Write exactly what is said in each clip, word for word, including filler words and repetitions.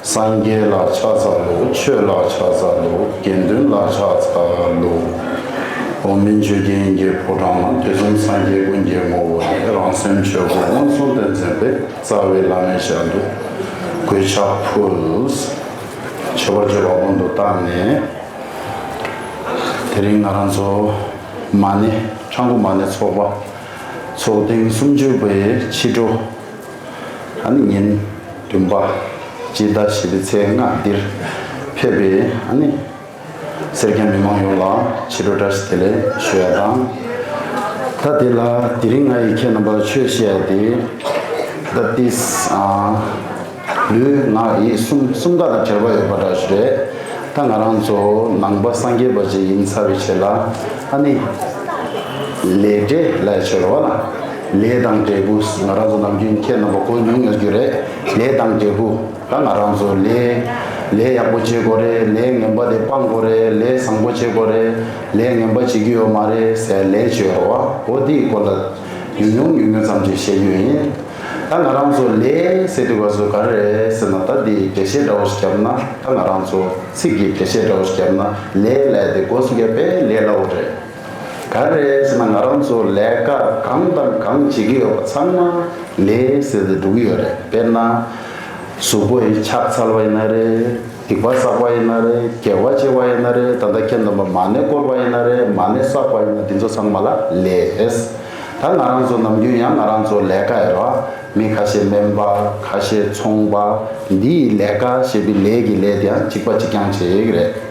སངས་རྒྱས་ལ་ཕྱག་འཚལ་ལོ། ཆོས་ལ་ཕྱག་འཚལ་ལོ། དགེ་འདུན་ལ་ཕྱག་འཚལ་ལོ། འོག་མིན་ཆོས་ཀྱི་དབྱིངས་ཀྱི་ཕོ་བྲང་ན། དུས་གསུམ་སངས་རྒྱས་ཀུན་གྱི་ངོ་བོ་ཉིད། རང་སེམས་ཆོས་སྐུ་མངོན་སུམ་དུ་འཛིན་པའི། རྩ་བའི་བླ་མའི་ཞལ་དུ་གུས་ཕྱག་ཕུལ། མཆོད་པར་བརྗོད་པ་སྔོན་དུ་བཏང་ནས། དེ་རིང་ང་རང་ཚོ་མ་ཎི་ཁྲ་འགུ་མ་ཎི་ཚོགས་པ་ཚོགས་ཐེངས་སུམ་ཅུ་པའི་ཕྱི་དྲོ། ཨ་ནི་ཉིན་བདུན་པ། སྤྱི་ཟླ་བཞི་པའི་ཚེས་ལྔ་འདིར་ཕེབས་པའི་ཨ་ནི་སེར་སྐྱ་མི་མང་ཡོངས་ལ་ཕྱི་དྲོ་བཀྲ་ཤིས་བདེ་ལེགས་ཞུ་ཡ་དང་། ད་དེ་ལ་དེ་རིང་ང་ཡིས་ཁྱེད་རྣམ་པར་ཆོས་བཤད་ཡ་དེ། ད་ཏིས་ཨ། ལུས་ངག་ཡིད་གསུམ་གསུམ་ཀ་དང་བྲལ་བ་ཡོད་པ་འདྲ་ཞིག་རེད། ད་ང་རང་ཚོ་ནང་པ་སངས་རྒྱས་པ་ཅིག་ཡིན་ཚར་བའི་རྗེས་ལ། ཨ་ནི་ལས་འབྲས་ལ་ཆོས་རོགས་ལ། ལས་དང་འབྲས་བུ། ང་རང་ཚོ་ནམ་རྒྱུན་ཁྱེད་རྣམ་པ་གོ་མྱོང་ཡོད་རྒྱུ་རེད། ལས་དང་འབྲས་བུ། ད་ང་རང་ཚོ་ལས་ལས་ཡག་པོ་བྱེད་དགོས་རེད། ལས་ངན་པ་དེ་སྤང་དགོས་རེད། ལས་བཟང་པོ་བྱེད་དགོས་རེད། ལས་ངན་པ་བྱེད་རྒྱུ་ཡོད་མ་རེད་ཟེར་ལས་བྱོས་རོགས། འོ་དེའི་སྐོར་ལ་ཉུང་ཉུང་ཉུང་ཉུང་ཙམ་ཅིག་བཤད་རྒྱུ་ཡིན། ད་ང་རང་ཚོ་ལས་ཟེར་དུས་སྐབས་སུ་ག་རེ་རེད་ཟེར་ན། ད་འདི་འགྲེལ་བཤད་འདྲ་བོ་ཞིག་བརྒྱབ་ན། ད་ང་རང་ཚོ་ཚིག་གི་འགྲེལ་བཤད་འདྲ་བོ་ཞིག་བརྒྱབ་ན། ལས་ལས་དེ་སྒོ་ཚུགས་ཡ་དཔེ་ལས་སླ་བོ་རེད། ག་རེ་རེད་ཟེར་ན། ང་རང་ཚོ་ལས་ཀ་གང་དང་གང་བྱེད་ཀྱི་ཡོད་པ་ཚང་མ་ལས་ཟེར་ཏེ་འགྲོ་གི་ཡོད་རེད། དཔེར་ན། གཟུགས་པོ་ཡི་ཕྱག་འཚལ་བ་ཡིན་ན་རེད། སྡིག་པ་བསགས་པ་ཡིན་ན་རེད། དགེ་བ་བྱེད་པ་ཡིན་ན་རེད། ད་ལྟ་ཁྱེད་རྣམ་པ་མ་ཎི་བསྐོར་བ་ཡིན་ན་རེད། མ་ཎི་བསགས་པ་ཡིན་ན། འདི་ཚོ་ཚང་མ་ལ་ལས། ད་ང་རང་ཚོ་ནམ་རྒྱུན་ཡང་ང་རང་ཚོ་ལས་ཀ་ཡོད་ར། མི་ཁ་ཤས་སྨན་པ། ཁ་ཤས་ཚོང་པ། འདི་ཡི་ལས་ཀ་ཞེས་པའི་ལས་ཀྱི་ལས་དེ་ཡང་གཅིག་པ་གཅིག་རྐྱང་བྱེད་ཀྱི་རེད།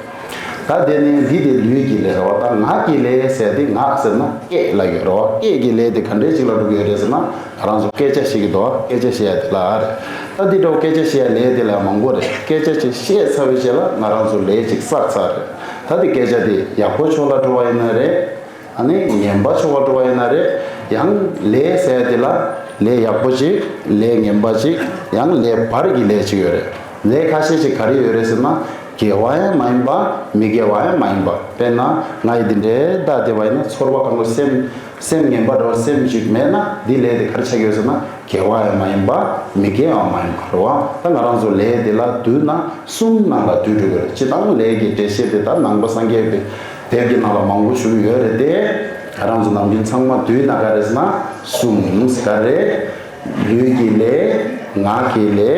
ད་དེ་ནི་འདི་དེ་ལུས་ཀྱི་ལས་རེད་བ། ད་ངག་གི་ལས་ཟེར་དེ། ངག་ཟེར་ན་སྐད་ལ་ཡོད་རེད་བ། སྐད་ཀྱི་ལས་དེ་ག་འདྲས་ཅིག་ལ་འགྲོ་གི་ཡོད་རེད་ཟེར་ན། ང་རང་ཚོ་སྐད་ཆ་བཤད་ཀྱི་འདུག་སྐད་ཆ་བཤད་ཡ་དེ་ལ་རེད། ད་འདི་འདྲ་བོ་སྐད་ཆ་བཤད་ཡ་ལས་དེ་ལ་མང་པོ་རེད། སྐད་ཆ་ཅིག་བཤད་ཚར་བའི་རྗེས་ལ་ང་རང་ཚོ་ལས་ཅིག་བསགས་ཚར་རེད། ད་དེ་སྐད་ཆ་དེ་ཡག་པོ་ཕྱོགས་ལ་འགྲོ་བ་ཡིན་ན་རེད། ཨ་ནི་ངན་པ་ཕྱོགས་ལ་འགྲོ་བ་ཡིན་ན་རེད། ཡང་ལས་ཟེར་ཡ་དེ་ལ་ལས་ཡག་པོ་ཅིག་ལས་ངན་པ་ཅིག་ཡང་ལས་བར་གྱི་ལས་ཅིག་ཡོད་རེད། ལས་ཁ་ཤས་ཅིག་ག་རེ་ཡོད་རེད་ཟེར་ན། དགེ་བ་ཡང་མ་ཡིན་པ། མི་དགེ་བ་ཡང་མ་ཡིན་པ། དཔེར་ན་ང་ཡི་འདི་འདྲའི་བདག་བསྡད་པ་ཡིན་ན། ཚོར་བ་གང་གི་སེམས་སེམས་ངན་པ་འདྲ་བ་སེམས་ཅིག་མེད་ན། འདི་ལས་དེ་ག་རེ་ཆགས་ཀྱི་ཡོད་ཟེར་ན། དགེ་བ་ཡང་མ་ཡིན་པ། མི་དགེ་ཡང་མ་ཡིན་པ་རེད་བ། ད་ང་རང་ཚོ་ལས་དེ་ལ་བསྡུས་ན་གསུམ་ནང་ལ་བསྡུས་འགྲོ་གི་རེད། སྤྱིར་བཏང་ལས་ཀྱི་འགྲེལ་བཤད་དེ་ད་ནང་པ་སངས་རྒྱས་པའི་དེབ་ཀྱི་ནང་ལ་མང་པོ་ཞིག་ཡོད་རེད་དེ། ང་རང་ཚོ་ནམ་རྒྱུན་ཚང་མ་བསྡུས་ན་ག་རེ་ཟེར་ན། གསུམ་ཟེར་ག་རེད། ལུས་ཀྱི་ལས། ངག་གི་ལས།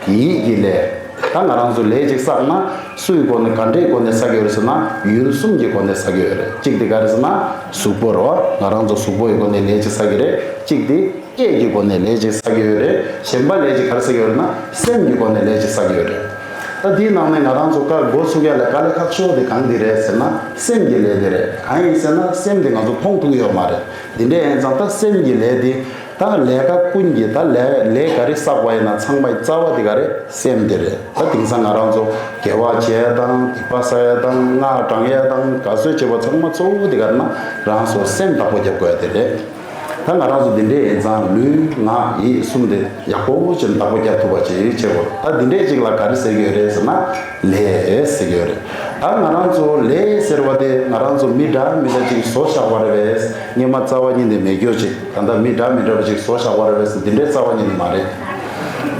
ཡིད་ཀྱི་ལས། ད་ང་རང་ཚོ་ལས་ཅིག་བསགས་ན་སུའི་སྒོ་ནས། ག་འདྲའི་སྒོ་ནས་བསགས་ཡོད་རེད་ཟེར་ན། ཡུལ་གསུམ་གྱི་སྒོ་ནས་བསགས་ཡོད་རེད། གཅིག་དེ་ག་རེ་ཟེར་ན་གཟུགས་པོ་རེད་བ། ང་རང་ཚོ་གཟུགས་པོ་ཡི་སྒོ་ནས་ལས་ཅིག་བསགས་ཀྱི་རེད། གཅིག་དེ་སྐད་ཀྱི་སྒོ་ནས་ལས་ཅིག་བསགས་ཀྱི་ཡོད་རེད། གཞན་པ་ལས་ཅིག་ག་རེ་བསགས་ཀྱི་ཡོད་རེད་ན། སེམས་ཀྱི་སྒོ་ནས་ལས་ཅིག་བསགས་ཀྱི་ཡོད་རེད། ད་དེའི་ནང་ནས་ང་རང་ཚོ་ཀ་འགོ་ཚུགས་ཡ་ལ་དཀའ་ལས་ཁག་ཤོས་དེ་གང་དེ་རེད་ཟེར་ན། སེམས་ཀྱི་ལས་དེ་རེད། གང་ཡིན་ཟེར་ན་སེམས་དེ་ང་ཚོ་མཐོང་ཐུབ་ཀྱི་ཡོད་མ་རེད། དེ་འདྲ་ཡིན་ཙང་ད་སེམས་ཀྱི་ལས་དེ། ད་ལས་ཀ་ཀུན་གྱི། ད་ལས་ལས་ག་རེ་བསགས་པ་ཡིན་ན་ཚང་མའི་རྩ་བ་དེ་ག་རེ། སེམས་དེ་རེད། ད་དེང་སང་ང་རང་ཚོ་དགེ་བ་བྱེད་ཡ་དང་། སྡིག་པ་བསགས་ཡ་དང་། སྔགས་བགྲང་ཡ་དང་། དགའ་བསོད་བྱེད་པ་ཚང་མ་གཙོ་བོ་དེ་ག་རེ་ན། རང་ཚོ་སེམས་བདག་པོ་རྒྱབ་དགོས་ཡ་དེ་རེད། ད་ང་རང་ཚོ་འདི་འདྲས་ཡིན་ཙང་ལུས་ངག་ཡིད་གསུམ་དེ་ཡག་པོ་ཅིག་བདག་པོ་རྒྱབ་ཐུབ་པ་ཅིག་བྱེད་དགོས། ད་འདི་འདྲས་ཅིག་ལ་ག་རེ་ཟེར་གྱི་ཡོད་རེད་ཟེར་ན། ལས་ཟེར་གྱི་ཡོད་རེད། ད་ང་རང་ཚོ་ལས་ཟེར་བ་དེ་ང་རང་ཚོ་མི་འདྲ་མི་འདྲ་ཅིག་བཟོ་བཞག་པ་རེད་པས། སྔོན་མ་རྩ་བ་ཉིད་ནས་མེད་རྒྱུ་ཅིག་ད་ལྟ་མི་འདྲ་མི་འདྲ་བ་ཅིག་བཟོ་བཞག་པ་རེད་པས། འདི་འདྲའི་རྩ་བ་ཉིད་ནས་མ་རེད།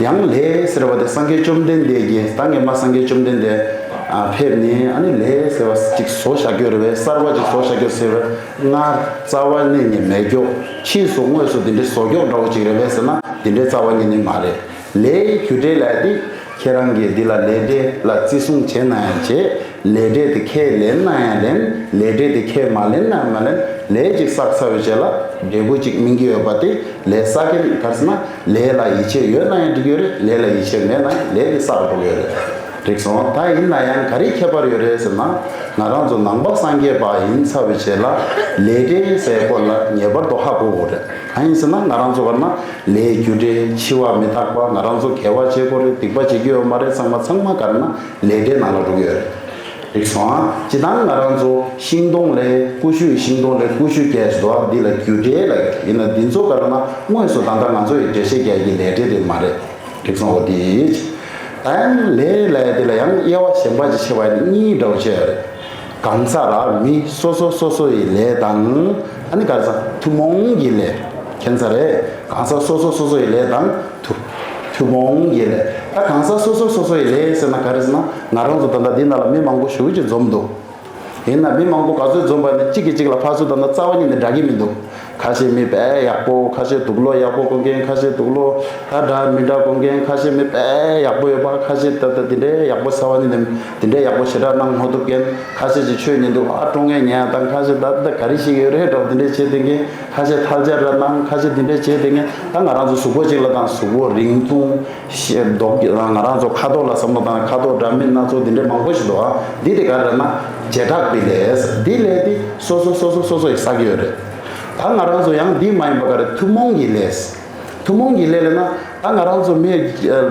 ཡང་ལས་ཟེར་བ་དེ་སངས་རྒྱས་བཅོམ་ལྡན་འདས་ཀྱིས། ད་སྔོན་མ་སངས་རྒྱས་བཅོམ་ལྡན་འདས་ཨ་ཕེབས་ནས། ཨ་ནི་ལས་ཟེར་བ་ཅིག་བཟོ་བཞག་རྒྱུ་རེད་པས། གསར་བ་ཅིག་བཟོ་བཞག་རྒྱུ་ཟེར་བས། སྔར་རྩ་བ་ཉིད་ནས་མེད་རྒྱུ། ཕྱིས་སུ་དངོས་སུ་འདི་འདྲའི་བཟོ་རྒྱུ་འདྲ་བོ་ཅིག་རེད་པས་ཟེར་ན། འདི་འདྲའི་རྩ་བ་ཉིད་ནས་མ་རེད། ལས་རྒྱུ་འབྲས་ལས་དེ་ཁྱེད་རང་གིས་འདི་ལ་ལས་འབྲས་ལ་བརྩི་སྲུང་བྱས་ན་ཡང་བྱས། ལས་འབྲས་དེ་ཁས་ལེན་ན་ཡང་ལེན། ལས་འབྲས་དེ་ཁས་མ་ལེན་ན་ཡང་མ་ལེན། ལས་ཅིག་བསགས་ཚར་བའི་རྗེས་ལ་འབྲས་བུ་ཅིག་སྨིན་གྱི་ཡོད་པ་དེ། ལས་བསགས་མཁན་ག་རེ་ཟེར་ན། ལས་ལ་ཡིད་ཆེས་ཡོད་ན་ཡང་འགྲིག་གི་ཡོད་རེད། ལས་ལ་ཡིད་ཆེས་མེད་ན་ཡང་ལས་དེ་བསགས་འགྲོ་གི་ཡོད་རེད། འགྲིག་སོང་། ད་ཡིན་ན་ཡང་ག་རེ་ཁྱད་པར་ཡོད་རེད་ཟེར་ན། ང་རང་ཚོ་ནང་པ་སངས་རྒྱས་པ་ཡིན་ཚར་བའི་རྗེས་ལ་ལས་འབྲས་ཟེར་སྐོར་ལ་ངེས་པར་དུ་ཧ་གོ་དགོས་རེད། གང་ཡིན་ཟེར་ན། ང་རང་ཚོ་ག་རེ་ན་ལས་རྒྱུ་འབྲས། འཆི་བ་མི་རྟག་པ། ང་རང་ཚོ་དགེ་བ་བྱེད་དགོས་རེད། སྡིག་པ་བྱེད་རྒྱུ་ཡོད་མ་རེད། ཚང་མ་ཚང་མ་ག་རེ་ན་ལས་འབྲས་ནང་ལ་འགྲོ་གི་ཡོད་རེད། འགྲིག་སོང་ཨ། སྤྱིར་བཏང་ང་རང་ཚོ་ཤིང་སྡོང་ལས། ཀུ་ཤུ་ཡི་ཤིང་སྡོང་ལས་ཀུ་ཤུ་སྐྱེས་སོ། འདི་ལ་རྒྱུ་འབྲས་ལ་ཡོད་རེད། ཡིན་ན་འདི་ཚོ་ག་རེ་ན་དངོས་སུ་ད་ལྟ་ང་ཚོ་ཡི་འགྲེལ་བཤད་རྒྱག་གི་ལས་འབྲས་དེ་མ་རེད། འགྲིག་སོང་། འོ་དེ། ད་ཡང་ལས་ལ་ཡ་དེ་ལ་ཡང་དབྱེ་བ་གཞན་པ་ཅིག་ཕྱེ་བ་ཡིན་ན་གཉིས་འདྲ་བོ་ཕྱེ་ཡ་རེད། གང་ཟག་ར་མི་སོ་སོ་སོ་སོ་ཡི་ལས་དང་། ཨ་ནི་ག་རེ་ཟ། ཐུན་མོང་གི་ལས། མཁྱེན་ས་རེད། གང་ཟག་སོ་སོ་སོ་སོ་ཡི་ལས་དང་། ཐུ། ཐུན་མོང་གི་ལས། ད་གང་ཟག་སོ་སོ་སོ་སོ་ཡི་ལས་ཟེར་ན་ག་རེ་ཟེར་ན། ང་རང་ཚོ་ད་ལྟ་འདི་ནང་ལ་མི་མང་པོ་ཞེ་པོ་ཅིག་འཛོམས་འདུག་ཡིན་ན་མི་མང་པོ་ག་ཚོད་འཛོམས་པ་ནི་གཅིག་གིས་གཅིག་ལ་ཕར་ཚུར་བལྟས་ན་རྩ་བ་ཉིད་ནས་འདྲ་གི་མི་འདུག་ཁ་ཤས་མི་དཔེ་ཡག་པོ། ཁ་ཤས་དུག་ལོག་ཡག་པོ་གོན་མཁན། ཁ་ཤས་དུག་ལོག་ད་འདྲ་མི་འདྲ་གོན་མཁན། ཁ་ཤས་མི་དཔེ་ཡག་པོ་ཡོད་པ། ཁ་ཤས་ད་ལྟ་འདི་འདྲའི་ཡག་པོ་རྩ་བ་ཉིད་ནས་འདི་འདྲའི་ཡག་པོ་ཞེ་དྲག་གནང་མ་ཐུབ་མཁན། ཁ་ཤས་ཀྱིས་ཆོས་ཉན་དུས་ཨ་ཀྲོང་ངེ་ཉན་ཡ་དང་། ཁ་ཤས་ད་ལྟ་ག་རེ་ཞིག་ཡོད་རེད་འདྲ་བོ་འདི་འདྲས་བྱེད་བསྡད་མཁན། ཁ་ཤས་ཐལ་ཆ་ར་གནང་། ཁ་ཤས་འདི་འདྲས་བྱེད་བསྡད་མཁན། ད་ང་རང་ཚོ་གཟུགས་པོ་གཅིག་ལ་དང་གཟུགས་པོ་རིང་ཐུང་། ཤེ་མདོག་གི་ང་རང་ཚོ་ཁ་དོག་ལ་བསམ་བློ་བཏང་ན་ཁ་དོག་འདྲ་མིན་སྣ་ཚོགས་འདི་འདྲས་མང་པོ་ཞིག་འདུག་ཨ། འདི་དེ་ག་རེ་ན་བྱེ་བྲག་པའི་ལས། འདི་ལས་དེ་སོ་སོ་སོ་སོ་སོ་སོ་ཡིས་བསགས་ཡོད་རེད། ད་ང་རང་ཚོ་ཡང་འདི་མ་ཡིན་པ་ག་རེ། ཐུན་མོང་གི་ལས། ཐུན་མོང་གི་ལས་ལས་ན་ད་ང་རང་ཚོ་མི་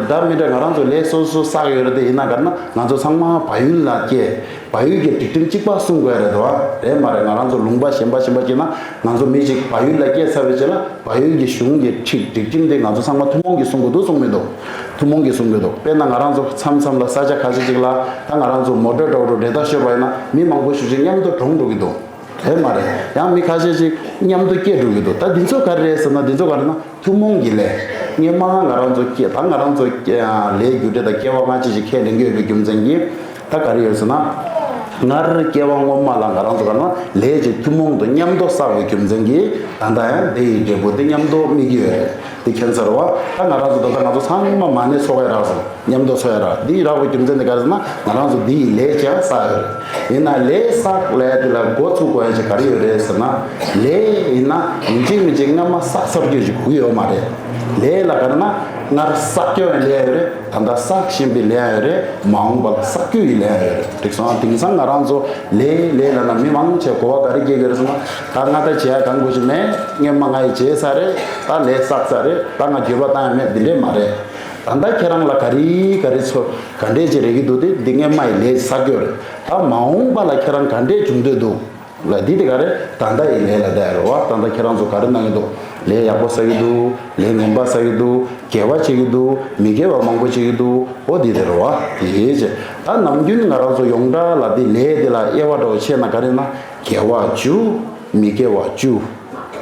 འདྲ་མི་འདྲ་ང་རང་ཚོ་ལས་སོ་སོ་བསགས་ཡོད་རེད། དེ་ཡིན་ན་ག་རེ་ན་ང་ཚོ་ཚང་མ་བག་ཡོད་ལ་སྐྱེས། བག་ཡོད་ཀྱི་སྒྲིག་ཁྲིམས་གཅིག་པ་སྲུང་དགོས་རེད་དོ། རེད་མ་རེད། ང་རང་ཚོ་ལུང་པ་གཞན་པ་གཞན་པ་སྐྱེས་ན་ང་ཚོ་མི་གཅིག་བག་ཡོད་ལ་སྐྱེས་ཚར་བའི་རྗེས་ལ་བག་ཡོད་ཀྱི་གཞུང་གི་ཁྲིག་སྒྲིག་ཁྲིམས་དེ་ང་ཚོ་ཚང་མ་ཐུན་མོང་གིས་སྲུང་དགོས་འདུག་སྲུང་མི་འདུག་ཐུན་མོང་གིས་སྲུང་དགོས་འདུག་དཔེར་ན་ང་རང་ཚོ་མཚམས་མཚམས་ལ་ས་ཆ་ཁ་ཤས་ཅིག་ལ་ད་ང་རང་ཚོ་མོ་ཊ་འདྲ་བོ་འདྲ་བོ་འགྲེལ་ཐག་ཤོར་བ་ཡིན་ན་མི་མང་པོ་ཞེ་ཅིག་མཉམ་དུ་གྲོངས་འགྲོ་གི་འདུག་རེད་མ་རེད། ཡང་མི་ཁ་ཤས་ཅིག་མཉམ་དུ་སྐྱེས་འགྲོ་གི་འདུག་ད་འདི་ཚོ་ག་རེ་རེད་ཟེར་ན། འདི་ཚོ་ག་རེ་ན་ཐུན་མོང་གི་ལས། སྔོན་མ་ང་རང་ཚོ་སྐྱེ་ད་ང་རང་ཚོ་སྐྱེ་ལས་རྒྱུ་འབྲས་དང་སྐྱེ་བ་སྔ་ཕྱི་ཞིག་ཁས་ལེན་གྱི་ཡོད་པའི་རྒྱུ་མཚན་གྱིས་ད་ག་རེ་ཡོད་ཟེར་ན། སྔར་སྐྱེ་བ་སྔོན་མ་ལ་ང་རང་ཚོ་ག་རེ་ན་ལས་ཀྱི་ཐུན་མོང་དུ་མཉམ་དུ་བསགས་པའི་རྒྱུ་མཚན་གྱིས་ད་ལྟ་ཡང་དེ་ཡི་འབྲས་བུ་དེ་མཉམ་དུ་སྨིན་གྱི་ཡོད་རེད། དེ་མཁྱེན་ཚར་བ། ད་ང་རང་ཚོ་ད་ལྟ་ང་ཚོ་ཚང་མ་མ་ཎི་འཚོ་བའི་རག་སོང་། མཉམ་དུ་འཚོ་ཡ་རག་འདི་རག་པའི་རྒྱུ་མཚན་དེ་ག་རེ་ཟེར་ན་ང་རང་ཚོ་འདི་ཡི་ལས་ཀྱང་བསགས་ཡོད་རེད། ཡིན་ན་ལས་བསགས་ལས་དེ་ལ་འགོ་ཚུགས་དགོས་ཡ་ཅིག་ག་རེ་ཡོད་རེད་ཟེར་ན། ལས་ཡིན་ན་ཡིན་གཅིག་མིན་གཅིག་སྔ་མ་བསགས་ཚར་རྒྱུ་ཞིག་དགོས་ཀྱི་ཡོད་མ་རེད། ལས་ལ་ག་རེ་ན་སྔར་བསགས་རྒྱུ་ཡང་ལས་ཡོད་རེད། ད་ལྟ་བསགས་བཞིན་པའི་ལས་ཡང་ཡོད་རེད། མ་འོངས་པ་ལ་བསགས་རྒྱུ་ཡི་ལས་ཡང་ཡོད་རེད། འགྲིག་སོང་། དེང་སང་ང་རང་ཚོ་ལས་ལས་ལ་ན་མི་མང་ཆེ་གོ་བ་ག་རེ་སྐྱེ་གི་རེད་ཟེར་ན། ད་ང་ད་བྱེད་ཡ་གང་དགོས་ཀྱི་མེད། སྔོན་མ་ང་ཡི་བྱས་ཚར་རེད། ད་ལས་བསགས་ཚར་རེད། ད་ང་འགྱུར་བ་བཏང་ཡ་མེད། འདི་འདྲས་མ་རེད། ད་ལྟ་ཁྱེད་རང་ལ་ག་རེ་ག་རེ་ཚོ་ག་འདྲས་ཅིག་རེག་གི་འདུག་དེ་འདི་སྔོན་མ་ཡི་ལས་བསགས་རྒྱུ་རེད། ད་མ་འོངས་པ་ལ་ཁྱེད་རང་ག་འདྲས་འབྱུང་འདོད་འདུག་ལ་འདི་དེ་ག་རེད། ད་ལྟ་ཡི་ལས་ལ་བསྡད་རེད་བ། ད་ལྟ་ཁྱེད་རང་ཚོ་ག་རེ་གནང་གི་འདུག་ལས་ཡག་པོ་བསགས་ཀྱི་འདུག་ལས་ངན་པ་བསགས་ཀྱི་འདུག་དགེ་བ་བྱེད་ཀྱི་འདུག་མི་དགེ་བ་མང་པོ་བྱེད་ཀྱི་འདུག་འོ་འདི་དེ་རེད་བ། དེ་ཡིན་ཅེ། ད་ནམ་རྒྱུན་ང་རང་ཚོ་ཡོངས་གྲགས་ལ་འདི་ལས་འདི་ལ་དབྱེ་བ་འདྲ་བོ་ཕྱེ་ན་ག་རེ་ན་དགེ་བ་བཅུ། མི་དགེ་བ་བཅུ་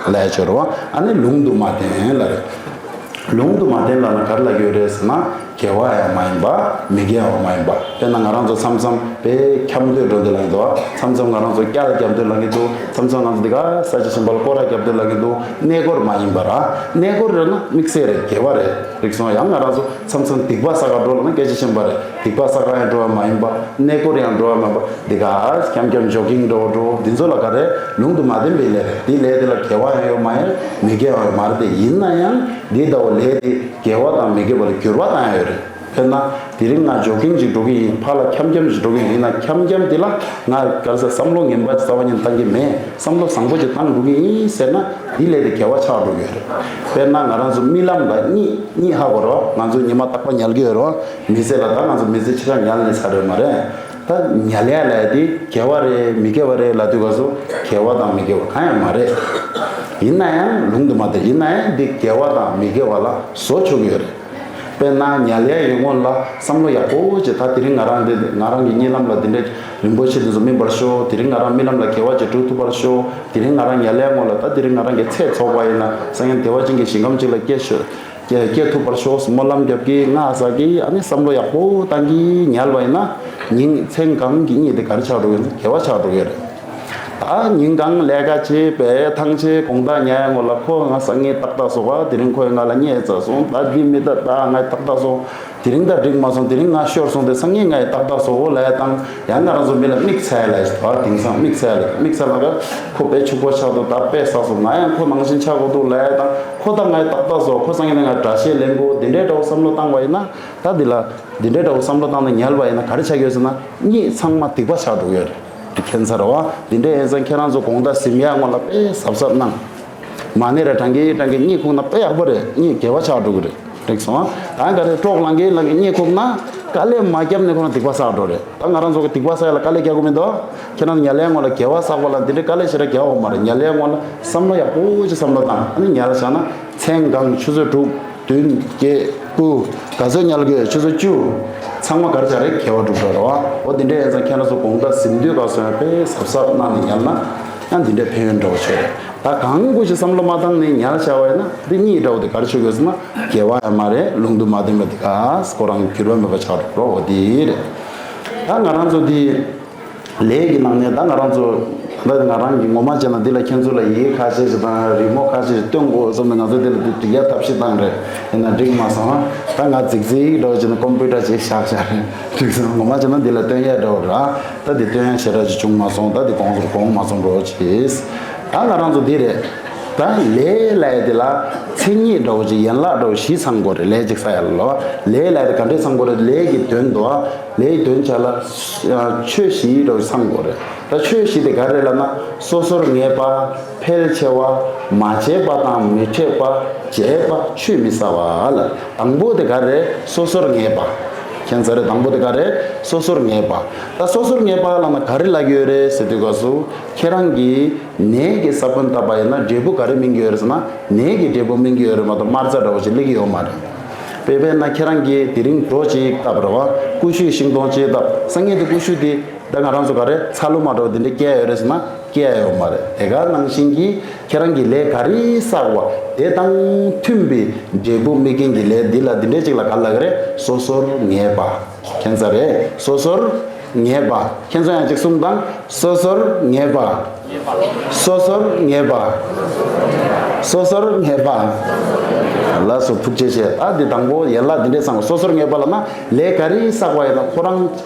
ལབ་ཡ་ཅིག་ཡོད་རེད་བ། ཨ་ནི་ལུང་དུ་མ་བསྟན་ལབ་རེད། ལུང་དུ་མ་བསྟན་ལབ་ན་ག་རེ་ལབ་ཀྱི་ཡོད་རེད་ཟེར་ན། དགེ་བ་ཡང་མ་ཡིན་པ། མི་དགེ་བ་མ་ཡིན་པ། དཔེར་ན་ང་རང་ཚོ་མཚམས་མཚམས་དཔེ་འཁྱམ་སྡོད་འགྲོ་འདོད་ལ་ཡིན་འདུག་མཚམས་མཚམས་ང་རང་ཚོ་སྐྱ་ལ་རྒྱབ་སྡོད་ལ་ཡིན་འདུག་མཚམས་མཚམས་ང་ཚོ་འདི་ག་ས་ཆ་གཞན་པ་ལ་སྐོར་ར་རྒྱབ་སྡོད་ལ་ཡིན་འདུག་གནས་སྐོར་མ་ཡིན་པ་ར། གནས་སྐོར་རེད་ན་དམིགས་བསལ་རེད། དགེ་བ་རེད། རིག་སོང་། ཡང་ང་རང་ཚོ་མཚམས་མཚམས་སྡིག་པ་བསགས་ག་འགྲོ་ལ་ན་སྐད་ཆ་ཤེས་པ་རེད། སྡིག་པ་བསགས་ག་ཡང་འགྲོ་བ་མ་ཡིན་པ། གནས་སྐོར་ཡང་འགྲོ་བ་མ་ཡིན་པ། འདི་ག་འཁྱམ་འཁྱམ་ཇོ་གིང་འགྲོ་འགྲོ་འདི་ཚོ་ལ་ག་རེ་ལུང་དུ་མ་བསྟན་པའི་ལས་རེད། འདི་ལས་དེ་ལ་དགེ་བ་ཡང་ཡོད་མ་ཡིན། མི་དགེ་བ་ཡང་མ་རེད། དེ་ཡིན་ན་ཡང་འདི་ལྟ་བུ་ལས་དེ་དགེ་བ་དང་མི་དགེ་བ་ལ་འགྱུར་བ་བཏང་ཡ་ཡོད་རེད། དཔེར་ན་དེ་རིང་ང་ཇོ་གིང་ཅིག་འགྲོ་གི་ཡིན། ཕར་ལ་འཁྱམ་འཁྱམ་ཅིག་འགྲོ་གི་ཡིན། ཡིན་ན་འཁྱམ་འཁྱམ་འདི་ལ་ང་ག་རེ་ཟེར་བསམ་བློ་ངན་པ་རྩ་བ་ཉིད་བཏང་གི་མེད། བསམ་བློ་བཟང་པོ་ཅིག་བཏང་འགྲོ་གི་ཡིན་ཟེར་ན་འདི་ལས་དེ་དགེ་བ་ཆགས་འགྲོ་གི་ཡོད་རེད། དཔེར་ན་ང་རང་ཚོ་རྨི་ལམ་ལ་གཉིད་གཉིད་ཧ་གོ་རོགས། ང་ཚོ་ཉི་མ་རྟག་པར་ཉལ་གི་ཡོད་རོགས། མི་ཚེ་ལ་ད་ང་ཚོ་མི་ཚེ་ཕྱི་ཁ་ཉལ་ནས་ཚར་རེད་མ་རེད། ད་ཉལ་ཡ་ལབ་ཡ་དེ་དགེ་བ་རེད་མི་དགེ་བ་རེད་ལབ་དུས་སྐབས་སུ་དགེ་བ་དང་མི་དགེ་བ་གང་ཡང་མ་རེད། ཡིན་ན་ཡང་ལུང་དུ་མ་བསྟན། ཡིན་ན་ཡང་འདི་དགེ་བ་དང་མི་དགེ་བ་ལ་བཟོ་ཆོག་གི་ཡོད་རེད། དཔེར་ན་ཉལ་ཡ་ཡི་སྔོན་ལ་བསམ་བློ་ཡག་པོ་བྱེད། ད་དེ་རིང་ང་རང་འདི་ང་རང་གི་གཉིད་ལམ་ལ་འདི་འདྲ་རིན་པོ་ཆེ་འདི་ཚོ་སྨིན་པར་ཤོག་དེ་རིང་ང་རང་རྨི་ལམ་ལ་དགེ་བ་ཅིག་སྒྲུབ་ཐུབ་པར་ཤོག་དེ་རིང་ང་རང་ཉལ་ཡ་སྔོན་ལ་ད་དེ་རིང་ང་རང་གི་ཚེ་འཚོགས་པ་ཡིན་ན་སང་ཉིན་བདེ་བ་ཅན་གྱི་ཞིང་ཁམས་ཅིག་ལ་སྐྱེ་ཤོག་སྐྱེ་སྐྱེ་ཐུབ་པར་ཤོག་སྨོན་ལམ་རྒྱབ་ཀྱི་སྔགས་བསགས་ཀྱི་ཨ་ནི་བསམ་བློ་ཡག་པོ་བཏང་གི་ཉལ་བ་ཡིན་ན་ཉིན་མཚན་གང་གི་གཉིད་དེ་ག་རེ་ཆགས་འགྲོ་གི་ཡོད་ན་དགེ་བ་ཆགས་འགྲོ་གི་ཡོད་རེད། ད་ཉིན་གང་ལས་ཀ་བྱེད་པའི་ཐང་ཆད་དགོང་དག་ཉལ་ཡ་སྔོན་ལ་ཁོ་ང་སང་ངས་ཏག་ཏག་བཟོ་བ་དེ་རིང་ཁོས་ང་ལ་བརྙས་ཚར་སོང་། ད་འདི་མི་ད་ད་ང་ཏག་ཏག་བཟོ། དེ་རིང་ད་འགྲིག་མ་སོང་། དེ་རིང་ང་ཤོར་སོང་། དེ་སང་ཉིན་ང་ཡི་ཏག་ཏག་བཟོ་འོ་ལབ་ཡ་དང་ཡང་ང་རང་ཚོ་མི་ལ་དམིགས་བསལ་ལ་ད་དེང་སང་དམིགས་བསལ་ལ་དམིགས་བསལ་ལ་ཁོ་དཔེ་ཕྱུག་པོ་ཆགས་འདུག་ད་དཔེ་བསགས་སོང་། ང་ཡང་ཁོ་ནང་བཞིན་ཆགས་དགོས་འདུག་ལབ་ཡ་དང་ཁོ་ད་ང་ཡི་ཏག་ཏག་བཟོ། ཁོ་སང་ཉིན་ང་དགྲ་ཤེད་ལེན་དགོས། འདི་འདྲའི་འདྲ་བོ་བསམ་བློ་བཏང་བ་ཡིན་ན་ད་འདི་ལ་འདི་འདྲའི་འདྲ་བོ་བསམ་བློ་བཏང་ནས་ཉལ་བ་ཡིན་ན་ག་རེ་ཆགས་ཀྱི་ཡོད་ཟེར་ན་གཉིད་ཚང་མ་སྡིག་པ་ཆགས་འགྲོ་གི་ཡོད་རེད། དེ་མཁྱེན་ཚར་བ། དེ་འདྲ་ཡིན་ཙང་ཁྱེད་རང་ཚོ་དགོང་དག་གཟིམ་ཡག་སྔོན་ལ་དཔེ་གཟབ་གཟབ་གནང་། མ་ཎི་ར་བགྲང་གི་བགྲང་གི་གཉིད་ཁུག་ན་དཔེ་ཡག་པོ་རེད། གཉིད་དགེ་བ་ཆགས་འགྲོ་གི་རེད། རིག་སོང་ཨ། ད་ག་རེ་གྲོགས་ལངས་གི་ལངས་གི་གཉིད་ཁུག་ན་དཀའ་ལས་མ་བརྒྱབ་ནས་ཁོ་རང་སྡིག་པ་བསགས་འགྲོ་རེད། ད་ང་རང་ཚོ་གི་སྡིག་པ་བསགས་ཡ་ལ་དཀའ་ལས་རྒྱག་དགོས་མི་འདུག་ཁྱེད་རང་ཉལ་ཡག་སྔོན་ལ་དགེ་བ་བསགས་པ་ལ་འདི་འདྲའི་དཀའ་ལས་ཞེ་དྲག་རྒྱག་དགོས་མ་རེད། ཉལ་ཡག་སྔོན་ལ་བསམ་བློ་ཡག་པོ་ཅིག་བསམ་བློ་བཏང་། ཨ་ནི་ཉལ་བཞག་ན་མཚན་གང་ཆུ་ཚོད་དྲུག་བདུན་བརྒྱད་དགུ་ག་ཚོད་ཉལ་དགོས། ཆུ་ཚོད་བཅུ་ཚང་མ་ག་རེ་བྱ་རེད། དགེ་བ་སྒྲུབ་འགྲོ་རེད་བ། འོ་འདི་འདྲ་ཡིན་ཙང་ཁྱེད་རང་ཚོ་དགོང་དག་གཟིམ་དུས་སྐབས་སུ་ཡང་དཔེ་གཟབ་གཟབ་གནང་ནས་ཉལ་ན་ ཡང་འདི་འདྲའི་ཕན་ཡོན་འདྲ་བོ་ཆོད་རེད། ད་གང་དགོས་ཞེས་བསམ་བློ་མ་བཏང་ནས་ཉར་བཞག་པ་ཡིན་ན་འདི་གཉིས་འདྲ་བོ་དེ་ག་རེ་ཆོད་དགོས་ཟེར་ན། དགེ་བ་ཡང་མ་རེད། ལུང་དུ་མ་བསྟན་པ་འདི་ག་ཁོ་རང་གི་འགྱུར་བ་མེད་པ་ཆགས་འགྲོ་འགྲོ་འོ་དེ་རེད། ད་ང་རང་ཚོ་འདི་ལས་ཀྱི་ནང་ནས་ད་ང་རང་ཚོ་ད་ང་རང་གི་ངོ་མ་བྱས་ན་འདི་ལ་ཁྱེད་ཚོ་ལ་ཡི་གེ་ཁ་ཤས་ཤིག་དང་རི་མོ་ཁ་ཤས་ཤིག་སྟོན་དགོས་བསམ་ནས་ང་ཚོ་འདི་ལ་འདི་འགྲིག་ཡ་ཐབས་ཤེས་བཏང་རེད། ཡིན་ན་འགྲིག་མ་སོང་། ད་ང་རྫིག་རྫིག་འདྲ་བོ་བྱས་ན་ཀོམ་པུ་ཊར་ཅིག་བཞག་བཞག་རེད། འགྲིག་སོང་། ངོ་མ་བྱས་ན་འདི་ལ་སྟོན་ཡ་འདྲ་བོ་ར། ད་འདི་སྟོན་ཡ་ཞེ་དྲག་ཅིག་བྱུང་མ་སོང་། ད་འདི་གོང་ཚོར་གོང་མ་སོང་འགྲོ་ཅིག་ད་ང་རང་ཚོ་འདི་རེད། ད་ལས་ལབ་ཡ་འདི་ལ་མཚན་ཉིད་འདྲ་བོ་ཅིག་ཡན་ལག་འདྲ་བོ་བཞི་ཚང་དགོས་རེད། ལས་ཅིག་ས་ཡ་ལ་ལོ། ལས་ལབ་ཡ་འདི་ག་འདྲས་ཚང་དགོས་རེད། ལས་ཀྱི་དོན་དུ་ལས་ཀྱི་དོན་བྱ་ལ་ཆོས་བཞི་འདྲ་བོ་ཚང་དགོས་རེད། ད་ཆོས་བཞི་དེ་ག་རེ་ལབ་ན། སོ་སོར་ངེས་པ། ཕལ་ཆེ་བ། མ་བྱས་པ་དང་མི་འཕྲད་པ། བྱས་པ་ཆུད་མི་ཟ་བ་ལ། དང་པོ་དེ་ག་རེ། སོ་སོར་ངེས་པ། མཁྱེན་ཚར་རེད། དང་པོ་དེ་ག་རེ། སོ་སོར་ངེས་པ། ད་སོ་སོར་ངེས་པ་ལབ་ན་ག་རེ་ལབ་ཀྱི་ཡོད་རེད་ཟེར་དུས་སྐབས་སུ་ཁྱེད་རང་གིས་ནས་ཀྱི་ས་བོན་བཏབ་པ་ཡིན་ན་འབྲས་བུ་ག་རེ་སྨིན་གྱི་ཡོད་རེད་ཟེར་ན། ནས་ཀྱི་འབྲས་བུ་སྨིན་གྱི་ཡོད་རེད་མ་གཏོགས་དམར་རྩྭ་འདྲ་བོ་ཞིག་སླེབས་ཀྱི་ཡོད་མ་རེད། དཔེ་དཔེར་ན་ཁྱེད་རང་གིས་དེ་རིང་གྲོ་ཅིག་བཏབ་རེད་བ། ཀུ་ཤུའི་ཤིང་སྡོང་ཅིག་བཏབ། སང་ཉིན་དེ་ཀུ་ཤུ་དེ་ད་ང་རང་ཚོ་ག་རེ་ཚ་ལུ་མ་འདྲ་བོ་དེ་འདྲ་སྐྱེ་ཡ་ཡོད་རེད་ཟེར་ན་སྐྱེ་ཡ་ཡོད་མ་རེད། དེ་ག་ནང་བཞིན་གྱིས་ཁྱེད་རང་གིས་ལས་ག་རེ་བསགས་པ་དེ་དང་མཐུན་པའི་འབྲས་བུ་སྨིན་མཁན་གྱི་ལས་འདི་ལ་འདི་འདྲས་ཅིག་ལ་ག་རེ་ལབ་ཀྱི་རེད། སོ་སོར་ངེས་པ། མཁྱེན་ཚར་རེད། སོ་སོར་ངེས་པ། ཁྱེད་ཚོ་ཡང་ཅིག་གསུངས་དང་། སོ་སོར་ངེས་པ། སོ་སོར་ངེས་པ། སོ་སོར་ངེས་པ། ལགས་སོ། ཐུགས་རྗེ་ཆེ། ད་འདི་དང་པོ་ཡན་ལག་འདི་འདྲས་ཚང་བ། སོ་སོར་ངེས་པ་ལབ་ན་ལས་ག་རེ་བསགས་པ་ཡིན་ན་ཁོ་རང་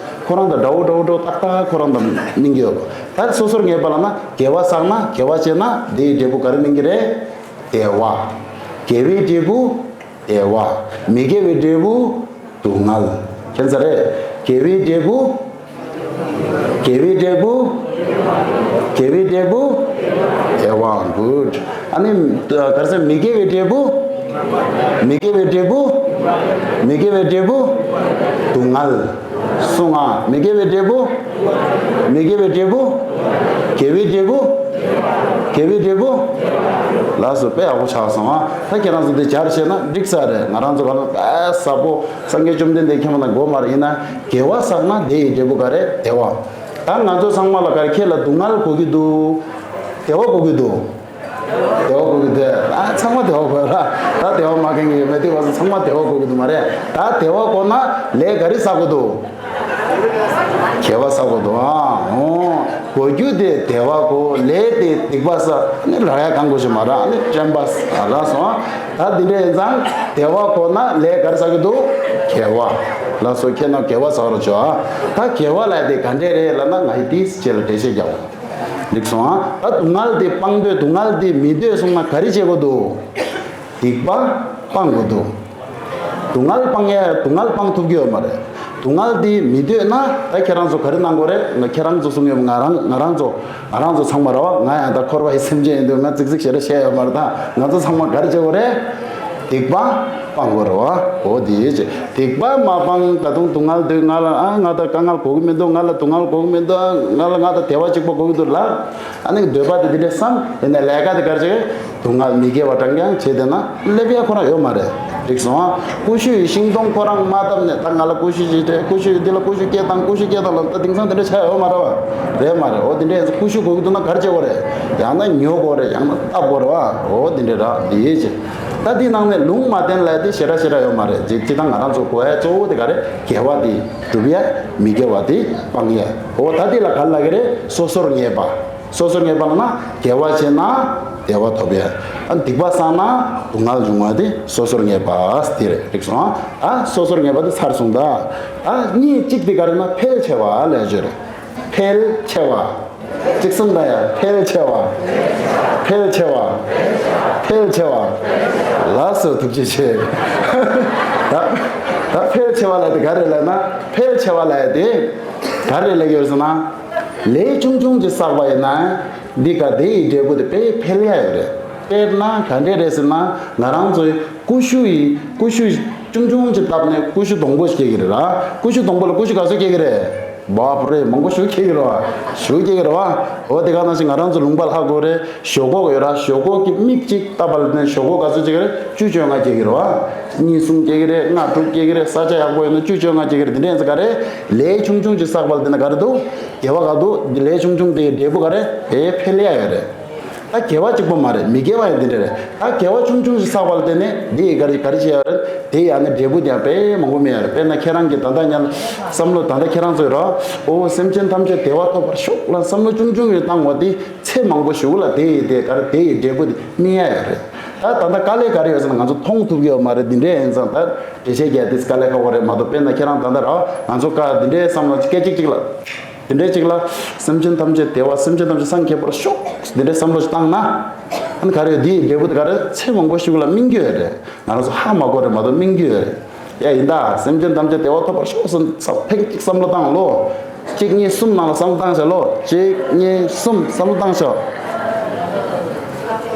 ཁོ་རང་དང་འདྲ་བོ་འདྲ་བོ་འདྲ་བོ་ཏག་ཏག་ཁོ་རང་དང་སྨིན་གྱི་ཡོད། ད་སོ་སོར་ངེས་པ་ལབ་ན་དགེ་བ་བསགས་ན་དགེ་བ་བྱས་ན་དེའི་འབྲས་བུ་ག་རེ་སྨིན་གྱི་རེད། བདེ་བ། དགེ་བའི་འབྲས་བུ་བདེ་བ། མི་དགེ་བའི་འབྲས་བུ་སྡུག་བསྔལ། མཁྱེན་ཚར་རེད། དགེ་བའི་འབྲས་བུ། དགེ་བའི་འབྲས་བུ། དགེ་བའི་འབྲས་བུ། བདེ་བ། གུཌ། ཨ་ནི་ག་རེ་ཟེར། མི་དགེ་བའི་འབྲས་བུ། མི་དགེ་བའི་འབྲས་བུ། མི་དགེ་བའི་འབྲས་བུ། སྡུག་བསྔལ། གསུང་ང་། མི་དགེ་བའི་འབྲས་བུ། མི་དགེ་བའི་འབྲས་བུ། དགེ་བའི་འབྲས་བུ། དགེ་བའི་འབྲས་བུ། ལགས་སོ། དཔེ་ཡག་པོ་ཆགས་སོང་ཨ། ད་ཁྱེད་རང་ཚོ་འདི་སྦྱར་ཤེས་ན་འགྲིག་ས་རེད། ང་རང་ཚོ་ག་ལ་ད་ཟབ་པོ་སངས་རྒྱས་བཅོམ་ལྡན་འདས་མཁྱེན་པ་དང་དགོས་མ་རེད། ཡིན་ན་དགེ་བ་བསགས་ན་དེ་ཡི་འབྲས་བུ་ག་རེ། བདེ་བ། ད་ང་ཚོ་ཚང་མ་ལ་ག་རེ། ཁྱེད་ལ་སྡུག་བསྔལ་དགོས་ཀྱི་འདུག་བདེ་བ་དགོས་ཀྱི་འདུག་བདེ་བ་དགོས་ཀྱི་འདུག་ཨ། ཚང་མ་བདེ་བ་དགོས་ར། ད་བདེ་བ་མ་མཁྱེན་གྱི་ཡོད་མེད་དུས་བ་ཚང་མ་བདེ་བ་དགོས་ཀྱི་འདུག་མ་རེད། ད་བདེ་བ་དགོས་ན་ལས་ག་རེ་བསགས་དགོས་འདུག་དགེ་བ་བསགས་དགོས་འདུག་ཨ། འོ། དགོས་རྒྱུ་དེ་བདེ་བ་དགོས། ལས་དེ་སྡིག་པ་བསགས། ཨ་ནི་རག་ཡ་གང་དགོས་ཞེས་མ་རག་ཨ་ནི་དྲན་པ་རག་སོང་། ད་འདི་འདྲ་ཡིན་ཙང་བདེ་བ་དགོས་ན་ལས་ག་རེ་བསགས་ཀྱི་འདུག་དགེ་བ། ལགས་སོ། ཁྱེད་རྣམས་དགེ་བ་བསགས་རོགས་བྱོས་ཨ། ད་དགེ་བ་ལབ་དེ་ག་འདྲས་རེད་ལབ་ན་ང་ཡི་དེའི་རྗེས་ལ་འགྲེལ་བཤད་རྒྱག་འོང་། འགྲིག་སོང་ཨ། ད་སྡུག་བསྔལ་དེ་སྤང་འདོད། སྡུག་བསྔལ་དེ་མི་འདོད་སོང་ན་ག་རེ་བྱེད་དགོས་འདུག་སྡིག་པ་སྤང་དགོས་འདུག་སྡུག་བསྔལ་སྤང་ཡ། སྡུག་བསྔལ་སྤང་ཐུབ་ཀྱི་ཡོད་མ་རེད། སྡུག་བསྔལ་དེ་མི་འདོད་ན་ད་ཁྱེད་རང་ཚོ་ག་རེ་གནང་དགོས་རེད། ང་ཁྱེད་རང་ཚོ་གསུང་ཡོད། ང་རང་ང་རང་ཚོ་ང་རང་ཚོ་ཚང་མ་རེད་བ། ང་ཡང་ད་འཁོར་བ་ཡི་སེམས་ཅན་ཡིན་དུས་ང་ཙིག་ཙིག་ཞེ་དྲག་བཤད་ཡོད་མ་རེད། ད་ང་ཚོ་ཚང་མ་ག་རེ་བྱེད་དགོས་རེད། སྡིག་པ་སྤང་དགོས་རེད་བ། འོ་དེ་ཡིན་ཅེ། སྡིག་པ་མ་སྤང་། ད་དུང་སྡུག་བསྔལ་འདོད། ང་ལ་ཨ་ང་ད་དཀའ་ངལ་དགོས་ཀྱི་མི་འདུག་ང་ལ་སྡུག་བསྔལ་དགོས་ཀྱི་མི་འདུག་ང་ལ་ང་ད་བདེ་བ་གཅིག་པོ་དགོས་ཀྱི་འདུག་ལབ། ཨ་ནི་འདོད་པ་དེ་འདི་འདྲས་བསམ། ཡིན་ནའི་ལས་ཀ་དེ་ག་རེ་བྱེད། སྡུག་བསྔལ་མི་དགེ་བ་རྐྱང་རྐྱང་བྱེད་བསྡད་ན་སླེབས་ཡ་ཁོ་རང་ཡོད་མ་རེད། འགྲིག་སོང་ཨ། ཀུ་ཤུ་ཡི་ཤིང་སྡོང་ཁོ་རང་མ་བཏབ་ནས་ད་ང་ལ་ཀུ་ཤུ་ཅིག་སྤྲད། ཀུ་ཤུ་ཡི་འདི་ལ་ཀུ་ཤུ་སྐྱེ་དང་། ཀུ་ཤུ་སྐྱེ་དང་ལབ། ད་དེང་སང་དེ་འདྲ་ཆགས་ཡོད་མ་རེད་བ། རེད་མ་རེད། འོ་དེ་འདྲས་ཀུ་ཤུ་དགོས་ཀྱི་འདུག་ན་ག་རེ་བྱེད་དགོས་རེད། ཡང་ན་ཉོ་དགོས་རེད། ཡང་ན་བཏབ་དགོས་རེད་བ། འོ་དེ་འདྲས་ར། དེ་ཡིན་ཅེ། ད་འདི་ནང་ནས་ལུང་མ་བསྟན་ལབ་དེ་ཞེ་དྲག་ཞེ་དྲག་ཡོད་མ་རེད། ཅིག་ཅིག་དང་ང་རང་ཚོ་དགོས་ཡ་གཙོ་བོ་དེ་ག་རེ། དགེ་བ་དེ་སྒྲུབ་ཡ། མི་དགེ་བ་དེ་སྤང་ཡ། འོ་ད་འདི་ལ་ག་རེ་ལབ་ཀྱི་རེད། སོ་སོར་ངེས་པ། སོ་སོར་ངེས་པ་ལབ་ན་དགེ་བ་བྱས་ན་བདེ་བ་ཐོབ་ཡ། ཨ་སྡིག་པ་བསགས་ན་སྡུག་བསྔལ་འབྱུང་བ་དེ་སོ་སོར་ངེས་པ་དེ་རེད། འགྲིག་སོང་ཨ། ད་སོ་སོར་ངེས་པ་དེ་ཚར་སོང་། ད་ཨ་གཉིས་གཅིག་དེ་ག་རེ་ན་འཕེལ་ཆེ་བ་ལབ་ཡ་ཅིག་ཡོད་རེད། འཕེལ་ཆེ་བ། གཅིག་གསུམ་ད་ཡ། འཕེལ་ཆེ་བ། འཕེལ་ཆེ་བ། འཕེལ་ཆེ་བ། ལགས་སོ། ཐུགས་རྗེ་ཆེ། ད་ད་འཕེལ་ཆེ་བ་ལབ་དེ་ག་རེ་ལབ་ན། འཕེལ་ཆེ་བ་ལབ་དེ་ག་རེ་ལབ་ཡོད་ཟེར་ན། ལས་ཆུང་ཆུང་ཅིག་བསགས་པ་ཡིན་ན། འདི་ག་དེ་ཡི་འབྲས་བུ་དེ་དཔེ་འཕེལ་ཡ་ཡོད་རེད། དཔེར་ན་ག་འདྲས་རེད་ཟེར་ན། ང་རང་ཚོའི་ཀུ་ཤུ་ཡི་ཀུ་ཤུ་ཆུང་ཆུང་ཅིག་བཏབ་ནས་ཀུ་ཤུ་སྡོང་པོ་སྐྱེ་གི་རེད་ར། ཀུ་ཤུ་སྡོང་པོ་ལ་ཀུ་ཤུ་ག་ཚོད་སྐྱེ་གི་རེད། བབ་རེད། མང་པོ་ཞུ་ཁྱེད་ཀྱི་རེད་བ། ཞུ་ཁྱེད་ཀྱི་རེད་བ། འོ་དེ་ག་ནང་བཞིན་ང་རང་ཚོ་ལུང་པ་ལྷག་དགོས་རེད། ཞོག་ཁོག་ཡོད་ར། ཞོག་ཁོག་གི་མིག་གཅིག་བལྟས་པ་ལ་ནི་ཞོག་ཁོག་ག་ཚོད་ཅིག་རེད། བཅུ་བཅོ་ལྔ་སྐྱེ་གི་རེད་བ། གཉིས་གསུམ་སྐྱེ་གི་རེད། ལྔ་དྲུག་སྐྱེ་གི་རེད། ས་ཆ་ཡག་པོ་ཡོད་ན་བཅུ་བཅོ་ལྔ་སྐྱེ་གི་རེད། དེ་འདྲ་ཡིན་ཙང་ག་རེད། ལས་ཆུང་ཆུང་ཅིག་བསགས་པ་ལ་དེ་ན་ག་རེ་འདུག་དགེ་བ་ག་འདུག་ལས་ཆུང་ཆུང་དེའི་འབྲས་བུ་ག་རེ་དེ་འཕེལ་ཡ་ཡོད་རེད། ད་དགེ་བ་གཅིག་པོ་མ་རེད། མི་དགེ་བ་ཡང་དེ་འདྲ་རེད། ད་དགེ་བ་ཆུང་ཆུང་ཞིག་བསགས་པ་ལ་བརྟེན་ནས་འདི་ཡི་ག་རེ་ག་རེ་བྱས་ཡོད་རེད། དེ་ཡང་ན་འབྲས་བུ་དེ་ཡང་དཔེ་མང་པོ་སྨིན་ཡོད་རེད། དཔེར་ན་ཁྱེད་རང་གི་ད་ལྟ་ཉལ་བསམ་བློ་ད་ལྟ་ཁྱེད་རང་ཚོས་ར་ཨོ་སེམས་ཅན་ཐམས་ཅད་བདེ་བ་ཐོབ་པར་ཤོག་ལ་བསམ་བློ་ཆུང་ཆུང་ཞིག་བཏང་བ་དེ་ཚེ་མང་པོ་ཞིག་ལ་དེ་ཡི་དེ་ག་རེ་དེ་ཡི་འབྲས་བུ་དེ་སྨིན་ཡ་ཡོད་རེད། ད་ད་ལྟ་དཀའ་ལས་ག་རེ་ཡོད་ཟེར་ན་ང་ཚོ་མཐོང་ཐུབ་ཀྱི་ཡོད་མ་རེད། འདི་འདྲ་ཡིན་ཙང་ད་འགྲེལ་བཤད་རྒྱག་དེ་དཀའ་ལས་ཁག་པོ་རེད་མ་གཏོགས། དཔེར་ན་ཁྱེད་རང་ད་ལྟ་ར་ང་ཚོ་ཀ་འདི་འདྲའི་བསམ་བློ་སྐད་ཅིག་གཅིག་ལ། དེ་འདྲའི་གཅིག་ལ། སེམས་ཅན་ཐམས་ཅད་བདེ་བ། སེམས་ཅན་ཐམས་ཅད་སངས་རྒྱས་པར་ཤོག་དེ་འདྲའི་བསམ་བློ་ཞིག་བཏང་ན། ཨ་ནི་ག་རེ་ཡོད། འདི་ཡི་འབྲས་བུ་དེ་ག་རེ་ཚེ་མང་པོ་ཞིག་ལ་སྨིན་གྱི་ཡོད་རེད། ང་རང་ཚོ་ཧ་མ་གོ་རེད་མ་གཏོགས་སྨིན་གྱི་ཡོད་རེད། ཡ་ཡིན་ད། སེམས་ཅན་ཐམས་ཅད་བདེ་བ་ཐོབ་པར་ཤོག་ཟེར་ཐེངས་གཅིག་བསམ་བློ་བཏང་ལོ། གཅིག་གཉིས་གསུམ་ནང་ལ་བསམ་བློ་བཏང་ཤག་ལོ། གཅིག་གཉིས་གསུམ་བསམ་བློ་བཏང་ཤག་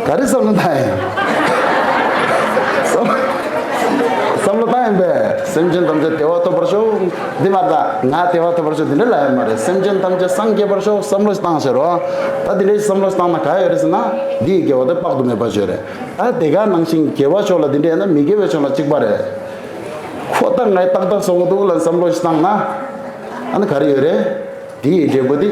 ག་རེ་བསམ་བློ་བཏང་ཡིན། བསམ་བསམ་བློ་བཏང་ཡིན་པས། སེམས་ཅན་ཐམས་ཅད་བདེ་བ་ཐོབ་པར་ཤོག་འདི་མ་རེད། ད་ང་བདེ་བ་ཐོབ་པར་ཤོག་འདི་འདྲ་ལབ་ཡོད་མ་རེད། སེམས་ཅན་ཐམས་ཅད་སངས་རྒྱས་པར་ཤོག་བསམ་བློ་ཞིག་བཏང་ཤག་རོ། ད་འདི་འདྲའི་བསམ་བློ་ཞིག་བཏང་ན་ག་ཡོད་རེད་ཟེར་ན། འདི་ཡི་དགེ་བ་དེ་དཔག་ཏུ་མེད་པ་ཡོད་རེད། ད་དེ་ག་ནང་བཞིན་དགེ་བ་ཕྱོགས་ལ་འདི་འདྲ་ཡིན་ན་མི་དགེ་བའི་ཕྱོགས་ལ་གཅིག་པ་རེད། ཁོ་ད་ངའི་ཏག་ཏག་བཟོ་གི་འདུག་ལ་བསམ་བློ་ཞིག་བཏང་ན། ཨ་ནི་ག་རེ་ཡོད་རེད། དེ་ཡི་འབྲས་བུ་དེ་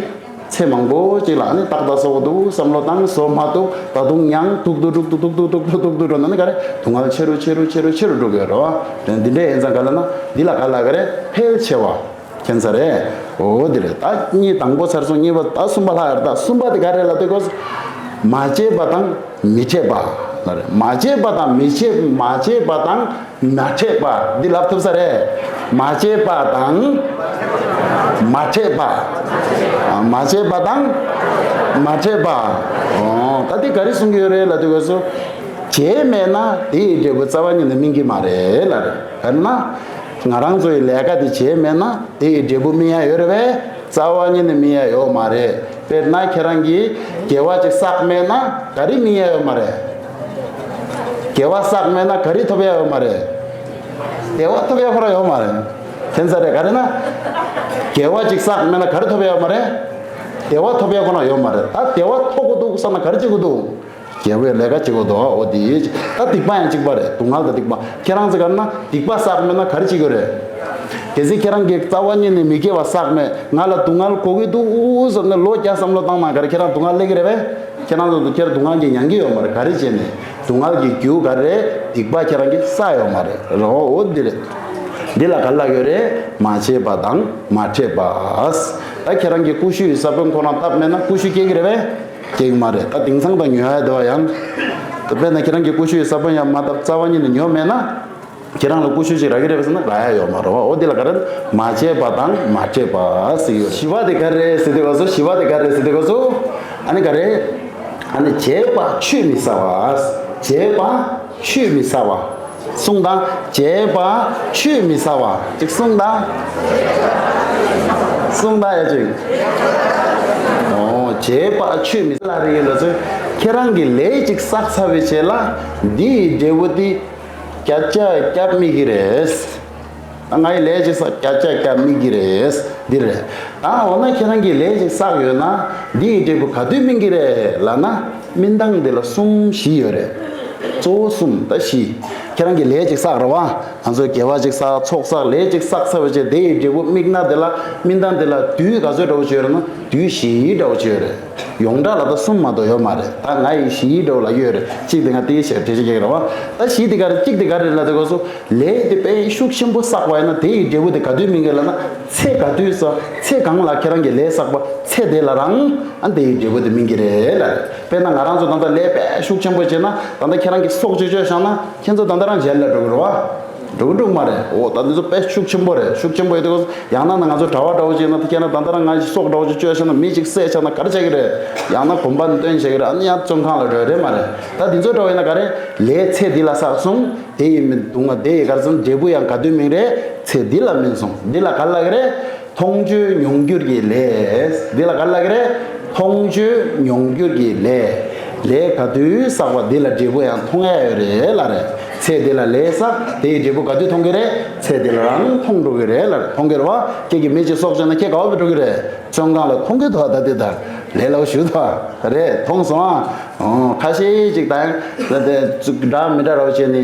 ཚེ་མང་པོ་ཅིག་ལ་ཨ་ནི་ཏག་ཏག་བཟོ་གི་འདུག་བསམ་བློ་བཏང་བཟོ་མ་ཐུབ། ད་དུང་ཡང་ཐུག་ཐུག་ཐུག་ཐུག་ཐུག་ཐུག་ཐུག་ཐུག་ཐུག་འགྲོ་ན་ནི་ག་རེ་སྡུག་བསྔལ་ཆེ་རུ་ཆེ་རུ་ཆེ་རུ་ཆེ་རུ་འགྲོ་གི་ཡོད་རེད་བ། དེ་འདི་འདྲ་ཡིན་ཙང་ག་ལ་ན་འདི་ལ་ག་ལ་ག་རེ་འཕེལ་ཆེ་བ། མཁྱེན་ས་རེད། འོ་དེ་རེད། ད་གཉིས་དང་པོ་ཚར་སོང་། གཉིས་པ་ད་གསུམ་པ་ལྷག་ཡོད་རེད། ད་གསུམ་པ་དེ་ག་རེ་ལབ་དུས་གོ། མ་བྱས་པ་དང་མི་འཕྲད་པ་ལ་རེད། མ་བྱས་པ་དང་མི་འཕྲད། མ་བྱས་པ་དང་མ་འཕྲད་པ་འདི་ལབ་ཐུབ་ས་རེད། མ་བྱས་པ་དང་མ་འཕྲད་པ། མ་བྱས་པ་དང་མ་འཕྲད་པ། འོ་ད་འདི་ག་རེ་གསུང་གི་ཡོད་རེད་ལབ་དུས་གོ་སོ། བྱས་མེད་ན་དེ་ཡི་འབྲས་བུ་རྩ་བ་ཉིད་ནས་སྨིན་གྱི་མ་རེད་ལབ་རེད། ག་རེ་ན། ང་རང་ཚོ་ཡི་ལས་ཀ་དེ་བྱས་མེད་ན་དེ་ཡི་འབྲས་བུ་སྨིན་ཡ་ཡོད་རེད་པས། རྩ་བ་ཉིད་ནས་སྨིན་ཡ་ཡོད་མ་རེད། དཔེར་ན་ཁྱེད་རང་གིས་དགེ་བ་ཅིག་བསགས་མེད་ན་ག་རེ་སྨིན་ཡ་ཡོད་མ་རེད། དགེ་བ་བསགས་མེད་ན་ག་རེ་ཐོབ་ཡ་ཡོད་མ་རེད། བདེ་བ་ཐོབ་ཡ་ཁོ་རང་ཡོད་མ་རེད། མཁྱེན་ས་རེད། ག་རེ་ན། དགེ་བ་ཅིག་བསགས་མེད་ན་ག་རེ་ཐོབ་ཡ་ཡོད་མ་རེད། བདེ་བ་ཐོབ་ཡ་ཁོ་རང་ཡོད་མ་རེད། ད་བདེ་བ་ཐོབ་དགོས་འདུག་བསམ་ན་ག་རེ་བྱེད་དགོས་འདུག་དགེ་བའི་ལས་ཀ་བྱེད་དགོས་འདུག་འོ་དེ་ད་སྡིག་པ་ཡང་གཅིག་པ་རེད། སྡུག་བསྔལ་དང་སྡིག་པ། ཁྱེད་རང་ཚོ་ག་རེ་ན་སྡིག་པ་བསགས་མེད་ན་ག་རེ་བྱེད་དགོས་རེད། གལ་སྲིད་ཁྱེད་རང་གིས་རྩ་བ་ཉིད་ནས་མི་དགེ་བ་བསགས་མེད། ང་ལ་སྡུག་བསྔལ་གོ་གི་འདུག་ཟེར་ནས་ལོ་བརྒྱ་བསམ་བློ་བཏང་ན་ག་རེ་ཁྱེད་རང་སྡུག་བསྔལ་སླེབས་ཀྱི་རེད་པས། ཁྱེད་རང་ཚོ་ཁྱེད་རང་སྡུག་བསྔལ་གྱིས་མྱང་གི་ཡོད་མ་རེད། ག་རེ་བྱས་ནས་སྡུག་བསྔལ་གྱི་རྒྱུ་ག་རེ་རེད། སྡིག་པ་ཁྱེད་རང་གིས་བསགས་ཡོད་མ་རེད་རོ། འོ་འདི་རེད། འདི་ལ་ག་རེ་ལབ་ཡོད་རེད། མ་བྱས་པ་དང་མ་འཕྲད་པ། ད་ཁྱེད་རང་གི་ཀུ་ཤུ་ཡི་ས་བོན་ཁོ་རང་བཏབ་མེད་ན་ཀུ་ཤུ་སྐྱེ་གི་རེད་པས། སྐྱེ་གི་མ་རེད། ད་དེང་སང་ད་ཉོ་ཡ་དེ་བ་ཡང་། ད་དཔེར་ན་ཁྱེད་རང་གི་ཀུ་ཤུ་ཡི་ས་བོན་ཡང་མ་བཏབ་རྩ་བ་ཉིད་ནས་ཉོ་མེད་ན། ཁྱེད་རང་ལ་ཀུ་ཤུ་ཞིག་རག་གི་རེད་པས་ཟེར་ན་རག་ཡ་ཡོད་མ་རེད་བ། འོ་དེ་ལ་ག་རེ་མ་བྱས་པ་དང་མ་འཕྲད་པ་ཟེར་ཡོད། བཞི་པ་དེ་ག་རེ་ཟེར་དུས་ག་ཚོད། བཞི་པ་དེ་ག་རེ་ཟེར་དུས་ག་ཚོད། ཨ་ནི་ག་རེ། ཨ་ནི་བྱས་པ་ཆུད་མི་ཟ་བ། བྱས་པ་ཆུད་མི་ཟ་བ། གསུངས་དང་། བྱས་པ་ཆུད་མི་ཟ་བ། ཅིག་གསུངས་དང་། གསུངས་དང་ཡ་ཅིག་འོ་བྱས་པ་ཆུད་མི་ཟ་ལ་རེ་ཡོད་ལ་ཚོད། ཁྱེད་རང་གིས་ལས་ཅིག་བསགས་ཚར་བའི་རྗེས་ལ་འདི་ཡི་འབྲས་བུ་དེ། བརྒྱ་ཆ་བརྒྱ་སྨིན་གྱི་རེད། ད་ང་ཡི་ལས་ཅིག་བསགས་བརྒྱ་ཆ་བརྒྱ་སྨིན་གྱི་རེད། འདི་རེད། ད་འོ་ན་ཁྱེད་རང་གིས་ལས་ཅིག་བསགས་ཡོད་ན་འདི་ཡི་འབྲས་བུ་ག་དུས་སྨིན་གྱི་རེད་ལབ་ན། སྨིན་སྟངས་འདི་ལ་གསུམ་བཞི་ཡོད་རེད། གཙོ་བོ་གསུམ་ད་བཞི། ཁྱེད་རང་གིས་ལས་ཅིག་བསགས་རེད་བ། ང་ཚོས་དགེ་བ་ཅིག་བསགས། ཚོགས་བསགས། ལས་ཅིག་བསགས་ཚར་བའི་རྗེས་དེ་ཡི་འབྲས་བུ་སྨིན་ན་འདི་ལ། སྨིན་སྟངས་འདི་ལ་དུས་ག་ཚོད་འདྲ་བོ་ཅིག་ཡོད་རེད་ན་དུས་བཞི་འདྲ་བོ་ཅིག་ཡོད་རེད། ཡོངས་གྲགས་ལ་ད་གསུམ་མ་གཏོགས་ཡོད་མ་རེད། ད་ང་ཡི་བཞི་འདྲ་བོ་ལ་ཡོད་རེད། གཅིག་དེ་ང་དེའི་ཞེས་འགྲེལ་བཤད་རྒྱག་གི་རེད་བ། ད་བཞི་དེ་ག་རེ། གཅིག་དེ་ག་རེ་ལབ་དུས་སྐབས་སུ། ལས་དེ་དཔེ་ཤུགས་ཆེན་པོ་བསགས་པ་ཡིན་ན་དེ་ཡི་འབྲས་བུ་དེ་ག་དུས་སྨིན་གྱི་ལབ་ན། ཚེ་ག་དུས་ས། ཚེ་གང་ལ་ཁྱེད་རང་གིས་ལས་བསགས་པ་ཚེ་དེ་ལ་རང་ཨ་དེ་ཡི་འབྲས་བུ་དེ་སྨིན་གྱི་རེད་ལབ་རེད། དཔེར་ན་ང་རང་ཚོ་ད་ལྟ་ལས་དཔེ་ཤུགས་ཆེན་པོ་བྱས་ན་ད་ལྟ་ཁྱེད་རང་གིས་སྲོག་ཅིག་གཅོད་བཞག་ན་ཁྱེད་ཚོ་ད་ལྟ་རང་མཇལ་ལ་འགྲོ་གི་རེད་བ། འགྲོ་གི་འགྲོ་གི་མ་རེད། འོ་ད་འདི་ཚོ་དཔེ་ཤུགས་ཆེན་པོ་རེད། ཤུགས་ཆེན་པོ་ཡོད་དུས་ཡང་ན་ན་ང་ཚོ་གྲྭ་པ་འདྲ་བོ་ཅིག་ཡིན་ན་ད་ཁྱེད་རང་ད་ལྟ་རང་ང་ཞིག་སྲོག་འདྲ་བོ་ཅིག་གཅོད་བཞག་ན་མི་ཅིག་བསད་བཞག་ན་ག་རེ་བྱེད་ཀྱི་རེད། ཡང་ན་གོམ་པ་འདོན་བྱེད་ཀྱི་རེད། ཨ་ནི་ཡང་བཙོན་ཁང་ལ་འགྲོ་ཡ་རེད་མ་རེད། ད་འདི་ཚོ་འདྲ་བོ་ཡིན་ན་ག་རེ། ལས་ཚེ་འདི་ལ་བསགས་སོང་། དེ་ཡི་མི་སྡུག་བསྔལ་དེ་ཡི་ག་རེ་སོང་། འབྲས་བུ་ཡང་ག་དུས་སྨིན་རེད། ཚེ་འདི་ལ་སྨིན་སོང་། འདི་ལ་ག་ལབ་ཀྱི་རེད། མཐོང་ཆོས་མྱོང་འགྱུར་གྱི་ལས། འདི་ལ་ག་ལབ་ཀྱི་རེད། མཐོང་ཆོས་མྱོང་འགྱུར་གྱི་ལས། ལས་ག་དུས་བསགས་པ་འདི་ལ་འབྲས་བུ་ཡང་མཐོང་ཡ་ཡོད་རེད་ལབ་རེད། ཚེ་འདི་ལ་ལས་བསགས་དེ་ཡི་འབྲས་བུ་ག་དུས་མཐོང་གི་རེད། ཚེ་འདི་ལ་རང་མཐོང་འགྲོ་གི་རེད་ལ། མཐོང་གི་རེད་བ། ཁྱེད་ཀྱིས་མི་གཅིག་སྲོག་བཅད་ན་ཁྱེད་ག་བ་བུད་འགྲོ་གི་རེད། བཙོན་ཁང་ལ་མཐོང་གི་འདུག་ད་དེ་ད་ལས་སླ་པོ་ཞུ་ད་རེད། མཐོང་སོང་ཨ། ཁ་ཤས་ཅིག་ད་ཡང་ད་དེ་འདྲ་མི་འདྲ་རོ་བྱས་ནས།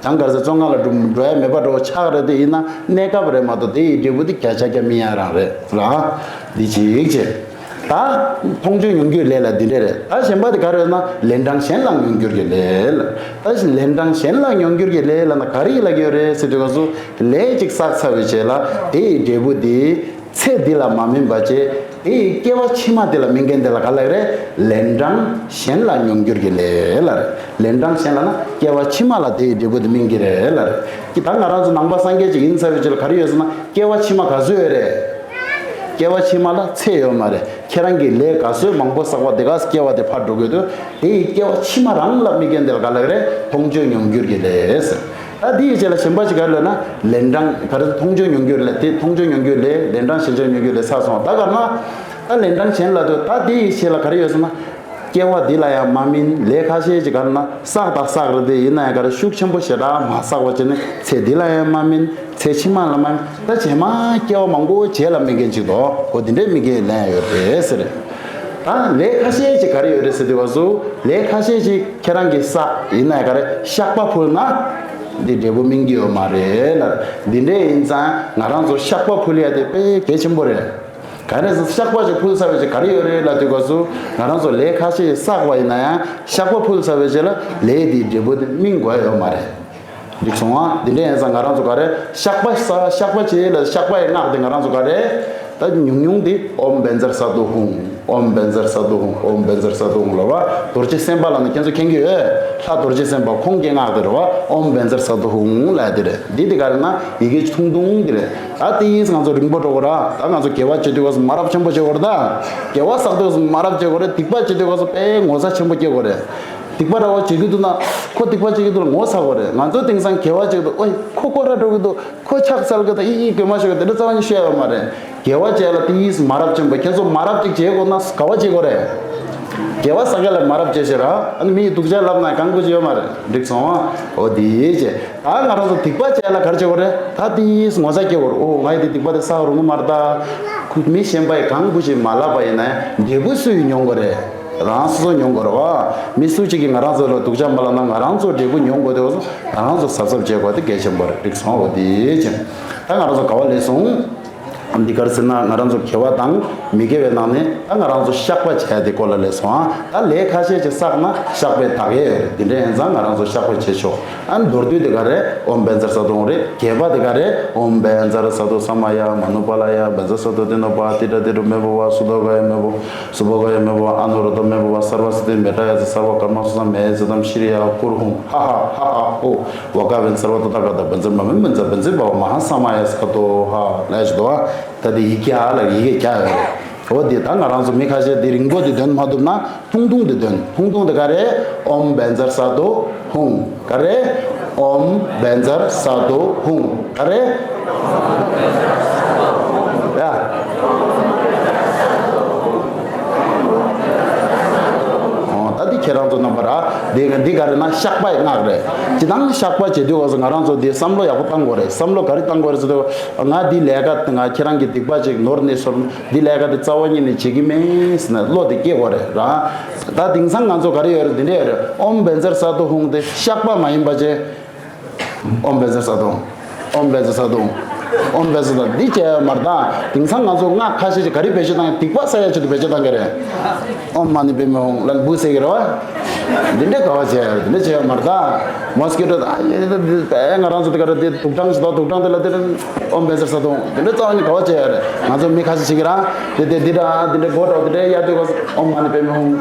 ཡང་ག་རེ་ཟེར། བཙོན་ཁང་ལ་འགྲོ་འགྲོ་ཡ་མེད་པ་འགྲོ་ཆགས་རེད་དེ། ཡིན་ན་གནས་སྐབས་རེད་མ་གཏོགས་དེ་ཡི་འབྲས་བུ་དེ་བརྒྱ་ཆ་བརྒྱ་སྨིན་ཡ་རང་རེད་ལ། འདི་གཅིག་བྱས། ད་མཐོང་ཆོས་མྱོང་འགྱུར་ལས་ལ་འདི་འདྲས་རེད། ད་གཞན་པ་དེ་ག་རེ་ཡོད་ན་ལན་གྲངས་གཞན་ལ་མྱོང་འགྱུར་གྱི་ལས་ལ། ད་ལན་གྲངས་གཞན་ལ་མྱོང་འགྱུར་གྱི་ལས་ལ་ན་ག་རེ་ཡིན་ལབ་ཀྱི་ཡོད་རེད་ཟེར་དུས་སྐབས་སུ། ལས་ཅིག་བསགས་ཚར་བའི་རྗེས་ལ་དེ་ཡི་འབྲས་བུ་དེ་ཚེ་འདི་ལ་མ་སྨིན་པ་བྱས། དེ་ཡི་སྐྱེ་བ་ཕྱི་མ་དེ་ལ་སྨིན་མཁན་དེ་ལ་ག་ལབ་རེད། ལན་གྲངས་གཞན་ལ་མྱོང་འགྱུར་གྱི་ལས་ལ་རེད། ལན་གྲངས་གཞན་ལ་ན་སྐྱེ་བ་ཕྱི་མ་ལ་དེ་ཡི་འབྲས་བུ་དེ་སྨིན་གྱི་རེད་ལ་རེད། ཀྱི་ད་ང་རང་ཚོ་ནང་པ་སངས་རྒྱས་ཅིག་ཡིན་ཚར་བའི་རྗེས་ལ་ག་རེ་ཡོད་ཟེར་ན་སྐྱེ་བ་ཕྱི་མ་ག་ཚོད་ཡོད་རེད། སྐྱེ་བ་ཕྱི་མ་ལ་ཚེ་ཡོད་མ་རེད། ཁྱེད་རང་གིས་ལས་ག་ཚོད་མང་པོ་བསགས་པ་དེ་ག་སྐྱེ་བ་དེ་ཕར་འགྲོ་དགོས་དུས། དེ་ཡི་སྐྱེ་བ་ཕྱི་མ་རང་ལ་དམིགས་མཁན་དེ་ལ་ག་ལབ་རེད། མཐོང་ཆོས་མྱོང་འགྱུར་གྱི་ལས་ཟེར། ད་དེ་ཡི་རྗེས་ལ་གཞན་པ་ཞིག་ག་རེ་ལབ་ན་ལན་གྲངས་ག་རེ། མཐོང་ཆོས་མྱོང་འགྱུར་ལས་དེ། མཐོང་ཆོས་མྱོང་འགྱུར་ལས་ལན་གྲངས་གཞན་ཆོས་མྱོང་འགྱུར་ལས་ཚར་སོང་། ད་ག་ན་ད་ལན་གྲངས་གཞན་ལ་དུ་ད་དེ་ཡི་རྗེས་ལ་ག་རེ་ཡོད་ཟེར་ན། སྐྱེ་བ་འདི་ལ་ཡང་མ་སྨིན། ལས་ཁ་ཤས་ཅིག་ག་རེ་ན་བསགས་དང་བསགས་རེད་དེ། ཡིན་ན་ཡང་ག་རེ་ཤུགས་ཆེན་པོ་ཞེ་དྲག་མ་བསགས་པ་བྱས་ནས་ཚེ་འདི་ལ་ཡང་མ་སྨིན། ཚེ་ཕྱི་མ་ལ་མ་སྨིན། ད་རྗེས་མ་སྐྱེ་བ་མང་པོ་རྗེས་ལ་སྨིན་མཁན་ཅིག་འདུག་འོ་དེ་འདྲའི་སྨིན་མཁན་ལན་ཡོད་རེད་ཟེར། ད་ལས་ཁ་ཤས་ཅིག་ག་རེ་ཡོད་རེད་ཟེར་དུས་སྐབས་སུ། ལས་ཁ་ཤས་ཅིག་ཁྱེད་རང་གིས་བསགས། ཡིན་ན་ཡང་ག་རེ་བཤགས་པ་ཕུལ་ན་འདི་འབྲས་བུ་སྨིན་གྱི་ཡོད་མ་རེད་ལ། འདི་འདྲས་ཡིན་ཙང་ང་རང་ཚོ་བཤགས་པ་ཕུལ་ཡ་དེ་དཔེ་གལ་ཆེན་པོ་རེད། ག་རེ་ཟེར། བཤགས་པ་ཅིག་ཕུལ་ཚར་བའི་རྗེས་ག་རེ་ཡོད་རེད་ལབ་དུས་སྐབས་སུ། ང་རང་ཚོ་ལས་ཁ་ཤས་བསགས་པ་ཡིན་ན་ཡང་བཤགས་པ་ཕུལ་ཚར་བའི་རྗེས་ལ་ལས་དེའི་འབྲས་བུ་དེ་སྨིན་དགོས་ཡོད་མ་རེད། འགྲིག་སོང་ཨ། དེ་འདྲ་ཡིན་ཙང་ང་རང་ཚོ་ག་རེ་བཤགས་པ་ས་བཤགས་པ་བྱེད་ལ། བཤགས་པའི་སྔགས་དེ་ང་རང་ཚོ་ག་རེ། ད་ཉུང་ཉུང་དེ་ཨོཾ་བཛྲ་སཏྭ་ཧཱུྃ། ཨོཾ་བཛྲ་སཏྭ་ཧཱུྃ། ཨོཾ་བཛྲ་སཏྭ་ཧཱུྃ་ལབ་པ། རྡོ་རྗེ་སེམས་དཔའ་ལབ་ན་ཁྱེད་ཚོ་མཁྱེན་གྱི་ཡོད། ལྷ་རྡོ་རྗེ་སེམས་དཔའ་ཁོང་གི་སྔགས་དེ་རེད་བ། ཨོཾ་བཛྲ་སཏྭ་ཧཱུྃ་ལབ་དེ་རེད། འདི་དེ་ག་རེ་ན་ཡི་གེ་ཐུང་ཐུང་དེ་རེད། ད་དེ་ཡིས་ང་ཚོ་རིང་པོ་འགྲོ་གི་ར། ད་ང་ཚོ་དགེ་བ་བྱེད་དུས་སྐབས་སུ་མ་རབས་ཆེན་པོ་བྱེད་དགོས་རེད་ད། དགེ་བ་བསགས་དུས་སུ་མ་རབས་བྱེད་དགོས་རེད། སྡིག་པ་བྱེད་དུས་སྐབས་སུ་དཔེ་ངོ་ཚ་ཆེན་པོ་སྐྱེ་དགོས་རེད། སྡིག་པ་འདྲ་བོ་བྱེད་ཀྱི་འདུག་ན་ཁོ་སྡིག་པ་བྱེད་ཀྱི་འདུག་ལ་ངོ་ཚ་དགོས་རེད། ང་ཚོ་དེང་སང་དགེ་བ་བྱེད་ཀྱི་འདུག་ཨོའི་ཁོ་སྐོར་ར་འགྲོ་གི་འདུག་ཁོ་ཕྱག་འཚལ་གི་འདུག་ཨི་ཨི་དགོས་མ་ཞུ་གི་དེ་འདྲ་རྩ་བ་ཉིད་ཤེས་ཡ་ཡོད་མ་རེད། དགེ་བ་བྱས་ལ་དེ་ཡིས་མ་རབས་ཆེན་པོ། ཁྱེད་ཚོ་མ་རབས་ཅིག་བྱེད་དགོས་ན་ག་བ་བྱེད་དགོས་རེད། དགེ་བ་བསགས་མཁན་ལ་མ་རབས་བྱེད་ཤེས་ར། ཨ་ནི་མི་ཡི་སྡུག་ཅག་ལབ་ན་གང་དགོས་ཀྱི་ཡོད་མ་རེད། འགྲིག་སོང་ཨ། འོ་དེ་བྱས། ད་ང་རང་ཚོ་སྡིག་པ་བྱས་ལ་ག་རེ་བྱེད་དགོས་རེད། ད་དེ་ཡིས་ངོ་ཚ་སྐྱེ་དགོས་རེད། ཨོ་ང་ཡི་དེ་སྡིག་པ་དེ་བསགས་རུང་གི་མ་རེད་ད། ཁོ་མི་གཞན་པ་ཡི་གང་དགོས་ཞེས་མ་ལབ་པ་ཡིན་ན་ཡང་འབྲས་བུ་སུ་ཡིས་མྱོང་དགོས་རེད། རང་སོ་སོ་མྱོང་དགོས་རེད་བ། མི་སུ་གཅིག་གིས་ང་རང་ཚོ་ལ་སྡུག་ཅག་མ་ལབ་ན་ང་རང་ཚོ་འབྲས་བུ་མྱོང་དགོས་དེ་བ། ང་རང་ཚོ་གཟབ་གཟབ་བྱེད་དགོས་དེ་གལ་ཆེན་པོ་རེད། འགྲིག་སོང་། འོ་དེ་བྱས། ད་ང་རང་ཚོ་ག་བ་ལས་སོང་། འདི་ག་རེ་ཟེར་ན་ང་རང་ཚོ་དགེ་བ་དང་མི་དགེ་བའི་ནང་ནས་ད་ང་རང་ཚོ་བཤགས་པ་བྱས་དེ་སྐོར་ལ་ལས་སོང་ཨ། ད་ལས་ཁ་ཤས་ཅིག་བསགས་ན་བཤགས་པའི་བདག་ཡས་རེད། དེ་འདྲ་ཡིན་ཙང་ང་རང་ཚོ་བཤགས་པ་བྱེད་ཆོག་ཨ། མདོར་བསྡུས་དེ་ག་རེ། ཨོཾ་བཛྲ་སཏྭ་ཧཱུྃ་རེད། བརྒྱད་པ་དེ་ག་རེ། ཨོཾ་བཛྲ་སཏྭ་སྨ་ཡ་མ་ནུ་པཱ་ལ་ཡ། བཛྲ་སཏྭ་ཏི་ནུ་པ་ཏི་ཏྲ་ཏི་ཏྲ་མེ་བྷ་ཝ། སུ་ཏོ་ག་ཡ་མེ་བྷ་ཝ། སུ་བྷོ་ག་ཡ་མེ་བྷ་ཝ། ཨ་ནུ་རུ་ཏ་མེ་བྷ་ཝ། སརྦ་སིདྡྷི་མེ་ཏྲ་ཡ་ཙ། སརྦ་ཀརྨ་སུ་ས་མེ་ཙི་ཏམ་ཤྲི་ཡ་ཀུར་ཧཱུྃ། ཧ་ཧ་ཧ་ཧ་ཧོ། བྷ་ག་བན་སརྦ་ཏ་ཐཱ་ག་ཏ་བཛྲ་མ་མེ་བཛྲ་བཛྲ་བྷ་ཝ་མ་ཧཱ་ས་མ་ཡ་སྭ་དྷུ་ཧ། ལས་ཞུ་དོ། ད་དེ་ཡི་གེ་ཨ་ལ་ཡི་གེ་རྒྱ་ཡོད་རེད། འོ་དེ་ད་ང་རང་ཚོ་མི་ཁ་ཤས་དེ་རིང་པོ་དེ་འདོན་མ་ཐུབ་ན་ཐུང་ཐུང་དེ་འདོན། ཐུང་ཐུང་དེ་ག་རེ། ཨོཾ་བཛྲ་སཏྭ་ཧཱུྃ། ག་རེ། ཨོཾ་བཛྲ་སཏྭ་ཧཱུྃ། ག་རེ། ཡ། ཨོ་ད་འདི་ཁྱེད་རང་ཚོ་རྣམ་པ་ར། འདི་འདི་ག་རེ་ན་བཤགས་པའི་སྔགས་རེད། ཅི་དང་བཤགས་པ་བྱེད་དུས་སྐབས་སུ་ང་རང་ཚོ་འདི་བསམ་བློ་ཡག་པོ་བཏང་དགོས་རེད། བསམ་བློ་ག་རེ་བཏང་དགོས་རེད་ཟེར་དུས། ང་འདི་ལས་ཀ་ང་ཁྱེད་རང་གི་སྡིག་པ་ཅིག་ནོར་ནས་སོར། འདི་ལས་ཀ་འདི་རྩ་བ་ཉིད་ནས་བྱེད་ཀྱི་མེད་ཟེར་ན་བློ་དེ་སྐྱེ་དགོས་རེད་ར། ད་དེང་སང་ང་ཚོ་ག་རེ་ཡོད་རེད། འདི་འདྲ་ཡོད་རེད། ཨོཾ་བཛྲ་སཏྭ་ཧཱུྃ་དེ་བཤགས་པ་མ་ཡིན་པ་བྱས། ཨོཾ་བཛྲ་སཏྭ་ཧཱུྃ། ཨོཾ་བཛྲ་སཏྭ་ཧཱུྃ། ཨོཾ་བཛྲ་སཏྭ། འདི་བྱས་ཡོད་མ་རེད་ད། དེང་སང་ང་ཚོ་སྔགས་ཁ་ཤས་ཅིག་ག་རེ་བེད་སྤྱོད་བཏང་། སྡིག་པ་བསགས་ཡ་ཆེད་དུ་བེད་སྤྱོད་བཏང་གི་རེད། ཨོཾ་མ་ཎི་པདྨེ་ཧཱུྃ་ལབ་འབུ་བསད་ཀྱི་རེད་བ། འདི་འདྲ་ག་བ་བྱས་ཡོད་རེད། འདི་འདྲ་བྱས་ཡོད་མ་རེད་ད། མོ་སི་ཀི་ཊོ་ད་ཨ་ཡེ་ད་འདི་ད་ང་རང་ཚོ་དེ་ག་རེ་དེ་དུག་སྦྲང་ཞིག་ད་དུག་སྦྲང་དེ་ལ་དེ་ཨོཾ་བཛྲ་སཏྭ་ཧཱུྃ། དེ་འདྲ་རྩ་བ་ཉིད་ག་བ་བྱས་ཡོད་རེད། ང་ཚོ་མི་ཁ་ཤས་ཤིག་གིས་རང་དེ་དེ་འདི་འདྲ་འདི་འདྲ་མགོ་འདྲ་འདི་འདྲ་ཡར་དེ་ག་ཨོཾ་མ་ཎི་པདྨེ་ཧཱུྃ།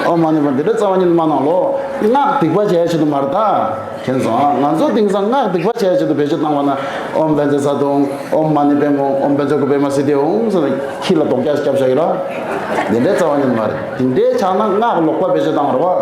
ཨོཾ་མ་ཎི་པདྨེ། འདི་འདྲ་རྩ་བ་ཉིད་མ་གནང་ལོ། སྔགས་སྡིག་པ་བྱས་ཆེད་དུ་མ་རེད་ད། མཁྱེན་སོང་ཨ། ང་ཚོ་དེང་སང་སྔགས་སྡིག་པ་བྱས་ཆེད་དུ་བེད་སྤྱོད་བཏང་བ་ན། ཨོཾ་བཛྲ་སཏྭ་ཧཱུྃ། ཨོཾ་མ་ཎི་པདྨེ་ཧཱུྃ། ཨོཾ་བཛྲ་གུ་པདྨ་སིདྡྷི་ཧཱུྃ་ཟེར་ནས་ཁྱི་ལ་རྡོག་རྒྱག་བརྒྱབ་བཞག་གི་ར། དེ་འདྲའི་རྩ་བ་ཉིད་མ་རེད། དེ་འདྲའི་ཆགས་ན་སྔགས་ལོག་པ་བེད་སྤྱོད་བཏང་བ་རེད་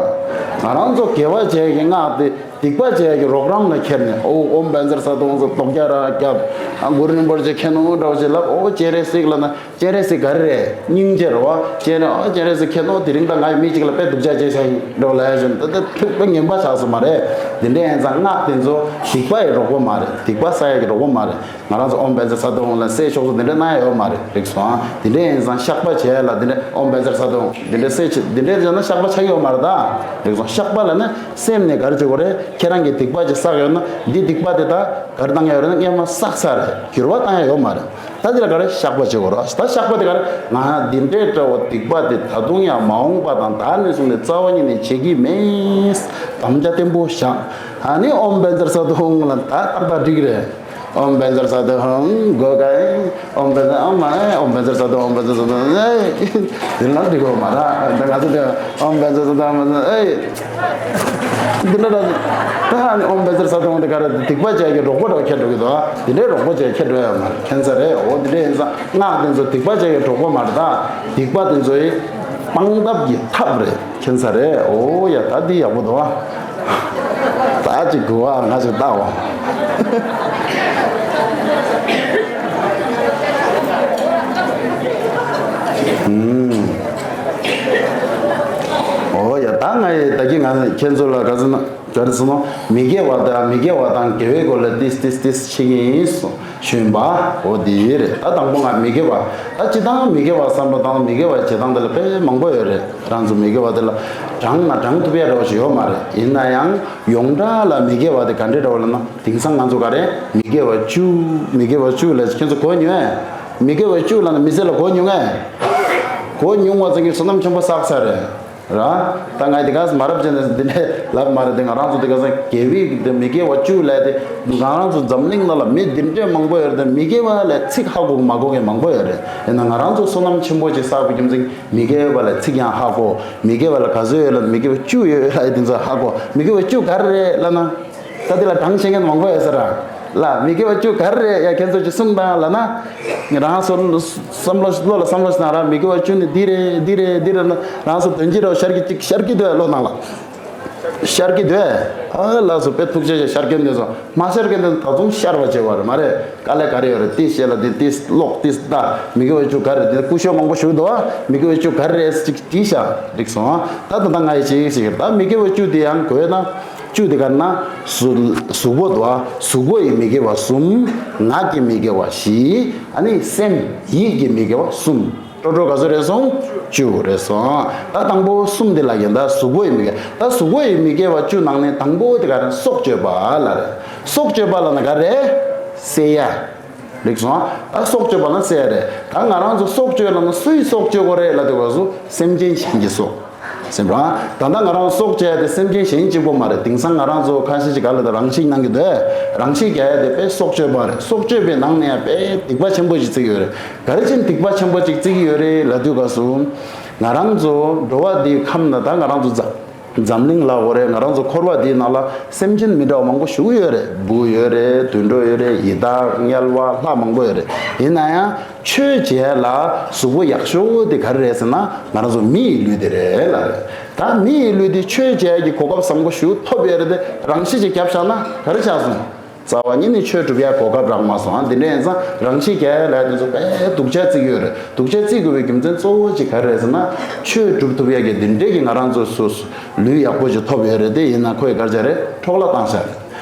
བ། ང་རང་ཚོ་དགེ་བ་བྱས་ཀྱི་སྔགས་དེ། སྡིག་པ་བྱེད་ཡ་གི་རོགས་རམ་ལ་ཁྱེར་ནས། ཨོ་ཨོཾ་བཛྲ་སཏྭ་ཧཱུྃ་ཟེར་རྡོག་རྒྱག་ར་རྒྱབ། ཨ་གུ་རུ་རིན་པོ་ཆེ་མཁྱེན་ནོ་འདྲ་བོ་ཞིག་ལབ། ཨོ་སྤྱན་རས་གཟིགས་ལབ་ན། སྤྱན་རས་གཟིགས་ག་རེ་རེད། སྙིང་རྗེ་རེད་བ། སྤྱན་རས་ཨོ་སྤྱན་རས་གཟིགས་མཁྱེན་ནོ། དེ་རིང་ད་ངས་མི་གཅིག་ལ་དཔེ་སྡུག་ཅག་བྱས་ཤག་ཡིན་འགྲོ་ལབ་ཡ་བཞིན། ད་ད་ཐུག་པ་ངན་པ་ཆགས་སོང་མ་རེད། དེ་འདྲ་ཡིན་ཙང་སྔགས་དེ་ཚོ་སྡིག་པ་ཡི་རོགས་པ་མ་རེད། སྡིག་པ་བསགས་ཡ་གི་རོགས་པ་མ་རེད། ང་རང་ཚོ་ཨོཾ་བཛྲ་སཏྭ་ཧཱུྃ་ལབ་སྲས་ཆོག་ཚོ་དེ་འདྲ་གནང་ཡ་ཡོད་མ་རེད། རིག་སོང་། དེ་འདྲ་ཡིན་ཙང་བཤགས་པ་བྱས་ལ་དེ་འདྲ་ཨོཾ་བཛྲ་སཏྭ་ཧཱུྃ་དེ་འདྲ་སྲས་ཆེ་དེ་འདྲ་བྱས་ན་བཤགས་པ་ཆགས་ཡོད་མ་རེད་ད། རིག་སོང་། བཤགས་པ་ལབ་ན་སེམས་ནས་ག་རེ་བྱེད་དགོས་རེད། ཁྱེད་རང་གིས་སྡིག་པ་ཅིག་བསགས་ཡོད་ན་འདི་སྡིག་པ་དེ་ད་ག་རེ་བཏང་ཡ་ཡོད་རེད་ན་སྔོན་མ་བསགས་ཚར་རེད། འགྱུར་བ་བཏང་ཡ་ཡོད་མ་རེད། ད་འདི་ལ་ག་རེ་བཤགས་པ་བྱེད་དགོས་རེད། ད་བཤགས་པ་དེ་ག་རེ། ང་འདི་འདྲའི་འདྲ་བོ་སྡིག་པ་དེ་ད་དུང་ཡང་མ་འོངས་པ་དང་ད་ནས་བཟུང་ནས་རྩ་བ་ཉིད་ནས་བྱེད་ཀྱི་མེད། དམ་བཅའ་བརྟན་པོ་བཞག་ཨ་ནི་ཨོཾ་བཛྲ་སཏྭ་ཧཱུྃ་ལབ་ད་ཏག་ཏག་འགྲིག་གི་རེད། ཨོཾ་བཛྲ་སཏྭ་ཧཱུྃ་གོ་ག་ཨེ། ཨོཾ་བཛྲ་ཨོཾ་མ་ཨེ། ཨོཾ་བཛྲ་སཏྭ་ཨོཾ་བཛྲ་སཏྭ་ཨེ། འདི་ལ་འགྲིག་གོ་མ་ར། ད་ང་ཚོ་དེ་ཨོཾ་བཛྲ་སཏྭ་ཨོཾ་བཛྲ་ཨེ། འདི་འདྲ་ད་ད་ཨ་ནི་ཨོཾ་བཛྲ་སཏྭ་ཨོཾ་དེ་ག་རེ་སྡིག་པ་བྱས་ཀྱི་རོགས་པ་འདྲ་བོ་ཁྱེར་འགྲོ་གི་འདུག་འདི་འདྲའི་རོགས་པ་བྱས་ཁྱེར་འགྲོ་ཡ་མ་རེད། མཁྱེན་ས་རེད། འོ་འདི་འདྲ་ཡིན་ཙང་སྔགས་དེ་ཚོ་སྡིག་པ་བྱས་ཀྱི་རོགས་པ་མ་རེད་ད། སྡིག་པ་དེ་ཚོའི་སྤང་ཐབས་ཀྱི་ཐབས་རེད། མཁྱེན་ས་རེད། འོ་ཡ་ད་འདི་ཡག་པོ་འདུག་ཨ། ད་ཅིག་གུ་བ་ང་ཅིག་ལྟ་འོ། ཨུམ། འོ་ཡ་ད་ང་ཡི་ད་གི་ང་ཁྱེད་ཚོ་ལ་ག་ཚོད་ན་ག་རེ་ཟེར་ནོ། མི་དགེ་བ་དང་མི་དགེ་བ་དང་དགེ་བའི་སྒོ་ལ་ཏིས་ཏིས་ཏིས་ཤེས་ཀྱི་ཡིན་གསུངས། ཞུས་པ། འོ་དེ་རེད། ད་དང་པོ་ང་མི་དགེ་བ། ད་སྤྱི་བཏང་མི་དགེ་བ་བསམ་བློ་བཏང་མི་དགེ་བ་བྱེད་སྟངས་དེ་ལ་དཔེ་མང་པོ་ཡོད་རེད། རང་ཚོ་མི་དགེ་བ་དེ་ལ་གྲངས་ང་བགྲང་ཐུབ་ཡ་འདྲ་བ་ཞིག་ཡོད་མ་རེད། ཡིན་ན་ཡང་ཡོངས་གྲགས་ལ་མི་དགེ་བ་དེ་ག་འདྲས་འདྲ་བ་ལབ་ན། དེང་སང་ང་ཚོ་ག་རེ་མི་དགེ་བ་བཅུ། མི་དགེ་བ་བཅུ་ལབ་ཁྱེད་ཚོ་གོ་མྱོང་ངས། མི་དགེ་བ་བཅུ་ལབ་ན་མི་ཚེ་ལ་གོ་མྱོང་ངས། གོ་མྱོང་བ་ཙམ་གྱིས་བསོད་ནམས་ཆེན་པོ་བསགས་ཚར་རེད། ར། ད་ང་དེ་ག་མ་རབས་ཅན་དེ་འདྲས་ལབ་མ་རེད་དེ། ང་རང་ཚོ་དེ་ག་ས་དགེ་བའི་དེ་མི་དགེ་བ་བཅུ་ལབ་དེ། ང་རང་ཚོ་འཛམ་གླིང་ནང་ལ་མི་འདི་འདྲས་མང་པོ་ཡོད་རེད་དེ། མི་དགེ་བ་ལ་ཚིག་ཧ་གོ་གི་མ་གོ་མཁན་མང་པོ་ཡོད་རེད། ཡིན་ན་ང་རང་ཚོ་བསོད་ནམས་ཆེན་པོ་ཅིག་བསགས་པའི་རྒྱུ་མཚན་མི་དགེ་བ་ལ་ཚིག་ཡང་ཧ་གོ། མི་དགེ་བ་ལ་ག་ཚོད་ཡོད་ལབ། མི་དགེ་བ་བཅུ་ཡོད་ལབ་དེ་ཚོ་ཧ་གོ། མི་དགེ་བ་བཅུ་ག་རེ་རེད་ལབ་ན། ད་དེ་ལ་གྲངས་ཤེས་མཁན་མང་པོ་ཡོད་ས་ར། ལ་མི་དགེ་བ་བཅུ་ག་རེ་རེད་ཡ། ཁྱེད་ཚོ་ཅིག་གསུངས་དང་ལབ་ན། ང་རང་ཚོ་བསམ་བློ་བློ་ལ་བསམ་བློ་ཞིག་བཏང་ར། མི་དགེ་བ་བཅུ་ནི་འདི་རེད་འདི་རེད་འདི་རེད་ལབ་ན། རང་ཚོ་དོན་གྱི་རོ་ཤར་གྱི་ཅིག་ཤར་གྱི་འདུག་བློ་ནང་ལ། ཤར་གྱི་འདུག་ཨ་ལགས་སོ། དཔེ་ཐུགས་རྗེ་ཆེ། ཤར་གྱི་འདུག་སོ། མ་ཤར་གྱི་འདུག་ད་དུང་ཤར་བ་བྱེད་པ་རེད་མ་རེད། དཀའ་ལས་ག་རེ་ཡོད་རེད། ཏིས་ཤེས་ལ་འདི་ཏིས་ཀློག་ཏིས་ལྟ། མི་དགེ་བ་བཅུ་ག་རེད། འདི་སྐུ་ཞབས་མང་པོ་ཞུ་འདུག་ཨ། མི་དགེ་བ་བཅུ་ག་རེད་ཅིག་དྲིས་ཤག་རིག་སོང་ཨ། ད་ད་ད་ང་ཡི་ཅིག་ཞིག་ད་མི་དགེ་བ་བཅུ་དེ་ཡང་དགོས་ན། བཅུ་དེ་ག་ན། གཟུགས་གཟུགས་པོ་དང་གཟུགས་པོ་ཡི་མི་དགེ་བ་གསུམ། ངག་གི་མི་དགེ་བ་བཞི། ཨ་ནི་སེམས་ཡིད་ཀྱི་མི་དགེ་བ་གསུམ། ཀྲོ་ཀྲོ་ག་ཚོད་རེད་སོང་། བཅུ་རེད་སོང་། ད་དང་པོ་གསུམ་དེ་ལ་ཡིན་ད་གཟུགས་པོ་ཡི་མི་དགེ། ད་གཟུགས་པོ་ཡི་མི་དགེ་བ་བཅུ་ནང་ནས་དང་པོ་དེ་ག་རེ་སྲོག་གཅོད་པ་ལ་རེད། སྲོག་གཅོད་པ་ལ་ན་ག་རེ། བསད་ཡ། རིག་སོང་། ད་སྲོག་གཅོད་པ་ན་བསད་ཡ་རེད། ད་ང་རང་ཚོ་སྲོག་གཅོད་ལ་ན་སུའི་སྲོག་གཅོད་དགོས་རེད་ལ་དེ་བ་སུ་སེམས་ཅན་གཞན་གྱི་སྲོག་སེམས་རང་། ད་ལྟ་ང་རང་སྲོག་བཅད་དེ་སེམས་ཅན་གཞན་གཅིག་པོ་མ་རེད། དེང་སང་ང་རང་ཚོ་ཁ་ཤས་ཅིག་ག་ལ་དེ་རང་ཤི་གནང་གི་འདུག་རང་ཤི་རྒྱག་ཡ་དེ་དཔེ་སྲོག་གཅོད་པ་རེད། སྲོག་གཅོད་པའི་ནང་ནས་ཡང་དཔེ་སྡིག་པ་ཆེན་པོ་ཞིག་བརྩི་གི་ཡོད་རེད། ག་རེ་བྱས་ནས་སྡིག་པ་ཆེན་པོ་ཅིག་བརྩི་གི་ཡོད་རེད་ལབ་དུས་སྐབས་སུ། ང་རང་ཚོ་འགྲོ་བ་འདིའི་ཁམས་ན་ད་ང་རང་ཚོ་འཛམ་འཛམ་གླིང་ལ་འོ་རེད། ང་རང་ཚོ་འཁོར་བ་འདིའི་ནང་ལ་སེམས་ཅན་མི་འདྲ་བ་མང་པོ་ཞིག་ཡོད་རེད། འབུ་ཡོད་རེད། དུད་འགྲོ་ཡོད་རེད། ཡི་དྭགས་དམྱལ་བ་ལྷ་མང་པོ་ཡོད་རེད། ཡིན་ན་ཡང་། ཆོས་བྱེད་ལ་གཟུགས་པོ་ཡག་ཤོས་དེ་ག་རེ་རེད་ཟེར་ན་ང་རང་ཚོ་མི་ཡི་ལུས་དེ་རེད་ལ་རེད། ད་མི་ཡི་ལུས་དེ་ཆོས་བྱེད་ཀྱི་གོ་སྐབས་བཟང་པོ་ཞིག་ཐོབ་ཡོད་རེད་དེ་རང་ཤི་ཅིག་བརྒྱབ་བཞག་ན་ག་རེ་ཆགས་སོང་། རྩ་བ་ཉིད་ནས་ཆོས་སྒྲུབ་ཡ་གོ་སྐབས་རག་མ་སོང་། ཨ་འདི་འདྲ་ཡིན་ཙང་རང་ཤི་རྒྱག་ཡ་ལ་དེ་ཚོ་དཔེ་སྡུག་ཅག་བརྩི་གི་ཡོད་རེད། སྡུག་ཅག་བརྩི་དགོས་པའི་རྒྱུ་མཚན་གཙོ་བོ་ཅིག་ག་རེ་རེད་ཟེར་ན་ཆོས་སྒྲུབ་ཐུབ་ཡ་གི་འདི་འདྲས་ཀྱི་ང་རང་ཚོ་སོ་སོ་ལུས་ཡག་པོ་ཅིག་ཐོབ་ཡོད་རེད་དེ་ཡིན་ན་ཁོས་ག་རེ་བྱས་རེད་འཕྲོག་བརླག་བཏང་བཞག་རེད།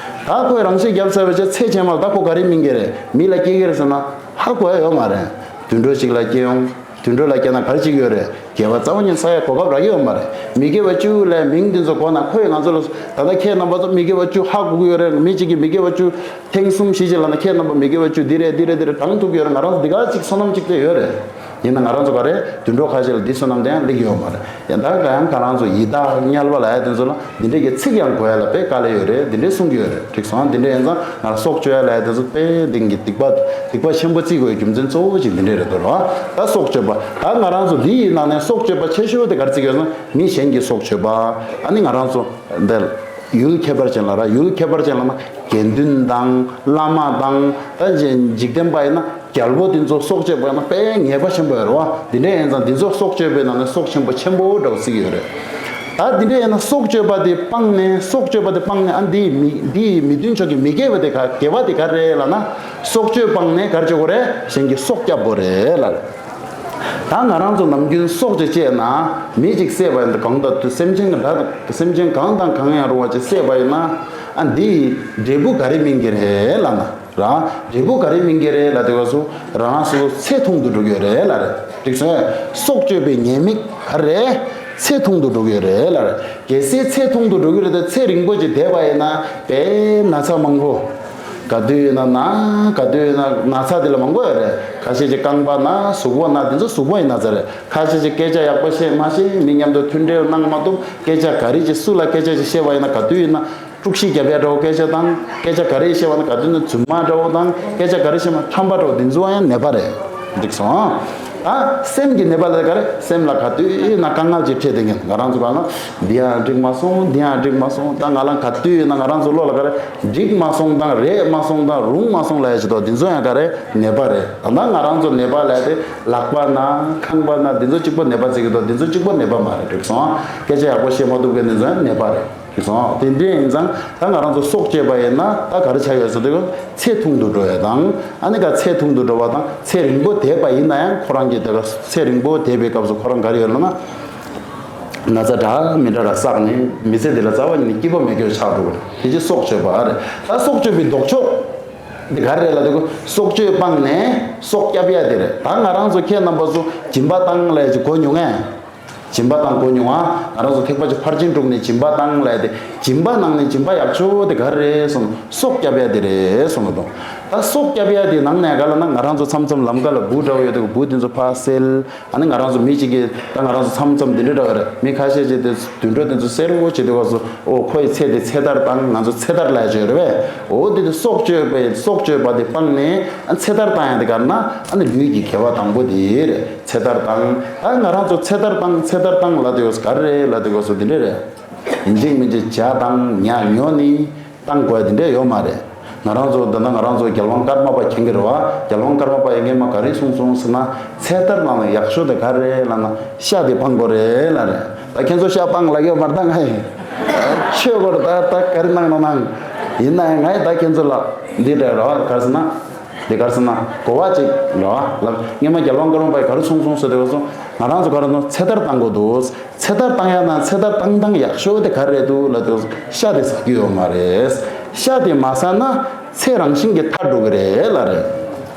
ད་ཁོས་རང་ཤི་བརྒྱབ་ཚར་བའི་ཚེ་ཚེ་ཕྱི་མར་ད་ཁོ་ག་རེ་སྨིན་གྱི་རེད། མི་ལ་སྐྱེ་གི་རེད་ཟེར་ན་ཧ་གོ་ཡ་ཡོད་མ་རེད། དུད་འགྲོ་ཅིག་ལ་སྐྱེ་ཡོང་། དུད་འགྲོ་ལ་སྐྱེ་ན་ག་རེ་བྱེད་ཀྱི་ཡོད་རེད། དགེ་བ་རྩ་བ་ཉིད་བསགས་ཡ་གོ་སྐབས་རག་གི་ཡོད་མ་རེད། མི་དགེ་བ་བཅུ་ལས་མིང་འདི་ཚོ་གོ་ན་ཁོས་ང་ཚོ་ལ་ད་ལྟ་ཁྱེད་རྣམ་པ་ཚོ་མི་དགེ་བ་བཅུ་ཧ་གོ་གི་ཡོད་རེད། མི་གཅིག་གིས་མི་དགེ་བ་བཅུ་ཐེངས་གསུམ་བཞི་ཅིག་ལབ་ན་ཁྱེད་རྣམ་པ་མི་དགེ་བ་བཅུ་འདི་རེད་འདི་རེད་འདི་རེད་དྲང་ཐུབ་ཀྱི་ཡོད་རེད། ང་རང་ཚོ་འདི་ག་ཅིག་བསོད་ནམས་གཅིག་དེ་ཡོད་རེད། ཡིན་ན་ང་རང་ཚོ་ག་རེ་དུད་འགྲོ་ཁ་ཤས་ལ་འདི་བསོད་ནམས་དེ་ཡང་སླེབས་ཀྱི་ཡོད་མ་རེད། ཡང་ད་ག་ཡང་ཁ་རང་ཚོ་ཡི་དྭགས་དམྱལ་བ་ལ་ཡ་དེ་ཚོ་ལ་འདི་འདྲས་ཀྱི་ཚིག་ཡང་གོ་ཡ་ལ་དཔེ་དཀའ་ལས་ཡོད་རེད། འདི་འདྲས་གསུང་གི་ཡོད་རེད། འགྲིག་སོང་། འདི་འདྲས་ཡིན་ཙང་ང་ལ་སྲོག་གཅོད་ཡ་ལ་ཡ་དེ་ཚོ་དཔེ་འདི་གི་སྡིག་པ་སྡིག་པ་ཆེན་པོ་བརྩི་དགོས་རྒྱུ་མཚན་གཙོ་བོ་ཅིག་འདི་འདྲས་རེད་འདུག་ར། ད་སྲོག་གཅོད་པ་ད་ང་རང་ཚོ་འདི་ཡི་ནང་ནས་སྲོག་གཅོད་པ་ཆེ་ཤོས་དེ་ག་རེ་བརྩི་གི་ཡོད་ཟེར་ན་མི་གཞན་གྱི་སྲོག་གཅོད་པ། ཨ་ནི་ང་རང་ཚོ་འདི་ཡུལ་ཁྱད་པར་ཅན་ལ་ར་ཡུལ་ཁྱད་པར་ཅན་ལ་ན་དགེ་འདུན་དང་བླ་མ་དང་ད་འཇིག་རྟེན་པ་ཡིན་ན། རྒྱལ་པོ་དེ་ཚོ་སྲོག་གཅོད་པ་ཡང་ན་དཔེ་ངེས་པ་ཆེན་པོ་ཡོད་རེད་བ། དེ་འདྲ་ཡིན་ཙང་དེ་ཚོ་སྲོག་གཅོད་པའི་ནང་ནས་སྲོག་ཆེན་པོ་ཆེན་པོ་འདྲ་བོ་བརྩི་གི་ཡོད་རེད། ད་འདི་འདྲ་ཡིན་ན་སྲོག་གཅོད་པ་དེ་སྤངས་ནས། སྲོག་གཅོད་པ་དེ་སྤངས་ནས། ཨ་འདིའི་མི་འདིའི་མི་མཐུན་ཕྱོགས་ཀྱི་མི་དགེ་བ་དེ་ག་དགེ་བ་དེ་ག་རེ་ལབ་ན། སྲོག་གཅོད་སྤངས་ནས་ག་རེ་བྱེད་དགོས་རེད། གཞན་གྱི་སྲོག་སྐྱབས་དགོས་རེད་ལབ་རེད། ད་ང་རང་ཚོ་ནམ་རྒྱུན་སྲོག་ཅིག་བཅད་ན། མི་ཅིག་བསད་པ་ཡིན་ན། གང་ལྟར་དུ་སེམས་ཅན་ག་འདྲ། སེམས་ཅན་གང་དང་གང་ཡང་རུང་བ་ཅིག་བསད་པ་ཡིན་ན། ཨ་འདིའི་འབྲས་བུ་ག་རེ་སྨིན་གྱི་རེད་ལབ་ན། རང་འབྲས་བུ་ག་རེ་སྨིན་གྱི་རེད་ལབ་དུས་སྐབས་སུ། རང་སོ་སོ་ཚེ་ཐུང་དུ་འགྲོ་གི་ཡོད་རེད་ལབ་རེད། འགྲིག་སོང་། སྲོག་གཅོད་པའི་ཉེས་དམིགས་ག་རེ། ཚེ་ཐུང་དུ་འགྲོ་གི་ཡོད་རེད་ལབ་རེད། གལ་སྲིད་ཚེ་ཐུང་དུ་འགྲོ་གི་རེད་དེ། ཚེ་རིང་པོ་ཅིག་བསྡད་པ་ཡིན་ན། དཔེ་ན་ཚ་མང་པོ། ག་དུས་ཡིན་ན་ན། ག་དུས་ཡིན་ན་ན་ཚ་དེ་ལ་མང་པོ་ཡོད་རེད། ཁ་ཤས་ཅིག་རྐང་པ་ན། གཟུགས་པོ་ན། དེ་ཚོ་གཟུགས་པོ་ཡི་ན་ཚ་རེད། ཁ་ཤས་ཅིག་སྐད་ཆ་ཡག་པོ་བཤད་མ་ཤེས། མི་མཉམ་དུ་མཐུན་སྒྲིལ་གནང་མ་ཐུབ། སྐད་ཆ་ག་རེ་ཅིག་སུ་ལ་སྐད་ཆ་ཅིག་བཤད་པ་ཡིན་ན། ག་དུས་ཡིན་ན། དཀྲུག་ཤིང་རྒྱབ་ཡ་འདྲ་བོ་སྐད་ཆ་དང་། སྐད་ཆ་ག་རེ་བཤད་པ་ན་ག་དུས་ན་རྫུན་མ་འདྲ་བོ་དང་། སྐད་ཆ་ག་རེ་བཤད་པ་ན་ཁྲམ་པ་འདྲ་བོ། འདི་ཚོ་ཡང་ནད་པ་རེད། འགྲིག་སོང་། ད་སེམས་ཀྱི་ནད་པ་ལ་ག་རེ། སེམས་ལ་ག་དུས་ན་དཀའ་ངལ་ཅིག་འཕྲད་བསྡད་མཁན། ང་རང་ཚོ་ག་ན་འདི་ཡང་འགྲིག་མ་སོང་། འདི་ཡང་འགྲིག་མ་སོང་། ད་ང་ལ་ག་དུས་ན་ང་རང་ཚོ་བློ་ལ་ག་རེ། འགྲིག་མ་སོང་དང་། རེད་མ་སོང་དང་། རུང་མ་སོང་ལབ་ཡ་ཅིག་འདུག་འདི་ཚོ་ཡང་ག་རེ། ནད་པ་རེད། ད་ང་རང་ཚོ་ནད་པ་ལབ་དེ། ལག་པ་ན། ཁང་པ་ན། འདི་ཚོ་གཅིག་པོ་ནད་པ་བརྩི་གི་འདུག་འདི་ཚོ་གཅིག་པོ་ནད་པ་མ་རེད། འགྲིག་སོང་། སྐད་ཆ་ཡག་པོ་བཤད་མ་ཐུབ་མཁན་འདི་ཚོ་ཡང་ནད་པ་རེད། དེ་སོང་། དེ་འདྲ་ཡིན་ཙང་ད་ང་རང་ཚོ་སྲོག་གཅོད་པ་ཡིན་ན་ད་ག་རེ་ཆགས་ཡོད་ཟེར་དུས། ཚེ་ཐུང་དུ་འགྲོ་ཡ་དང་། ཨ་ནི་ག་ཚེ་ཐུང་དུ་འགྲོ་བ་དང་། ཚེ་རིང་པོ་བསྡད་པ་ཡིན་ན་ཡང་ཁོ་རང་གིས་དེ་ག་ཚེ་རིང་པོ་བསྡད་པའི་སྐབས་སུ་ཁོ་རང་ག་རེ་ཡོད་ལབ་ན། ན་ཚ་འདྲ་མི་འདྲ་ལ་བསགས་ནས། མི་ཚེ་འདི་ལ་རྩ་བ་ཉིད་ནས་སྐྱིད་པོ་མེད་རྒྱུ་ཆགས་འགྲོ་གི་རེད། དེ་ཅི་སྲོག་གཅོད་པ་རེད། ད་སྲོག་གཅོད་པའི་ལྡོག་ཕྱོགས་འདི་ག་རེ་རེད་ལབ་དུས། སྲོག་གཅོད་སྤངས་ནས་སྲོག་སྐྱབས་ཡ་དེ་རེད། ད་ང་རང་ཚོ་ཁྱེད་རྣམ་པ་ཚོ་སྦྱིན་པ་བཏང་ལབ་ཅིག་གོ་མྱོང་ངས། སྦྱིན་པ་བཏང་གོ་མྱོང་ང་། ང་རང་ཚོ་ཐེག་པ་ཆེ་ཕར་ཕྱིན་དྲུག་ནས་སྦྱིན་པ་བཏང་ལབ་དེ། སྦྱིན་པ་ནང་ནས་སྦྱིན་པ་ཡག་ཤོས་དེ་ག་རེ་རེད་སོང་། སྲོག་སྐྱབས་ཡ་དེ་རེད་སོང་གི་འདུག་ད་སྲོག་སྐྱབས་ཡ་དེ་ནང་ནས་ག་ལབ་ན། ང་རང་ཚོ་མཚམས་མཚམས་ལམ་ཁ་ལ་འབུ་འདྲ་བོ་ཡོད་དེ། འབུ་དེ་ཚོ་ཕར་བསལ། ཨ་ནི་ང་རང་ཚོ་མི་གཅིག་གིས། ད་ང་རང་ཚོ་མཚམས་མཚམས་འདི་འདྲ་འདྲ་བོ་རེད། མི་ཁ་ཤས་ཅིག་དེ་དུད་འགྲོ་དེ་ཚོ་བསད་རོགས་བྱེད་དུས་སྐབས་སུ། ཨོ་ཁོ་ཡི་ཚེ་དེ་ཚེ་ཐར་བཏང་། ང་ཚོ་ཚེ་ཐར་ལབ་ཡ་ཅིག་ཡོད་རེད་པས། ཨོ་དེ་དེ་སྲོག་གཅོད་པའི། སྲོག་གཅོད་པ་དེ་སྤངས་ནས། ཨ་ཚེ་ཐར་བཏང་ཡ་དེ་ག་རེ་ན། ཨ་ནི་ལུས་ཀྱི་དགེ་བ་དང་པོ་དེ་རེད། ཚེ་ཐར་བཏང་། ད་ང་རང་ཚོ་ཚེ་ཐར་བཏང་། ཚེ་ཐར་བཏང་ལབ་དུས་ག་རེ་རེད་ལབ་དུས་སྐབས་སུ་འདི་འདྲ་རེད། ཡིན་གཅིག་མིན་གཅིག་ཇ་དང་ཉ་ཉོ་ནི་བཏང་དགོས་དེ་འདྲ་ཡོད་མ་རེད། ང་རང་ཚོ་འདི་ན་ང་རང་ཚོ་རྒྱལ་དབང་ཀརྨ་པ་མཁྱེན་གྱི་རེད་བ། རྒྱལ་དབང་ཀརྨ་པ་ཡིན་མཁན་མ་ག་རེ་གསུངས་སོང་ཟེར་ན། ཚེ་ཐར་ནང་ལ་ཡག་ཤོས་དེ་ག་རེ་ལབ་ན། ཤ་དེ་སྤང་དགོས་རེད་ལབ་རེད། ད་ཁྱེད་ཚོ་ཤ་སྤང་ལབ་ཡོད་མ་རེད། ད་ང་ཡིན་ཆོས་སྐོར་ད་ད་ག་རེ་གནང་ན་གནང་། ཡིན་ན་ཡང་ང་ཡིས་ད་ཁྱེད་ཚོ་ལ་འདི་འདྲ་རེད་བ། ག་རེ་ཟེར་ན། འདི་ག་རེ་ཟེར་ན་གོ་བ་ཅིག་རེད་བ་ལབ། སྔོན་མ་རྒྱལ་དབང་ཀརྨ་པས་ག་རེ་གསུངས་སོང་ཟེར་དུས་སྐབས་སུ། ང་རང་ཚོ་ག་རེ་ནོ། ཚེ་ཐར་བཏང་དགོས་འདུག་ཚེ་ཐར་བཏང་ཡ་ན་ཚེ་ཐར་བཏང་སྟངས་ཡག་ཤོས་དེ་ག་རེ་རེད་འདུག་ལབ་དུས། ཤ་དེ་ཟ་རྒྱུ་ཡོད་མ་རེད། ཤ་དེ་མ་ཟ་ན་ཚེ་རང་བཞིན་གྱིས་ཐར་འགྲོ་གི་རེད་ལབ་རེད།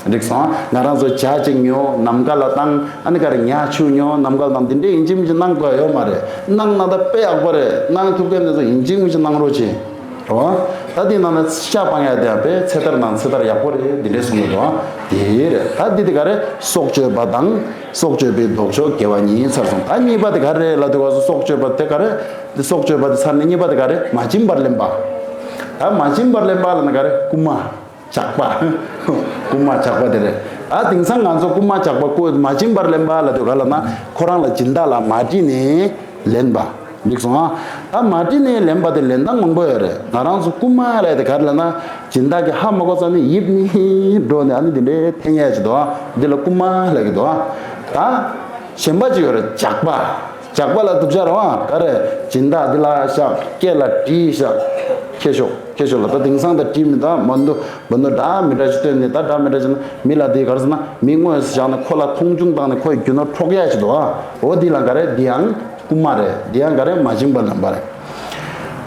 འགྲིག་སོང་། ང་རང་ཚོ་ཇ་ཅིག་ཉོ། ནམ་མཁའ་ལ་བཏང་། ཨ་ནི་ག་རེ་ཉ་ཆུ་ཉོ། ནམ་མཁའ་ལ་བཏང་། འདི་འདྲའི་ཡིན་གཅིག་མིན་གཅིག་གནང་དགོས་ཡ་ཡོད་མ་རེད། གནང་ན་ད་དཔེ་ཡག་པོ་རེད། གནང་ཐུབ་མཁན་དེ་ཚོ་ཡིན་གཅིག་མིན་གཅིག་གནང་རོགས་བྱེད། རེད་བ། ད་འདི་ནང་ན་ཤ་སྤང་ཡ་དེ་ཡང་དཔེ་ཚེ་ཐར་ནང་ཚེ་ཐར་ཡག་པོ་རེད། འདི་འདྲས་གསུངས་ཡོད་རེད་བ། དེ་རེད། ད་འདི་དེ་ག་རེ། སྲོག་གཅོད་པ་དང་། སྲོག་གཅོད་པའི་ལྡོག་ཕྱོགས་དགེ་བ་ཉིད་ཚར་སོང་། ད་གཉིས་པ་དེ་ག་རེ་ལབ་དུས་སྐབས་སུ། སྲོག་གཅོད་པ་དེ་ག་རེ། འདི་སྲོག་གཅོད་པ་དེ་ཚར་ནས་གཉིས་པ་དེ་ག་རེ། མ་བྱིན་པར་ལེན་པ། ད་མ་བྱིན་པར་ལེན་པ་ལབ་ན་ག་རེ། རྐུན་མ། ཇག་པ། རྐུན་མ་ཇག་པ་དེ་རེད། ད་དེང་སང་ང་ཚོ་རྐུན་མ་ཇག་པ་རྐུ། མ་བྱིན་པར་ལེན་པ་ལབ་དུས་ག་ལབ་ན། ཁོ་རང་ལ་སྦྱིན་བདག་ལ་མ་དྲིས་ནས་ལེན་པ། འགྲིག་སོང་ཨ། ད་མ་དྲིས་ནས་ལེན་པ་དེ་ལེན་སྟངས་མང་པོ་ཡོད་རེད། ང་རང་ཚོ་རྐུན་མ་ལབ་དེ་ག་རེ་ལབ་ན། སྦྱིན་བདག་གིས་ཧ་མ་གོ་ཙ་ནས་ཡིབ་ནས་འགྲོ་ནས། ཨ་ནི་འདི་འདྲའི་འཐེན་ཡས་ཅིག་འདུག་ཨ། འདི་ལ་རྐུན་མ་ལབ་ཀྱི་འདུག་ཨ། ད་གཞན་པ་ཅིག་ཡོད་རེད། ཇག་པ། ཇག་པ་ལ་སྡུག་ཅག་རེད་བ། ག་རེ། སྦྱིན་བདག་འདི་ལ་བཞག་སྐེ་ལ་བསྒྲིལ་བཞག་ཁྱེར་ཤོག་ཁྱེར་ཤོག་ལབ། ད་དེང་སང་ད་བསྒྲིལ་མི་ད་མ་འདུག་མ་འདུག་འདྲ་མི་འདྲ་ཞིག་སྟོན་ནས། ད་འདྲ་མི་འདྲ་ཞིག་ན་མི་ལ་དེ་ག་རེ་ཟེར་ན། མི་དངོས་སུ་བཞག་ནས་ཁོ་ལ་མཐོང་ཆུང་བཏང་ནས་ཁོ་ཡི་རྒྱུ་ནོར་འཕྲོག་ཡ་ཞིག་འདུག་ཨ། འོ་འདི་ལ་ག་རེ། འདི་ཡང་རྐུན་མ་རེད། འདི་ཡང་ག་རེ། མ་བྱིན་པ་ལེན་པ་རེད།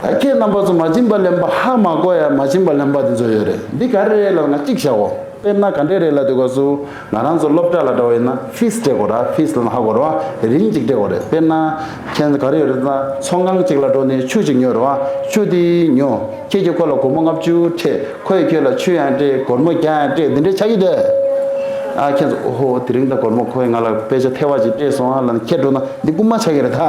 ད་ཁྱེད་རྣམ་པ་ཚོ་མ་བྱིན་པ་ལེན་པ་ཧ་མ་གོ་ཡ། མ་བྱིན་པ་ལེན་པ་དེ་ཚོ་ཡོད་རེད། འདི་ག་རེ་རེད་ལབ་ན་གཅིག་བཞག་གོ། དཔེར་ན་ག་འདྲས་རེད་ལབ་དུས་སྐབས་སུ། ང་རང་ཚོ་སློབ་གྲྭ་ལ་འགྲོ་བ་ཡིན་ན་ཕིས་སྤྲད་དགོས་ར། ཕིས་ལབ་ན་ཧ་གོ་ར་བ། རིན་གཅིག་སྤྲད་དགོས་རེད། དཔེར་ན་ཁྱེད་ཚོ་ག་རེ་ཡོད་རེད་ཟེར་ན། ཚོང་ཁང་གཅིག་ལ་འགྲོ་ནས་ཆུ་གཅིག་ཉོས་ར་བ། ཆུ་དེ་ཉོ། ཁྱེད་ཀྱིས་ཁོ་ལ་སྒོར་མོ་ལྔ་བཅུ་སྤྲད། ཁོས་ཁྱོད་ལ་ཆུ་ཡང་སྤྲད། སྒོར་མོ་བརྒྱ་ཡང་སྤྲད། འདི་འདྲས་ཆགས་ཀྱི་འདུག་ཨ། ཁྱེད་ཚོ། ཨོ་ཧོ། དེ་རིང་ད་སྒོར་མོ་ཁོས་ང་ལ་དཔེ་ཆ་ཐེ་བ་ཅིག་སྤྲད་སོང་ཨ་ལབ་ནས་ཁྱེར་འགྲོ་ན་འདི་རྐུན་མ་ཆགས་ཀྱི་རེད་ད།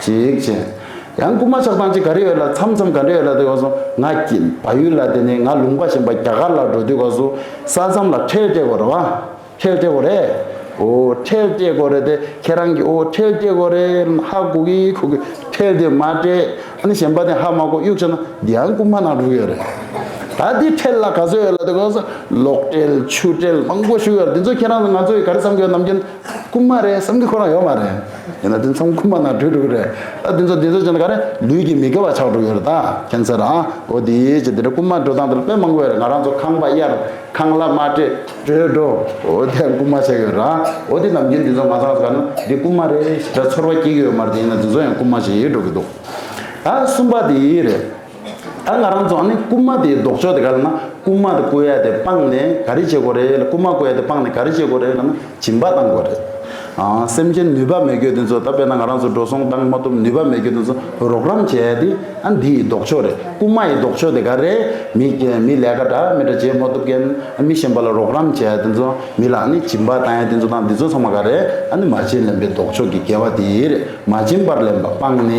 གཅིག་བྱས། ཡང་རྐུན་མ་ཆགས་སྟངས་ཅིག་ག་རེ་ཡོད་ལ། མཚམས་མཚམས་ག་འདྲ་ཡོད་ལ་དེ་བ་སོང་། ང་གི་བལ་ཡུལ་ལ། དེ་ནས་ང་ལུང་པ་གཞན་པ་རྒྱ་གར་ལ་འགྲོ་དུས་སྐབས་སུ་ས་མཚམས་ལ་ཁྲལ་སྤྲད་དགོས་རེད་བ། ཁྲལ་སྤྲད་དགོས་རེད། ཨོ་ཁྲལ་སྤྲད་དགོས་རེད་དེ། ཁྱེད་རང་གིས་ཨོ་ཁྲལ་སྤྲད་དགོས་རེད་ཧ་གོ་གི་གོ་གི། ཁྲལ་དེ་མ་སྤྲད། ཨ་ནི་གཞན་པ་དེ་ཧ་མ་གོ་གཡུག་བྱས་ན་འདི་ཡང་རྐུན་མ་ནང་འགྲོ་གི་ཡོད་རེད། ད་འདི་ཁྲལ་ལ་ག་ཚོད་ཡོད་ལ་དེ་ག་ཚོད་གློག་ཁྲལ་ཆུ་ཁྲལ་མང་པོ་ཞིག་ཡོད་རེད། འདི་ཚོ་ཁྱེད་རང་ཚོ་ང་ཚོ་ཡི་ག་རེ་བསམ་གི་ཡོད། ནམ་རྒྱུན་རྐུན་མ་རེད་བསམ་གི་ཁོ་རང་ཡོད་མ་རེད། ཡིན་ན་དེ་ཚང་རྐུན་མ་ནང་འགྲོ་འགྲོ་གི་རེད། ད་དེ་ཚོ་དེ་ཚོ་བྱས་ན་ག་རེ་ལུས་ཀྱི་མི་དགེ་བ་ཆགས་འགྲོ་གི་ཡོད་རེད། ད་ཁྱད་མཚར་ར། འོ་དེ་ཡིན་ཅེ་དེ་འདྲ་རྐུན་མ་འགྲོ་སྟངས་དེ་ལ་དཔེ་མང་པོ་ཡོད་རེད། ང་རང་ཚོ་ཁང་པ་གཡར། ཁང་གླ་མ་སྤྲད། བྲོས་འགྲོ། འོ་དེ་རྐུན་མ་བྱས་ཡོད་ར། འོ་དེ་ནམ་རྒྱུན་དེ་ཚོ་ང་ཚང་ཚོ་ག་ན་འདི་རྐུན་མ་རེད་ཞེ་དྲག་ཚོར་བ་སྐྱེ་གི་ཡོད་མ་རེད། དེ་ཡིན་ན་དེ་ཚོ་ཡང་རྐུན་མ་བྱས་ཡོད་འགྲོ་གི་འདུག་ད་གསུམ་པ་དེ་རེད། ད་ང་རང་ཚོ་ཨ་ནི་རྐུན་མ་དེའི་ལྡོག་ཕྱོགས་དེ་ག་ལ་ན། རྐུན་མ་དེ་རྐུ་ཡ་དེ་སྤངས་ནས་ག་རེ་བྱེད་དགོས་རེད་ལ། རྐུན་མ་རྐུ་ཡ་དེ་སྤངས་ནས་ག་རེ་བྱེད་དགོས་རེད་ལ་ན། སྦྱིན་པ་བཏང་དགོས་རེད། ཨ། སེམས་ཅན་ནུས་པ་མེད་རྒྱུ་དེ་ཚོ། ད་དཔེར་ན་ང་རང་ཚོ་འགྲོ་སོང་བཏང་མ་ཐུབ་ནུས་པ་མེད་རྒྱུ་དེ་ཚོ་རོགས་རམ་བྱེད་ཡ་དེ་ཨ་འདི་ཡི་ལྡོག་ཕྱོགས་རེད། རྐུན་མ་ཡི་ལྡོག་ཕྱོགས་དེ་ག་རེད། མི་མི་ལས་ཀ་འདྲ་མི་འདྲ་བྱེད་མ་ཐུབ་མཁན་ཨ་མི་གཞན་པ་ལ་རོགས་རམ་བྱེད་ཡ་དེ་ཚོ། མི་ལ་ཨ་ནི་སྦྱིན་པ་བཏང་ཡ་དེ་ཚོ་དང་དེ་ཚོ་ཚང་མ་ག་རེད། ཨ་ནི་མ་བྱིན་ལེན་པའི་ལྡོག་ཕྱོགས་ཀྱི་དགེ་བ་དེ་རེད། མ་བྱིན་པར་ལེན་པ་སྤངས་ནས་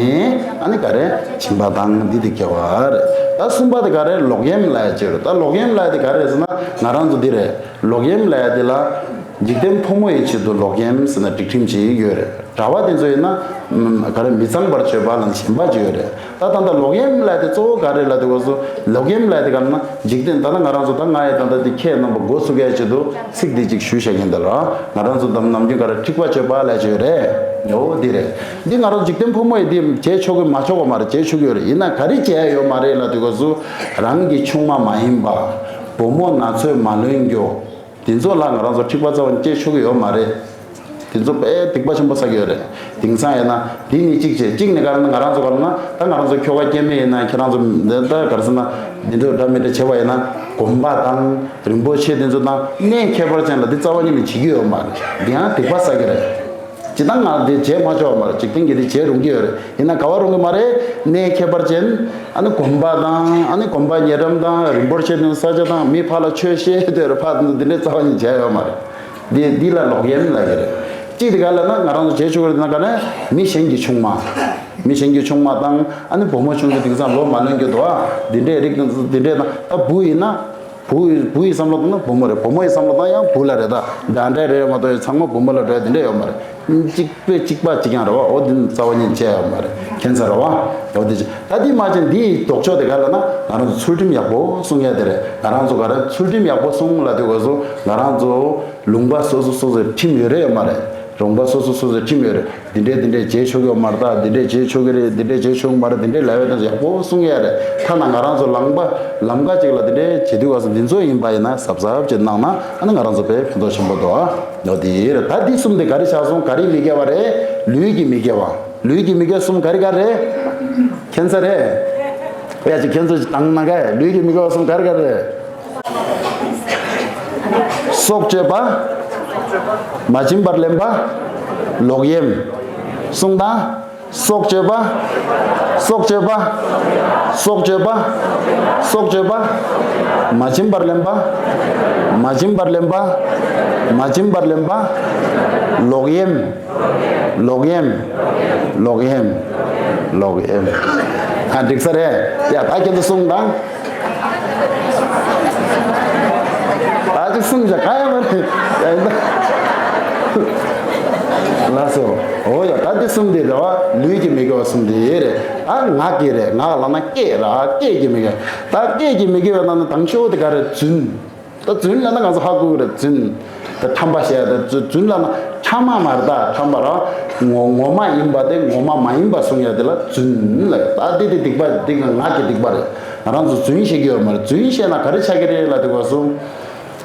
ཨ་ནི་ག་རེ་སྦྱིན་པ་དང་འདི་དེ་དགེ་བ་རེད། ད་གསུམ་པ་དེ་ག་རེ་ལོག་གཡེམ་ལབ་ཡ་ཅིག་རེད། ད་ལོག་གཡེམ་ལབ་ཡ་དེ་ག་རེ་རེད་ཟེར་ན་ང་རང་ཚོ་འདི་རེད། ལོག་གཡེམ་ལབ་ཡ་དེ་ལ་འཇིག་རྟེན་ཕོ་མོ་ཡི་ཆེད་དུ་ལོག་གཡེམ་ཟེར་ན་སྒྲིག་ཁྲིམས་ཅིག་ཡོད་རེད། གྲྭ་པ་དེ་ཚོ་ཡིན་ན་ཨམ་ག་རེ་མི་གཙང་བར་སྤྱོད་པ་ལ་ཞེན་པ་ཅིག་ཡོད་རེད། ད་ད་ལྟ་ལོག་གཡེམ་ལབ་ཡ་དེ་གཙོ་བོ་ག་རེ་ལབ་དེ་གོ་སོ། ལོག་གཡེམ་ལབ་ཡ་དེ་ག་ལ་ན་འཇིག་རྟེན་ད་ལྟ་ང་རང་ཚོ་ད་ང་ཡི་ད་ལྟ་དེ་ཁྱེད་རྣམ་པ་མགོ་ཚུགས་ཡ་ཆེད་དུ་ཚིག་འདི་གཅིག་ཞུས་བཞག་གིན་ད་ལ། ང་རང་ཚོ་དམ་ནམ་རྒྱུན་ག་རེ་འཁྲིག་པ་སྤྱོད་པ་ལབ་ཅིག་ཡོད་རེད། འོ་འདི་རེད། འདི་ང་རང་འཇིག་རྟེན་ཕོ་མོ་ཡི་འདི་བྱེད་ཆོག་གི་མ་ཆོག་གི་མ་རེད། བྱེད་ཆོག་གི་ཡོད་རེད། ཡིན་ན་ག་རེ་བྱས་ཡོད་མ་རེད་ལབ་དུས་སྐབས་སུ། རང་གི་ཆུང་མ་མ་ཡིན་པ། བུ་མོ་ན་ཚོད་མ་ལོན་རྒྱུ། དེ་ཚོ་ལ་ང་རང་ཚོ་འཁྲིག་པ་རྩ་བ་ནས་སྐྱེ་ཆོག་གི་ཡོད་མ་རེད། དེ་ཚོ་དཔེ་སྡིག་པ་ཆེན་པོ་བསགས་ཀྱི་ཡོད་རེད། དེང་སང་ཡིན་ན་འདི་ནི་གཅིག་བྱས་གཅིག་ནི་ག་རེ་ན་ང་རང་ཚོ་ག་རེ་ན་ད་ང་རང་ཚོ་ཁྱོ་ག་སྐྱེ་དམན་ཡིན་ན་ཁྱེད་རང་ཚོ་འདི་ད་ག་རེ་ཟེར་ན་འདི་འདྲ་འདྲ་མི་འདྲ་བྱེད་པ་ཡིན་ན་དགོན་པ་དང་རིན་པོ་ཆེ་དེ་ཚོ་དང་གནས་ཁྱད་པར་ཅན་ལ་འདི་རྩ་བ་ཉིད་ནས་བྱེད་ཀྱི་ཡོད་མ་རེད། འདི་ཡང་སྡིག་པ་བསགས་ཀྱི་རེད། སྤྱིར་བཏང་ང་འདི་བྱེད་མ་ཆོག་པ་མ་རེད། འཇིག་རྟེན་གྱི་འདི་བྱེད་རུང་གི་ཡོད་རེད། ཡིན་ན་ག་བ་རུང་གི་མ་རེད། གནས་ཁྱད་པར་ཅན། ཨ་ནི་དགོན་པ་དང་ཨ་ནི་དགོན་པ་ཉེ་འགྲམ་དང་རིན་པོ་ཆེ་དང་ས་ཆ་དང་མི་ཕར་ལ་ཆོས་བཤད་སྡོད་རེད། ཕར་འདི་འདྲའི་རྩ་བ་ཉིད་བྱས་ཡོད་མ་རེད། འདི་འདི་ལ་ལོག་གཡེམ་ལབ་ཀྱི་རེད། གཅིག་དེ་ག་ལ་ན་ང་རང་ཚོ་བྱེད་ཆོག་གི་རེད་ན་ག་ནས་མི་གཞན་གྱི་ཆུང་མ། མི་གཞན་གྱི་ཆུང་མ་དང་ཨ་ནི་བུ་མོ་ཆུང་ཆུང་དེང་སང་ལོ་མ་ལོན་རྒྱུ་འདུག་ཨ། འདི་འདྲའི་རིགས་དང་འདི་འདྲའི་དང་ད་བུ་ཡིན་ན། བུ་བུ་ཡི་བསམ་བློ་བཏང་ན་བུ་མོ་རེད། བུ་མོ་ཡི་བསམ་བློ་བཏང་ཡང་བུ་ལ་རེད། ད་འདྲ་འདྲ་རེད་མ་གཏོགས་ཚང་མ་བུ་མོ་ལ་འགྲོ་ཡ་དེ་འདྲ་ཡོད་མ་རེད། གཅིག་པའི་གཅིག་པ་གཅིག་རྐྱང་རེད་བ། འོ་འདི་རྩ་བ་ཉིད་བྱས་ཡོད་མ་རེད། ཁྱད་མཚར་རེད་བ། འོ་འདི་ཅི་ད་འདི་མ་བྱས་འདིའི་ལྡོག་ཕྱོགས་དེ་ག་ལ་ན་ང་རང་ཚོ་ཚུལ་ཁྲིམས་ཡག་པོ་སྲུང་ཡ་དེ་རེད། ང་རང་ཚོ་ག་རེ་ཚུལ་ཁྲིམས་ཡག་པོ་སྲུང་ལ་དེ་ག་སོ་ང་རང་ཚོ་ལུང་པ་སོ་སོ་སོ་སོའི་ཁྲིམས་ཡོད་རེད་ཡོད་མ་རེད། ལུང་པ་སོ་སོ་སོ་སོའི་ཁྲིམས་ཡོད་རེད། འདི་འདྲས་འདི་འདྲས་བྱེད་ཆོག་གི་ཡོད་མ་རེད། ད་འདི་འདྲས་བྱེད་ཆོག་གི་རེད། འདི་འདྲས་བྱེད་ཆོག་གི་མ་རེད། འདི་འདྲས་ལབ་ཡོད་ན་ཡག་པོ་གསུང་ཡ་རེད། ཐ་ན་ང་རང་ཚོ་ལམ་པ་ལམ་ཀ་ཅིག་ལ་འདི་འདྲས་བྱེད་དུས་སྐབས་སུ་འདི་ཚོ་ཡིན་པ་ཡིན་ན་གཟབ་གཟབ་བྱེད་གནང་ན་ཨ་ནི་ང་རང་ཚོ་དཔེ་ཕན་ཐོགས་ཆེན་པོ་འདུག་ཨ། འོ་དེ་རེད། ད་འདི་གསུམ་དེ་ག་རེ་ཆགས་སོང་། ག་རེ་མི་དགེ་བ་རེད། ལུས་ཀྱི་མི་དགེ་བ། ལུས་ཀྱི་མི་དགེ་གསུམ་ག་རེ་ག་རེ་རེད། ཁྱད་མཚར་རེད། ཡ་ཅིག་ཁྱེད་ཚོ་ཅིག་དང་ན་ག་ལུས་ཀྱི་མི་དགེ་བ་གསུམ་ག་རེ་ག་རེ་རེད། སྲོག་གཅོད་པ། མ་བྱིན་པར་ལེན་པ། ལོག་གཡེམ། གསུངས་དང་། སྲོག་གཅོད་པ། སྲོག་གཅོད་པ། སྲོག་གཅོད་པ། སྲོག་གཅོད་པ། མ་བྱིན་པར་ལེན་པ། མ་བྱིན་པར་ལེན་པ། མ་བྱིན་པར་ལེན་པ། ལོག་གཡེམ། ལོག་གཡེམ། ལོག་གཡེམ། ལོག་གཡེམ། ཨ་འགྲིག་ས་རེད། ཡ་ད་ཁྱེད་ཚོ་གསུངས་དང་། ད་ཅིག་གསུངས་བྱ་ག་ཡ་མ་རེད། ཡ་ཡིན་ད། ལགས་སོ། འོ་ཡ་ད་འདི་གསུམ་དེ་རེད་བ། ལུས་ཀྱི་མི་དགེ་བ་གསུམ་དེ་རེད། ད་ངག་གི་རེད། ངག་ལ་ན་སྐད་ར་སྐད་ཀྱི་མི་དགེ། ད་སྐད་ཀྱི་མི་དགེ་བའི་ནང་ན་དང་ཤོས་དེ་ག་རེ་རྫུན། ད་རྫུན་ལབ་ན་ང་ཚོ་ཧ་གོ་གི་རེད། རྫུན། ད་ཁྲམ་པ་བཤད་ཡ་ད་རྫུན་རྫུན་ལབ་ན་ཕྲ་མ་མ་རེད། ད་ཁྲམ་པ་ར་ངོ་ངོ་མ་ཡིན་པ་དེ་ངོ་མ་མ་ཡིན་པ་གསུང་ཡ་དེ་ལ་རྫུན་ལབ། ད་དེ་དེ་སྡིག་པ་སྡིག་ངག་གི་སྡིག་པ་རེད། ང་རང་ཚོ་རྫུན་བཤད་ཀྱི་ཡོད་མ་རེད། རྫུན་བཤད་ན་ག་རེ་ཆགས་ཀྱི་རེད་ལབ་དུས་སྐབས་སུ།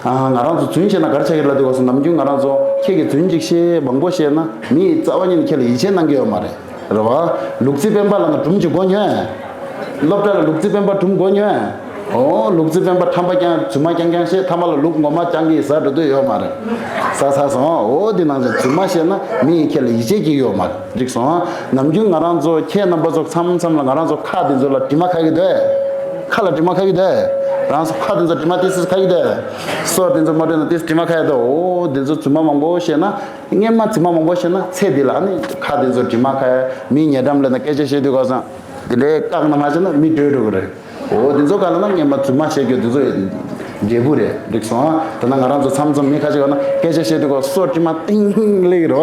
ཨ་ང་རང་ཚོ་རྫུན་བཤད་ན་ག་རེ་ཆགས་ཀྱི་རེད་ལབ་དུས་སྐབས་སུ་ནམ་རྒྱུན་ང་རང་ཚོ་ཁྱེད་ཀྱིས་རྫུན་ཅིག་བཤད་མང་པོ་བཤད་ན་མི་ཡིས་རྩ་བ་ཉིད་ནས་ཁྱེད་ལ་ཡིད་ཆེས་གནང་གི་ཡོད་མ་རེད། རེད་བ། ལུག་རྫི་སྤེན་པ་ལབ་ན་སྒྲུང་ཅིག་གོ་མྱོང་། སློབ་གྲྭ་ལ་ལུག་རྫི་སྤེན་པ་སྒྲུང་གོ་མྱོང་། ཨོ་ལུག་རྫི་སྤེན་པ་ཁྲམ་པ་རྐྱང་རྫུན་མ་རྐྱང་རྐྱང་བཤད། ཐ་མ་ལ་ལུག་ངོ་མ་རྐྱང་གིས་ཟ་འགྲོ་འདོད་ཡོད་མ་རེད། ཟ་ཟ་སོང་། ཨོ་འདི་ནང་བཞིན་རྫུན་མ་བཤད་ན་མི་ཡིས་ཁྱེད་ལ་ཡིད་ཆེས་སྐྱེ་གི་ཡོད་མ་རེད། འགྲིག་སོང་། ནམ་རྒྱུན་ང་རང་ཚོ་ཁྱེད་རྣམ་པ་ཚོ་མཚམས་མཚམས་ལ་ང་རང་ཚོ་ཁ་འདི་ཚོ་ལ་དྲི་མ་ཁ་གི་འདུག་ཁ་ལ་དྲི་མ་ཁ་གི་འདུག་རང་ཚོ་ཁ་འདི་ཚོ་དྲི་མ་ཏིས་ཏིས་ཁ་གི་འདུག་སོ་འདི་ཚོ་མ་འདྲེས་ན་ཏིས་དྲི་མ་ཁ་ཡ་འདུག་ཨོ་འདི་ཚོ་རྫུན་མ་མང་པོ་བཤད་ན། སྔན་མ་རྫུན་མ་མང་པོ་བཤད་ན་ཚེ་འདི་ལ་ཨ་ནི་ཁ་འདི་ཚོ་དྲི་མ་ཁ་ཡ། མི་ཉེ་འགྲམ་ལ་ན་སྐད་ཆ་བཤད་དུས་སྐབས་སུ་འདི་འདྲའི་བཀག་ན་མ་བྱས་ན་མི་འགྲོ་འགྲོ་གི་རེད། འོ་འདི་ཚོ་ག་ལ་ན་སྔན་མ་རྫུན་མ་བཤད་རྒྱུ་འདི་ཚོ་འབྲས་བུ་རེད། འགྲིག་སོང་ཨ། ད་ནང་ང་རང་ཚོ་མཚམས་མཚམས་མི་ཁ་ཤས་ག་ན་སྐད་ཆ་བཤད་དུས་སྐབས་སོ་དྲི་མ་ཏིང་ཏིང་སླེབས་ཀྱི་རེད་བ།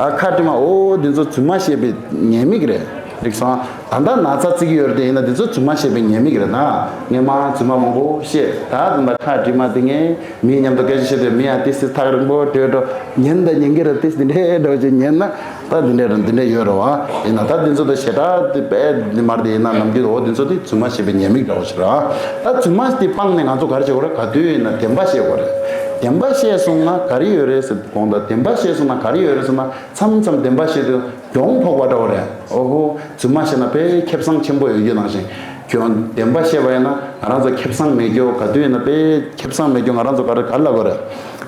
ཨ་ཁ་དྲི་མ་འོ་འདི་ཚོ་རྫུན་མ་བཤད་པའི་ཉེས་དམིགས་རེད། འགྲིག་སོང་། ད་ལྟ་ན་ཚ་བརྩི་གི་ཡོད་རེད་དེ། ཡིན་ན་དེ་ཚོ་རྫུན་མ་བཤད་པའི་ཉེས་དམིགས་རེད་ད། སྔོན་མ་རྫུན་མ་མང་པོ་བཤད། ད་དེ་འདྲ་ཁ་དྲི་མ་དེ་ངས་མིའི་མཉམ་དུ་སྐད་ཆ་བཤད་དུས་མི་ཡང་ཏི་སི་ཐག་རིང་པོ་བྲོས་འགྲོ། ཉན་ད་ཉན་གི་རེད། ཏི་སི་དེ་འདྲའི་འགྲོ་ཅིག་ཉན་ན་ད་དེ་འདྲའི་རེད། དེ་འདྲའི་ཡོད་རེད་བ། ཡིན་ན་ད་དེ་ཚོ་ད་ཞེ་དྲག་དེ་དཔེ་དེ་མར་དེ་ཡིན་ན་ནམ་རྒྱུན་འོ་དེ་ཚོ་དེ་རྫུན་མ་བཤད་པའི་ཉེས་དམིགས་འདྲ་བོ་ཞིག་རེད། ད་རྫུན་མ་དེ་སྤངས་ནས་ང་ཚོ་ག་རེ་བྱེད་དགོས་རེད། ག་དུས་ཡིན་ན་བདེན་པ་བཤད་དགོས་རེད། བདེན་པ་བཤད་སོང་ན་ག་རེ་ཡོད་རེད་ཟེར། དགོངས་དག་བདེན་པ་བཤད་སོང་ན་ག་རེ་ཡོད་རེད་ཟེར་ན། མཚམས་མཚམས་བདེན་པ་བཤད་དུས་གྱོང་ཕོག་པ་འདྲ་བོ་རེད། ཨོ་ཧོ། རྫུན་མ་བཤད་ན་དཔེ་ཁེ་བཟང་ཆེན་པོ་ཡོད་རྒྱུ་ནང་བཞིན། གྱོང་བདེན་པ་བཤད་པ་ཡིན་ན་ང་རང་ཚོ་ཁེ་བཟང་མེད་རྒྱུ། ག་དུས་ཡིན་ན་དཔེ་ཁེ་བཟང་མེད་རྒྱུ། ང་རང་ཚོ་ག་རེ་ག་རེ་ལབ་དགོས་རེད།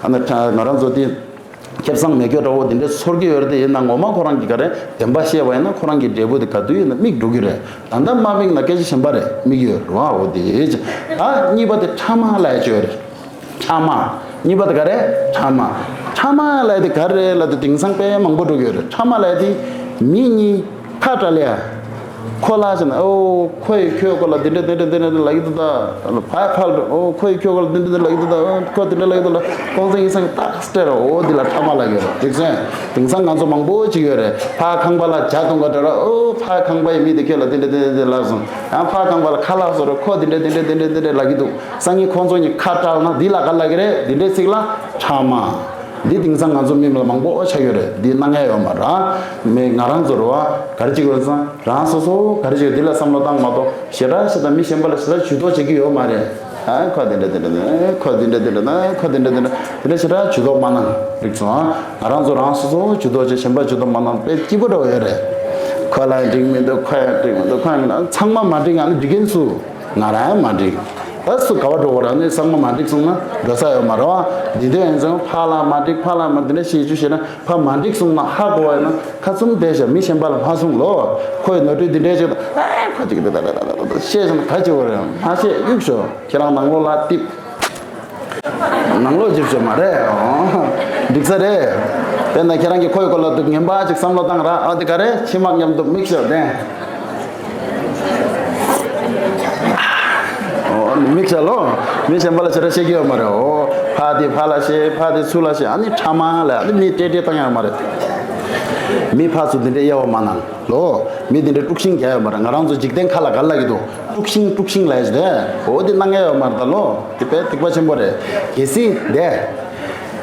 ཨ་ནི་ང་རང་ཚོ་དེ་ཁེ་བཟང་མེད་རྒྱུ་འདྲ་བོ་དེ་འདྲའི་ཚོར་གྱི་ཡོད་རེད་དེ། ཡིན་ན་ངོ་མ་ཁོ་རང་གིས་ག་རེ་བདེན་པ་བཤད་པ་ཡིན་ན་ཁོ་རང་གི་འབྲས་བུ་དེ་ག་དུས་ཡིན་ན་མིག་འགྲོ་གི་རེད། ད་ལྟ་མ་མིག་ན་སྐད་ཆ་གཞན་པ་རེད། མིག་ཡོད་རེད་བ། འོ་དེ་ཅི། ད་གཉིས་པ་དེ་ཕྲ་མ་ལབ་ཡ་ཅིག་ཡོད་རེད། ཕྲ་མ། གཉིས་པ་དེ་ག་རེ། ཕྲ་མ། ཕྲ་མ་ལབ་ཡ་དེ་ག་རེ་ལབ་དུས་དེང་སང་དཔེ་མང་པོ་འགྲོ་གི་ཡོད་རེད། ཕྲ་མ་ལབ་ཡ་དེ་མི་གཉིས་ཁ་བྲལ་ཡ། ཁོ་ལ་ཟེར་ན་ཨོ་ཁོ་ཡིས་ཁྱོད་ཁོ་ལ་འདི་འདྲ་འདི་འདྲ་འདི་འདྲ་ལབ་ཀྱི་འདུག་ད། ཕ་ཕ་ལ་ཨོ་ཁོ་ཡིས་ཁྱོད་ཁོ་ལ་འདི་འདྲ་འདི་ལབ་ཀྱི་འདུག་ད། ཨོ་ཁོ་འདི་འདྲ་ལབ་ཀྱི་འདུག་ལ་ཁོང་ཚོ་ཡིན་སང་ཏག་སྤྲད་ར། ཨོ་འདི་ལ་ཕྲ་མ་ལབ་ཀྱི་ཡོད་རེད། འགྲིག་སོང་། དེང་སང་ང་ཚོ་མང་པོ་ཅིག་ཡོད་རེད། ཕ་ཁང་པ་ལ་ཇ་འཐུང་ག་འགྲོ་ར། ཨོ་ཕ་ཁང་པ་ཡི་མི་དེ་ཁྱོད་ལ་འདི་འདྲ་འདི་འདྲ་འདི་ལབ་སོང་། ཡང་ཕ་ཁང་པ་ལ་ཁ་ལག་བཟོ་ར། ཁོ་འདི་འདྲ་འདི་འདྲ་འདི་འདྲ་འདི་འདྲ་ལབ་ཀྱི་འདུག་སང་ཉིན་ཁོང་ཚོ་གཉིས་ཁ་བྲལ་ན་འདི་ལ་ག་ལབ་ཀྱི་རེད། འདི་འདྲའི་ཚིག་ལ་ཕྲ་མ། འདི་དེང་སང་ང་ཚོ་མི་མང་པོ་ཆགས་ཡོད་རེད། འདི་གནང་ཡ་ཡོད་མ་རེད། མི་ང་རང་ཚོ་རེད་བ། ག་རེ་བྱེད་དགོས་ཟེར་ན། རང་སོ་སོ་ག་རེ་བྱེད་འདི་ལ་བསམ་བློ་བཏང་མ་གཏོགས་ཞེ་དྲག་ཞེ་དྲག་མི་གཞན་པ་ལ་ཞེ་དྲག་ཇུས་གཏོགས་བྱེད་ཀྱི་ཡོད་མ་རེད། ཨ་ཁོ་འདི་འདྲ་འདི་འདྲ་ན། ཁོ་འདི་འདྲ་འདི་འདྲ་ན། ཁོ་འདི་འདྲ་འདི་འདྲ། འདི་འདྲ་ཞེ་དྲག་ཇུས་གཏོགས་མ་གནང་། འགྲིག་སོང་ཨ། ང་རང་ཚོ་རང་སོ་སོ་ཇུས་གཏོགས་བྱེད། གཞན་པ་ཇུས་གཏོགས་མ་གནང་དཔེ་སྐྱིད་པོ་འདྲ་བོ་ཡོད་རེད། ཁོ་ལ་ཡང་འགྲིག་མི་འདུག་ཁོ་ཡང་འགྲིག་མི་འདུག་ཁོ་ཡང་འགྲིག་མི་འདུག་ཚང་མ་མ་འགྲིག་ང་ནི་འགྲིག་གིན་སུ། ང་རང་ཡང་མ་འགྲིག་ད་སུ་ག་བ་འགྲོ་བ་ར་ནི་ཚང་མ་མ་འགྲིག་སོང་ན་འགྲོ་ས་ཡོད་མ་རེད་བ། འདི་འདྲ་ཡིན་ཙང་ཕ་ལ་མ་འགྲིག་ཕ་ལ་མ་འགྲིག་འདི་འདྲ་བཤད་རྒྱུ་བཤད་ན། ཕ་མ་འགྲིག་སོང་ན་ཧ་གོ་བ་ཡིན་ན་ཁ་བཙུམ་བསྡད་ཤག་མི་གཞན་པ་ལ་མ་གསུང་ལོ། ཁོས་ནོར་འཁྲུལ་འདི་འདྲའི་ཅིག་ཨ་ཁ་ཅིག་ད་ད་ད་ད་ད་བཤད་སོང་ན་ག་བྱེད་བ་རེད། མ་བཤད་གཡུག་ཤོག་ཁྱེད་རང་ནང་ལོགས་ལ་ཏིབ། ནང་ལོགས་འཇིབ་ཤོག་མ་རེད། ཨོ། འགྲིག་ས་རེད། དཔེར་ན་ཁྱེད་རང་གིས་ཁོའི་སྐོར་ལ་འདུག་ངན་པ་ཅིག་བསམ་བློ་བཏང་ར། ཨ་དེ་ག་རེད། ཕྱི་མ་མཉམ་དུ་མིག་ཤོག་དེ། ཨོ་མིག་ཤ་ལོ། མི་གཞན་པ་ལ་ཞེ་དྲག་བཤད་ཀྱི་ཡོད་མ་རེད། ཨོ་ཕ་དེ་ཕ་ལ་བཤད། ཕ་དེ་ཚུར་ལ་བཤད། ཨ་ནི་ཕྲ་མ་ལ་ཨ་ནི་མི་ཏྲེ་ཏྲེ་བཏང་ཡོད་མ་རེད། མི་ཕ་ཚོ་འདི་འདྲའི་དབྱེ་བ་མ་གནང་ལོ། མི་འདི་འདྲའི་དཀྲུག་ཤིང་རྒྱག་ཡོད་མ་རེད། ང་རང་ཚོ་འཇིག་རྟེན་ཁ་ལ་ག་ལ་གི་འདུག་དཀྲུག་ཤིང་དཀྲུག་ཤིང་ལ་ཡ་ཞིག་རེད། ཨོ་དེ་གནང་ཡ་ཡོད་མ་རེད་ད་ལོ། དེ་དཔེ་སྡིག་པ་ཆེན་པོ་རེད། གལ་སྲིད་དེ།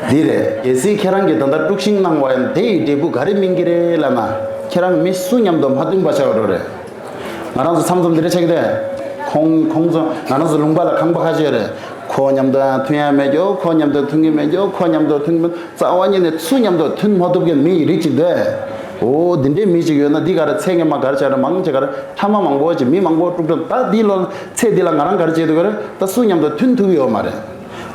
འདི་རེད། གལ་སྲིད་ཁྱེད་རང་གིས་ད་ལྟ་དཀྲུག་ཤིང་གནང་བ་ཡང་དེ་ཡི་འབྲས་བུ་ག་རེ་སྨིན་གྱི་རེད་ལབ་ན། ཁྱེད་རང་མི་སུ་མཉམ་དུ་མ་མཐུན་པ་ཆགས་འགྲོ་རེད། ང་རང་ཚོ་མཚམས་མཚམས་འདི་འདྲ་ཆགས་ཀྱི་རེད། ཁོང་ཁོང་ཚོ་ང་རང་ཚོ་ལུང་པ་ལ་ཁང་པ་ཁ་ཤས་རེད། ཁོ་མཉམ་དུ་མཐུན་ཡ་མེད་ཀྱོ། ཁོ་མཉམ་དུ་མཐུན་གྱི་མེད་ཀྱོ། ཁོ་མཉམ་དུ་མཐུན་གྱི་མེད། རྩ་བ་ཉིད་ནས་སུ་མཉམ་དུ་མཐུན་མ་ཐུབ་མཁན་མི་ཡི་རིགས་ཅིག་འདུག་ཨོ་འདི་འདྲའི་མི་ཅིག་ཡོད་ན་འདི་ག་རེ་ཚེ་སྔོན་མ་ག་རེ་བྱས་རེད། མང་ཆེ་ག་རེ་ཕྲ་མ་མང་པོ་ཅིག་མི་མང་པོ་དཀྲུག་དཀྲུག་ད་འདི་ལོ་ཚེ་འདི་ལ་ང་རང་ག་རེ་བྱེད་ཐུབ་ཀྱི་རེད། ད་སུ་མཉམ་དུ་མཐུན་ཐུབ་ཀྱི་ཡོད་མ་རེད།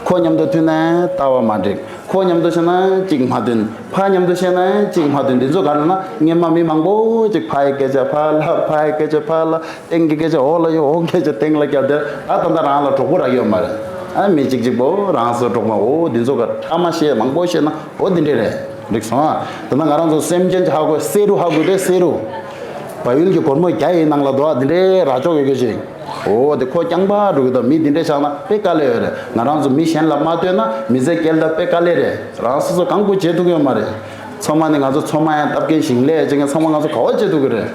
ཁོ་མཉམ་དུ་མཐུན་ན་ལྟ་བ་མ་འགྲིག་ཁོ་མཉམ་དུ་བྱས་ན་གཅིག་མ་མཐུན། ཕ་མཉམ་དུ་བྱས་ན་གཅིག་མ་མཐུན། འདི་ཚོ་ག་རེ་ན་སྔོན་མ་མི་མང་པོ་ཅིག་ཕ་ཡི་སྐད་ཆ་ཕ་ལ། ཕ་ཡི་སྐད་ཆ་ཕ་ལ། སྟེང་གི་སྐད་ཆ་འོག་ལ་གཡོ། འོག་སྐད་ཆ་སྟེང་ལ་བསྐྱལ་དེ་ད་ད་ལྟ་རང་ལ་གྲོགས་པོ་རག་ཡོད་མ་རེད། ཨ་མི་གཅིག་གཅིག་པོ་རང་སོ་གྲོགས་པོ། འོ་འདི་ཚོ་ག་ཕྲ་མ་བཤད་མང་པོ་བཤད་ན་འོ་འདི་འདྲས་རེད། འགྲིག་སོང་ཨ། ད་ལྟ་ང་རང་ཚོ་སེམས་ཅན་ཧ་གོ་བསེ་རུ་ཧ་གོ་དེ་བསེ་རུ། བལ་ཡུལ་གྱི་སྒོར་མོ་བརྒྱ་ཡི་ནང་ལ་འདུག་ཨ་འདི་འདྲའི་ར་ཅོ་ཡོད་གི་ཅིག་འོ་དེ་ཁོ་རྐྱང་པ་འགྲོ་གི་འདུག་མི་འདི་འདྲས་ཆགས་ན་དཔེ་དཀའ་ལས་ཡོད་རེད། ང་རང་ཚོ་མི་གཞན་ལ་མ་ལྟོས་ན་མི་ཚེ་སྐྱེལ་ཐབས་དཔེ་དཀའ་ལས་རེད། རང་སོ་སོ་གང་དགོས་བྱེད་ཐུབ་ཀྱི་ཡོད་མ་རེད། ཚོད་མ་ནི་ང་ཚོ་ཚོད་མ་ཡང་བཏབ་མཁན་ཞིང་ལས་བྱེད་མཁན་ཚང་མ་ང་ཚོ་ག་བ་བྱེད་ཐུབ་ཀྱི་རེད།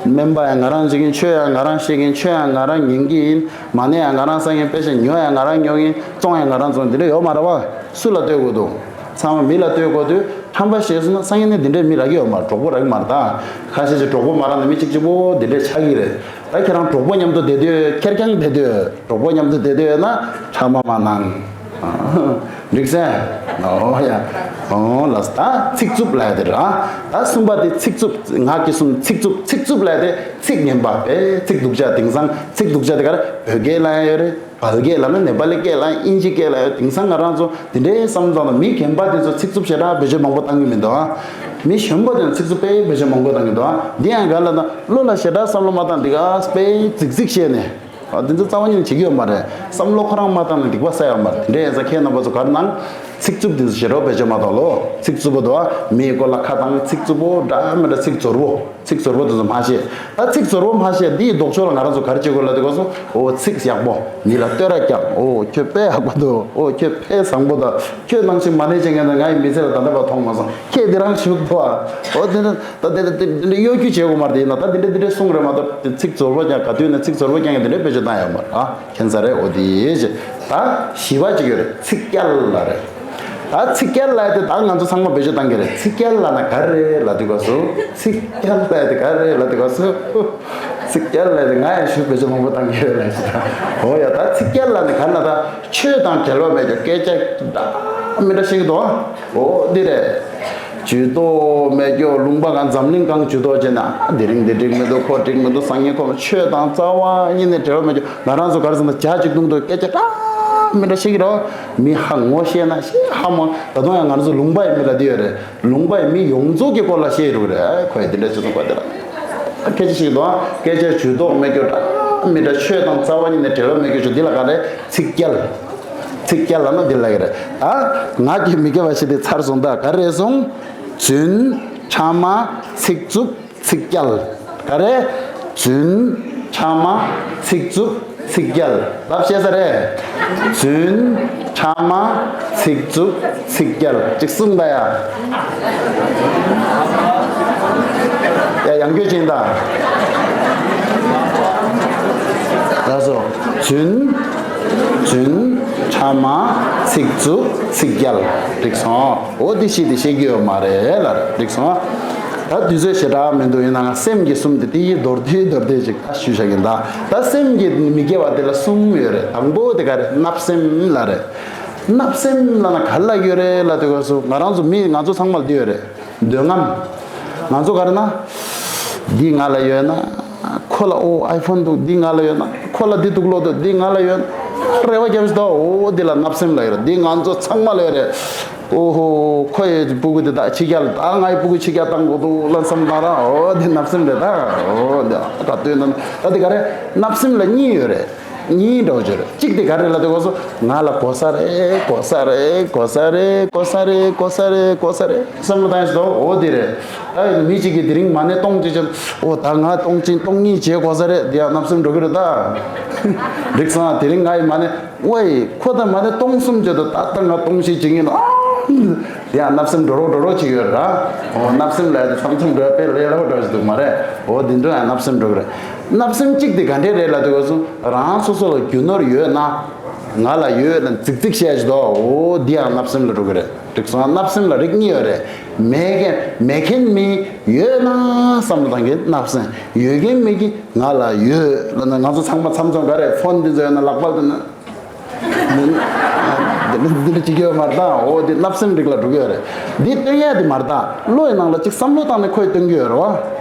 སྨན་པ་ཡང་ང་རང་བྱེད་མཁན། ཆོས་ཡང་ང་རང་བཤད་མཁན། ཆོས་ཡང་ང་རང་ཉན་གྱི་ཡིན། མ་ཎི་ཡང་ང་རང་བསགས་མཁན། དཔེ་ཆ་ཉོ་ཡང་ང་རང་ཉོ་མཁན། བཙོང་ཡང་ང་རང་བཙོང་། འདི་འདྲ་ཡོད་མ་རེད་བ། སུ་ལ་ལྟོས་དགོས་འདུག་ཚང་མ་མི་ལ་ལྟོས་དགོས་དུས་ཕྲན་བུ་བཤད་སོང་ན་སང་ཉིན་ནས་འདི་འདྲའི་མི་རག་གི་ཡོད་མ་རེད། གྲོགས་པོ་རག་གི་མ་རེད་ད། ཁ་ཤས་ཀྱིས་གྲོགས་པོ་མ་རག་ན་མི་གཅིག་གཅིག་པོ་འདི་འདྲས་ཆགས་ཀྱི་རེད། ད་ཁྱེད་རང་གྲོགས་པོ་མཉམ་དུ་བསྡད་དུས་ཁེར་རྐྱང་བསྡད་དུས་གྲོགས་པོ་མཉམ་དུ་བསྡད་དུས་ཡོད་ན་ཕྲ་མ་མ་གནང་། འགྲིག་སེ། ཨོ་ཡ། ཨོ་ལགས་སོ། ད་ཚིག་རྩུབ་ལབ་ཡ་དེ་རེད། ད་གསུམ་པ་དེ་ཚིག་རྩུབ། ངག་གི་གསུམ་ཚིག་རྩུབ། ཚིག་རྩུབ་ལབ་ཡ་དེ་ཚིག་ངན་པ་དཔེ་ཚིག་སྡུག་ཅག་དེང་སང་ཚིག་སྡུག་ཅག་དེ་ག་རེ་བོད་སྐད་ལ་ཡང་ཡོད་རེད། བལ་སྐད་ལ་ནི་ནེ་པ་ལི་སྐད་ལ་ཡང་དབྱིན་ཇི་སྐད་ལ་ཡང་། དེང་སང་ང་རང་ཚོ་དེ་འདྲའི་བསམ་བློ་བཏང་ན་མི་རྒན་པ་དེ་ཚོ་ཚིག་རྩུབ་ཞེ་དྲག་བེད་སྤྱོད་མང་པོ་བཏང་གི་མི་འདུག་ཨ། མི་གཞོན་པ་དེ་ཚོ་ཚིག་རྩུབ་དཔེ་བེད་སྤྱོད་མང་པོ་བཏང་གི་འདུག་ཨ། འདི་ཡང་ག་ལ་ན་བློ་ལ་ཞེ་དྲག་བསམ་བློ་མ་བཏང་འདི་ག་དཔེ་རྫིག་རྫིག་བཤད་ནས། ཨ། དེ་ཚོ་རྩ་བ་ཉིད་ནས་བྱེད་ཀྱི་ཡོད་མ་རེད། བསམ་བློ་ཁོ་རང་མ་བཏང་ན་སྡིག་པ་བསགས་ཡོད་མ་རེད། དེ་འདྲའི་ཡིན་ཙང་ཁྱེད་རྣམ་པ་ཚོ་ག་རེ་གནང་། ཚིག་རྩུབ་དེ་ཚོ་ཞེ་དྲག་བེད་སྤྱོད་མ་གཏོང་ལོ། ཚིག་རྩུབ་པོ་འདུག་ཨ། མིའི་སྐོར་ལ་ཁ་བཏང་ཚིག་རྩུབ་པོ་འདྲ་མི་འདྲ་ཚིག་རྩུབ་པོ། ཚིག་ཟུར་པོ་དེ་ཚོ་མ་བཤད། ད་ཚིག་ཟུར་པོ་མ་བཤད། འདིའི་ལྡོག་ཕྱོགས་ལ་ང་རང་ཚོ་ག་རེ་བྱེད་དགོས་ལབ་དུས་སྐབས་སུ། འོ་ཚིག་ཡག་པོ། མི་ལ་བསྟོད་ར་རྒྱག་འོ་ཁྱོད་དཔེ་ཡག་པོ་འདུག་འོ་ཁྱོད་དཔེ་བཟང་པོ་འདུག་ཁྱོད་ནང་བཞིན་མ་ཎི་བྱེད་མཁན་དེ་ངའི་མི་ཚེ་ལ་ད་ལྟ་བར་མཐོང་མ་སོང་། ཁྱེད་འདི་རང་ཞུགས་ཐུབ་ཨ། འོ་དེ་འདྲ་ད་དེ་འདྲ་དེ་འདྲ་གཡོ་སྒྱུ་བྱེད་དགོས་མ་རེད། ཡིན་ན་ད་འདི་འདྲ་འདི་འདྲ་གསུངས་རེད་མ་གཏོགས། དེ་ཚིག་ཟུར་པོ་ཀྱང་ག་དུས་ནས་ཚིག་ཟུར་པོ་ཀྱང་ཡང་འདི་འདྲ་བེད་སྤྱོད་བཏང་ཡོད་མ་རེད་ཨ། མཁྱེན་ས་རེད། འོ་དེ་ཡེ་ཅེ། ད་བཞི་པ་ཅིག་ཡོད་རེད། ཚིག་བསྐྱར་ལ་རེད། ད་ཚིག་བསྐྱར་ལ་དེ་ད་ང་ཚོ་ཚང་མ་བེད་སྤྱོད་བཏང་གི་རེད། ཚིག་བསྐྱར་ལ་ན་ག་རེ་ལབ་དུས་སྐབས་སུ། ཚིག་བསྐྱར་ལ་དེ་ག་རེ་ལབ་དུས་སྐབས་སུ། ཚིག་བསྐྱར་ལ་དེ་ང་ཡང་ཞུ་བེད་སྤྱོད་མང་པོ་བཏང་གི་ཡོད་ལ་ཞིག་ད། འོ་ཡ། ད་ཚིག་བསྐྱར་ལ་ནི་ག་ན་ད་ཆོས་དང་འབྲེལ་བ་མེད་ཀྱང་སྐད་ཆ་འདྲ་མི་འདྲ་ཞིག་འདུག་འོ་འདི་རེད། ཇུས་གཏོགས་མེད་ཀྱོ། ལུང་པ་གང་འཛམ་གླིང་གང་ཇུས་གཏོགས་བྱས་ན་དེ་རིང་འདི་འགྲིག་མི་འདུག་ཁོ་འགྲིག་མི་འདུག་སང་ཉིན་ཁོ། ཆོས་དང་རྩ་བ་ཉིད་ནས་འབྲེལ་བ་མེད་ཀྱོ། ང་རང་ཚོ་ག་རེ་ཟེར་ན་ཇ་གཅིག་བཏུང་དུས་སྐད་ཆ་འདྲ་མི་འདྲ་ཞིག་རོ། མི་ཧ་ངོ་ཤེས་ན་ཤེས་ཧ་མོ། ད་དུང་ཡང་ང་རང་ཚོ་ལུང་པ་ཡི་མི་ལ་འདི་ཡོད་རེད། ལུང་པ་ཡི་མི་ཡོངས་རྫོགས་ཀྱི་སྐོར་ལ་བཤད་ཡོད་རེད། ཁོས་འདི་འདྲ་བྱེད་སོང་ཁོས་འདི་འདྲ། སྐད་ཆ་ཞིག་འདུག་སྐད་ཆ་ཇུས་གཏོགས་མེད་ཀྱོ། འདྲ་མི་འདྲ། ཆོས་དང་རྩ་བ་ཉིད་ནས་འབྲེལ་བ་མེད་ཀྱོ་ཆོ་འདི་ལ་ག་རེ། ཚིག་བསྐྱར། ཚིག་བསྐྱར་ལ་ན་འདི་ལ་གི་རེད། ད་ང་གི་མི་དགེ་བ་ཞིག་དེ་ཚར་སོང་། ད་ག་རེ་སོང་། རྫུན། ཕྲ་མ། ཚིག་རྩུབ། ཚིག་བསྐྱར། ག་རེ། རྫུན། ཕྲ་མ། ཚིག་རྩུབ། ཚིག་བསྐྱར། ལབ་ཤེས་ས་རེད། རྫུན། ཕྲ་མ། ཚིག་རྩུབ། ཚིག་བསྐྱར། ཅིག་གསུངས་ད་ཡ། ཡ་ཡང་སྐྱོ་ཅིང་ད། ལགས་སོ། རྫུན། རྫུན། ཕྲ་མ། ཚིག་རྩུབ། ཚིག་བསྐྱར། འགྲིག་སོང་། འོ་འདི་ཤེས་དེ་ཤེས་ཀྱི་ཡོད་མ་རེད་ལ། འགྲིག་སོང་། ད་དུས་ཚོད་ཞེ་དྲག་མི་འདུག་ཡིན་ནའང་སེམས་ཀྱི་གསུམ་དེ་དེ་ཡི་མདོར་བསྡུས་མདོར་བསྡུས་ཅིག་ད་ཞུས་བཞག་གིན་ད། ད་སེམས་ཀྱི་མི་དགེ་བ་དེ་ལ་གསུམ་ཡོད་རེད། དང་པོ་དེ་ག་རེ། བརྣབ་སེམས་ལ་རེད། བརྣབ་སེམས་ལ་ན་ག་ལ་ཡོད་རེད་ལ་དེ་ག་སུ་ང་རང་ཚོ་མི་ང་ཚོ་ཚང་མ་ལ་དེ་ཡོད་རེད། འདོད་རྔམ། ང་ཚོ་ག་རེ་ན། འདི་ང་ལ་ཡོད་ན། ཁོ་ལ་ཨོ་ཨའི་ཕོན་འདུག་འདི་ང་ལ་ཡོད་ན། ཁོ་ལ་འདི་འདུག་ལོ་འདུག་འདི་ང་ལ་ཡོད་ན། རེ་བ་རྒྱབ་ཤི་ད། ཨོ་འདི་ལ་བརྣབ་སེམས་ལ་ཡོད་རེད། འདི་ང་ཚོ་ཚང་མ་ལ་ཡོད་རེད། ཨོ་ཧོ། ཁོ་ཡི་སྤུ་གུ་འདི་དག་ཕྱི་རྒྱལ་ད་ང་ཡི་སྤུ་གུ་ཕྱི་རྒྱལ་བཏང་དགོས་འདུག་ལ་བསམ་བཏང་ར། ཨོ་འདི་བརྣབ་སེམས་རེད་ད། ཨོ་འདི་ད་ལྟོས་ན་ད་འདི་ག་རེ། བརྣབ་སེམས་ལ་གཉིས་ཡོད་རེད། གཉིས་འདྲ་བོ་བྱོས་རེད། གཅིག་དེ་ག་རེ་ལ་དེ་གོ་སོ། ང་ལ་གོ་ས་རེད། གོ་ས་རེད། གོ་ས་རེད། བསམ་བློ་བཏང་ཡ་ཞིག་འདུག་འོ་དེ་རེད། ཨ་མི་གཅིག་གིས་དེ་རིང་མ་ཎི་སྟོང་གཅིག་བྱས། འོ་ད་ང་སྟོང་གཅིག་སྟོང་གཉིས་བྱེད་དགོས་ས་རེད། དེ་ཡང་བརྣབ་སེམས་འགྲོ་གི་རེད་ད། འགྲིག་སོང་། དེ་རིང་ང་ཡི་མ་ཎི། ཝེ། ཁོ་ད་མ་ཎི་སྟོང་གསུམ་བྱས་འདུག་ད་ལྟ་ང་སྟོང་བཞི་བྱེད་ངེས་ལ། དེ་ཡང་བརྣབ་སེམས་འགྲོ་རོགས་འགྲོ་རོགས་བྱེད་ཀྱི་ཡོད་རེད་ད། འོ་བརྣབ་སེམས་ལ་དེ་མཚམས་མཚམས་འགྲོ་དཔེ་ལས་སླ་པོ་འགྲོ་ཞིག་འདུག་མ་རེད། འོ་དེ་འདྲ་ཡང་བརྣབ་སེམས་འགྲོ་གི་རེད། བརྣབ་སེམས་གཅིག་དེ་ག་འདྲས་རེད་ལབ་དུས་སྐབས་སུ། རང་སོ་སོ་ལ་རྒྱུ་ནོར་ཡོད་ན། ང་ལ་ཡོད་ལ་རྫིག་རྫིག་བཤད་ཞིག་འདུག་འོ་འདི་ཡང་བརྣབ་སེམས་ལ་འགྲོ་གི་རེད། འགྲིག་སོང་། བརྣབ་སེམས་ལ་རིགས་གཉིས་ཡོད་རེད། མེད་མཁན་མེད་མཁན་མི། ཡོད་ན་བསམ་བློ་བཏང་མཁན་བརྣབ་སེམས། ཡོད་མཁན་མེད་མཁན་ང་ལ་ཡོད་ལབ་ན། ང་ཚོ་ཚང་མ་མཚམས་མཚམས་ག་རེ། ཕོན་འདི་ཚོ་ཡོད་ན་ལག་པ་འདི་ན། འདི་འདི་འདི་ཅིག་ཡོད་མ་རེད་ད། འོ་འདི་བརྣབ་སེམས་རིགས་ལ་འགྲོ་གི་ཡོད་རེད། འདི་སྟོན་ཡ་དེ་མ་རེད་ད། བློ་ཡི་ནང་ལ་ཅིག་བསམ་བློ་བཏང་ནས་ཁོས་སྟོན་གི་ཡོད་རེད་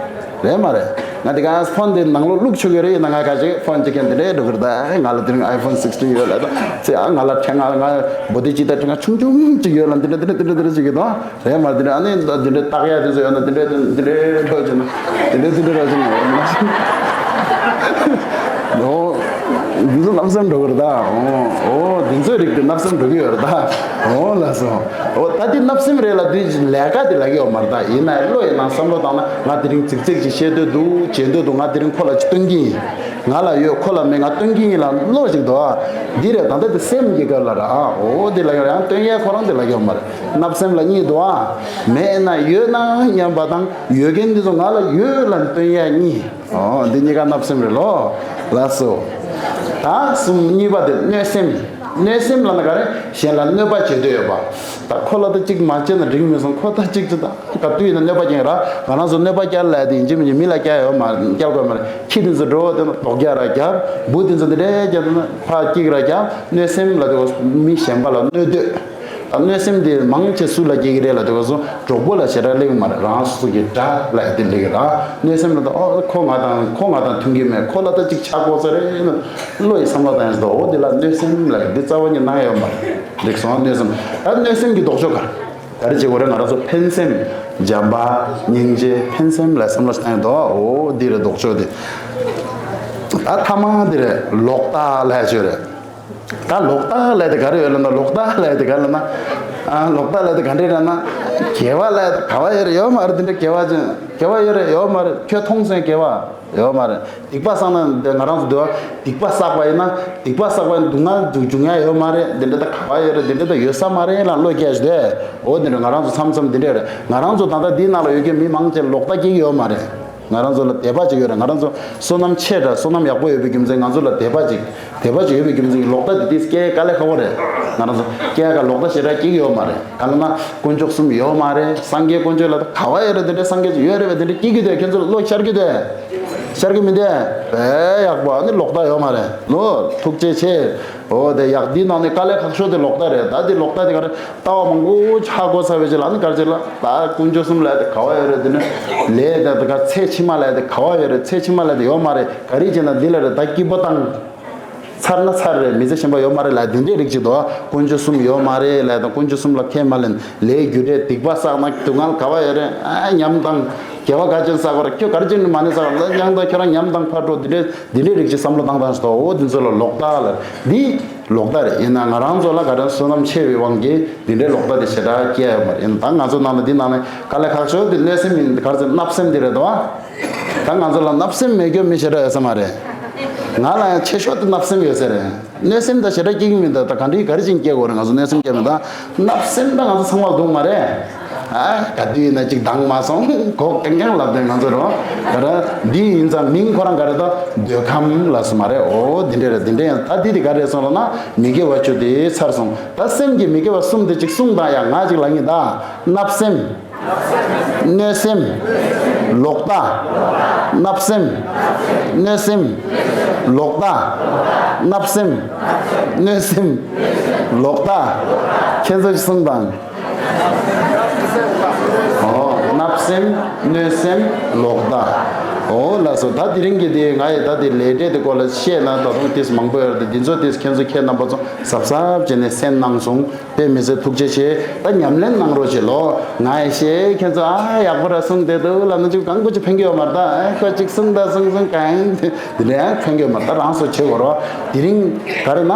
བ། རེད་མ་རེད། ང་དེ་ག་ཕོན་དེ་ནང་ལོགས་བླུགས་ཆོག་གི་རེད། ཡིན་ན་ང་ཁ་ཅིག་ཕོན་ཅིག་གན་དེ་འདྲས་འགྲོ་གི་རེད་ད། ང་ལ་དེ་རིང་ཨའི་ཕོན་སིགས་ཊིན་ཡོད་ལ་ད། ཚེ་ཨ་ང་ལ་ཕྲེང་ང་ང་བོ་དེ་ཅིག་ད་ཕྲེང་ང་ཆུང་ཆུང་ཅིག་ཡོད་ལ། འདི་འདྲ་འདི་འདྲ་འདི་འདྲ་འདི་འདྲ་ཅིག་གི་ད། རེད་མ་རེད། དེ་འདྲ་ཨ་ནི་འདི་འདྲ་བཏགས་ཡ་དེ་ཚོ་ཡོད་ན་དེ་འདྲ་དེ་འདྲ་འགྲོ་བྱས་ན། དེ་འདྲ་དེ་འདྲ་འགྲོ་བྱས་ན། འོ། འདི་ཚོ་བརྣབ་སེམས་འགྲོ་གི་རེད་ད། འོ། འོ། འདི་ཚོའི་རིགས་དེ་བརྣབ་སེམས་འགྲོ་གི་ཡོད་རེད་ད། འོ་ལགས་སོ། འོ་ད་དེ་བརྣབ་སེམས་རེད་ལ་དེ་ལས་ཀ་དེ་ལབ་ཀྱི་ཡོད་མ་རེད་ད། ཡིན་ན་བློ་ཡི་ནང་བསམ་བློ་བཏང་ན། ང་དེ་རིང་ཚིག་ཚིག་ཅིག་བཤད་འདོད་འདུག་བྱེད་འདོད་འདུག་ང་དེ་རིང་ཁོ་ལ་ཅིག་སྟོན་གྱི་ཡིན། ང་ལ་ཡོད། ཁོ་ལ་མེད། ང་སྟོན་གྱི་ཡིན་ལ་བློ་ཞིག་འདུག་ཨ། འདི་རེད་ད། ད་དེ་སེམས་ཀྱི་སྐབས་ལ་ར། འོ་དེ་ལབ་ཀྱི་ཡོད་རེད། ཡང་སྟོན་ཡས་ཁོ་རང་དེ་ལབ་ཀྱི་ཡོད་མ་རེད། བརྣབ་སེམས་ལ་གཉིས་འདུག་ཨ། མེད་ན་ཡོད་ན་སྙམ་པ་དང་། ཡོད་མཁན་འདི་ཚོ་ང་ལ་ཡོད་ལ་སྟོན་ཡ་གཉིས། ཨོ་འདི་གཉིས་ཀ་བརྣབ་སེམས་རེད་ལོ། ལགས་སོ། ད་གསུམ། གཉིས་པ་དེ་གནོད་སེམས། གནོད་སེམས་ལབ་ན་ག་རེ། གཞན་ལ་གནོད་པ་བྱེད་འདོད་ཡོད་པ། ད་ཁོ་ལ་ད་གཅིག་མ་བྱས་ན་འགྲིག་མི་སོང་། ཁོ་ད་གཅིག་ཅིག་ད་ག་དུས་ཡིན་ན་གནོད་པ་རྐྱེན་ར། ང་རང་ཚོ་གནོད་པ་བསྐྱལ་ལ་དེ་ཡིན་གཅིག་མིན་གཅིག་མི་ལ་བསྐྱལ་ཡོད་མ་བསྐྱལ་དགོས་མ་རེད། ཁྱི་དེ་ཚོ་འགྲོ་བ་དེ་ན་དོག་རྒྱག་ར་རྒྱབ། འབུ་དེ་ཚོ་འདི་འདྲའི་རྒྱབ་དེ་ན་ཕར་སྐྱིག་ར་རྒྱབ། གནོད་སེམས་ལབ་དུས་མི་གཞན་པ་ལ་གནོད་འདོད། ད་གནོད་སེམས་དེ་མང་ཆེ་སུ་ལ་སྐྱེ་གི་རེད་ལབ་དུས་སྐབས་སུ་གྲོགས་པོ་ལ་ཞེ་དྲག་སླེབས་ཀྱི་མ་རེད། རང་སོ་སོ་གི་དགྲ་ལ་ཡ་དེ་སླེབས་ཀྱི་རེད། གནོད་སེམས་ལ་ད་ཨོ་ཁོ་ང་དང་ཁོ་ང་དང་མཐུན་གྱི་མེད། ཁོ་ལ་ད་ཅིག་ཆགས་དགོས་ས་རེད་ན། བློ་ཡི་བསམ་བློ་བཏང་ཡ་ཟེར་ད། འོ་དེ་ལ་གནོད་སེམས་ལ་ཡ་འདི་རྩ་བ་ཉིད་གནང་ཡ་ཡོད་མ་རེད། འགྲིག་སོང་། གནོད་སེམས། ད་གནོད་སེམས་ཀྱི་ལྡོག་ཕྱོགས་ག་ག་རེ་བྱེད་དགོས་རེད། ང་རང་ཚོ་ཕན་སེམས། བྱམས་པ། སྙིང་རྗེ། ཕན་སེམས་ལ་བསམ་བློ་ཞིག་བཏང་ཡོད་དོ། འོ་འདི་རེད་ལྡོག་ཕྱོགས་དེ། ད་ཐ་མ་འདི་རེད། ལོག་ལྟ་ལབ་ཡ་ཅིག་ཡོད་རེད། ད་ལོག་ལྟ་ལབ་དེ་ག་རེ་ཡོད་ལབ་ན། ལོག་ལྟ་ལབ་དེ་ག་ལབ་ན། ཨ། ལོག་ལྟ་ལབ་དེ་ག་འདྲ་ལབ་ན། དགེ་བ་ལབ་དེ་ག་བ་ཡོད་རེད། ཡོད་མ་རེད། དེ་འདྲ་དགེ་བ་ཅན་དགེ་བ་ཡོད་རེད། ཡོད་མ་རེད། ཁྱོད་མཐོང་སོང་དགེ་བ། ཡོད་མ་རེད། སྡིག་པ་བསགས་ན་དེ་ང་རང་ཚོ་འདུལ་བ་སྡིག་པ་བསགས་པ་ཡིན་ན། སྡིག་པ་བསགས་པ་ཡིན་ན་སྡུག་བསྔལ་འཇུག་འཇུག་ཡ་ཡོད་མ་རེད། དེ་འདྲ་ད་ག་བ་ཡོད་རེད། དེ་འདྲ་ད་ཡོད་ས་མ་རེད་ལབ་བློ་སྐྱེ་ཞིག་དེ། འོ་དེ་འདྲ་ང་རང་ཚོ་མཚམས་མཚམས་དེ་འདྲ་རེད། ང་རང་ཚོ་ད་ལྟ་འདིའི་ནང་ལ་ཡོད་མཁན་མི་མང་ཆེ་ལོག་ལྟ་སྐྱེ་གི་ཡོད་མ་རེད། ང་རང་ཚོ་ལ་དད་པ་ཅིག་ཡོད་རེད། ང་རང་ཚོ་བསོད་ནམས་ཆེ་དྲགས་བསོད་ནམས་ཡག་པོ་ཡོད་པའི་རྒྱུ་མཚན་ང་ཚོ་ལ་དད་པ་ཅིག་དད་པ་ཅིག་ཡོད་པའི་རྒྱུ་མཚན་གྱིས་ལོག་ལྟ་དེ་དུས་སྐྱེ་དཀའ་ལས་ཁག་པོ་རེད། ང་རང་ཚོ་སྐྱེ་ག་ལོག་ལྟ་ཞེ་དྲག་སྐྱེ་གི་ཡོད་མ་རེད། གང་ལ་ན་དཀོན་མཆོག་གསུམ་ཡོད་མ་རེད། སངས་རྒྱས་དཀོན་མཆོག་ལ་ད་ག་བ་ཡོད་རེད། དེ་འདྲའི་སངས་རྒྱས་ཅིག་ཡོད་རེད་པས། དེ་འདྲ་སྐྱེ་གི་དེ་ཁྱེད་ཚོ་ལ་བློ་ཤར་གི་དེ། ཤར་གི་མི་འདུག་པས། ཡག་པོ། ཨ་ནི་ལོག་ལྟ་ཡོད་མ་རེད་ལོ། ཐུགས་རྗེ་ཆེ། འོ་དེ་ཡག་འདི་ནང་ནས་དཀའ་ལས་ཁག་ཤོས་དེ་ལོག་ལྟ་རེད། ད་དེ་ལོག་ལྟ་དེ་ག་རེ། ལྟ་བ་མང་པོ་ཧ་གོ་ཚར་བའི་རྗེས་ལ་ནི་ག་རེ་བྱེད་ལ། ད་དཀོན་མཆོག་གསུམ་ལབ་དེ་ག་བ་ཡོད་རེད། དེ་ནི་ལས་དེ་ད་ག་ཚེ་ཕྱི་མ་ལབ་དེ་ག་བ་ཡོད་རེད། ཚེ་ཕྱི་མ་ལབ་དེ་ཡོད་མ་རེད། ག་རེ་བྱས་ན་འདི་ལ་རེད། ད་སྐྱིད་པོ་བཏང་ཚར་ན་ཚར་རེད། མི་ཚེ་གཞན་པ་ཡོད་མ་རེད་ལབ་དེ་འདྲའི་རིགས་ཅིག་འདུག་དཀོན་མཆོག་གསུམ་ཡོད་མ་རེད་ལབ་དང་། དཀོན་མཆོག་གསུམ་ལ་ཁས་མ་ལེན། ལས་རྒྱུ་འབྲས་སྡིག་པ་བསགས་ན་སྡུག་བསྔལ་ག་བ་ཡོད་རེད། ཨ། ཉམས་བཏང་། དགེ་བ་ག་ཅན་བསགས་པ་རེད། ཁྱོད་ག་རེ་བྱས་ནས་མ་ཎི་བསགས་པ་ལ་སྙིང་ཐག་ཁྱོད་རང་ཉམས་བཏང་ཕར་འགྲོ། འདི་འདྲའི་འདི་འདྲའི་རིགས་ཅིག་བསམ་བློ་བཏང་བཏང་ཞིག་འདུག་འོ་འདི་ཚོ་ལ་ལོག་ལྟ་ལབ། འདི་ལོག་ལྟ་རེད། ཡིན་ན་ང་རང་ཚོ་ལ་ག་རེ་བསོད་ནམས་ཆེ་བའི་དབང་གིས་འདི་འདྲའི་ལོག་ལྟ་དེ་ཞེ་དྲག་སྐྱེ་ཡོད་མ་རེད། ཡིན་ན་ད་ང་ཚོ་ནང་ལ་འདི་ནང་ལ་དཀའ་ལས་ཁག་ཤོས་དེ་གནོད་སེམས་ཡིན། ག་རེ་ཟེར། བརྣབ་སེམས་དེ་རེད་དོ། ད་ང་ཚོ་ལ་བརྣབ་སེམས་མེད་རྒྱུ་མི་ཞེ་དྲག་ཡོད་ས་མ་རེད། ང་ལ་ཡང་ཆེ་ཤོས་དེ་བརྣབ་སེམས་ཡོད་ས་རེད། གནོད་སེམས་ད་ཞེ་དྲག་སྐྱེ་གི་མི་འདུག་ད་ག་འདྲའི་ག་རེ་བྱས་ནས་སྐྱེ་དགོས་རེད། ང་ཚོ་གནོད་སེམས་སྐྱེ་མི་འདུག་བརྣབ་སེམས་ད་ང་ཚོ་ཚང་མ་སྡུག་མ་རེད། ཨ། ག་དུས་ཡིན་ན་ཅིག་འདང་མ་སོང་གོ་རྐྱང་རྐྱང་ལབ་དེ་ང་ཚོ་རོ། ག་རེ་འདི་ཡིན་ཙང་མིང་ཁོ་རང་ག་རེ་ད་འདོད་ཁམས་ལབ་ས་མ་རེད། འོ་འདི་འདྲ་རེད། འདི་འདྲ་ཡང་ད་འདི་དེ་ག་རེ་སོང་ལབ་ན་མི་དགེ་བ་བཅུ་དེ་ཚར་སོང་། ད་སེམས་ཀྱི་མི་དགེ་བ་གསུམ་དེ་ཅིག་གསུངས་དང་། ཡ་ང་ཅིག་ལབ་ངེས་ད། བརྣབ་སེམས། གནོད་སེམས། ལོག་ལྟ། བརྣབ་སེམས། གནོད་སེམས། ལོག་ལྟ། བརྣབ་སེམས། གནོད་སེམས། ལོག་ལྟ། ཁྱེད་ཚོ་གསུངས་དང་། ཨོ། བརྣབ་སེམས། གནོད་སེམས། ལོག་ལྟ། ཨོ་ལགས་སོ། ད་དེ་རིང་གི་དེ་ང་ཡི་ད་དེ་ལས་འབྲས་དེ་སྐོར་ལ་བཤད་ན་ད་དུང་ཏིས་མང་པོ་ཡོད་རེད་དེ། འདི་ཚོ་ཏིས་ཁྱེད་ཚོ་ཁྱེད་རྣམ་པ་ཚོ་གཟབ་གཟབ་བྱས་ནས་གསན་གནང་སོང་། དཔེ་མི་སྲིད་ཐུགས་རྗེ་ཆེ། ད་ཉམས་ལེན་གནང་རོགས་བྱེད་ལོ། ང་ཡི་ཤེས་ཁྱེད་ཚོ་ཨ་ཡག་པོ་ར་གསུངས་བསྡད་འདུག་ལབ་ན་ཅིག་གང་གོ་ཅིག་ཕན་གི་ཡོད་མ་རེད། ད་ཨ་ཁོ་ཅིག་གསུངས་ད་གསུངས་གསུངས་གང་དེ་འདྲ་ཡང་ཕན་གི་ཡོད་མ་རེད། ད་རང་སོ་བྱེད་དགོས་རོགས། དེ་རིང་ག་རེ་ན་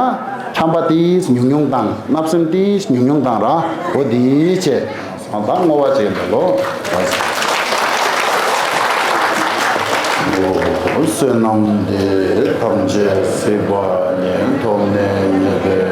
ཆམ་པ་ཏིས་ཉུང་ཉུང་བཏང་། བརྣབ་སེམས་ཏིས་ཉུང་ཉུང་བཏང་ར། འོ་དེ་བྱས། ད་བསྔོ་བ་བྱེད་འདོད་ལོ། བསོད་ནམས་འདི་ཐམས་ཅད་གཟིགས་པ་ཉིད། ཐོབ་ནས་ཉེས་པའི་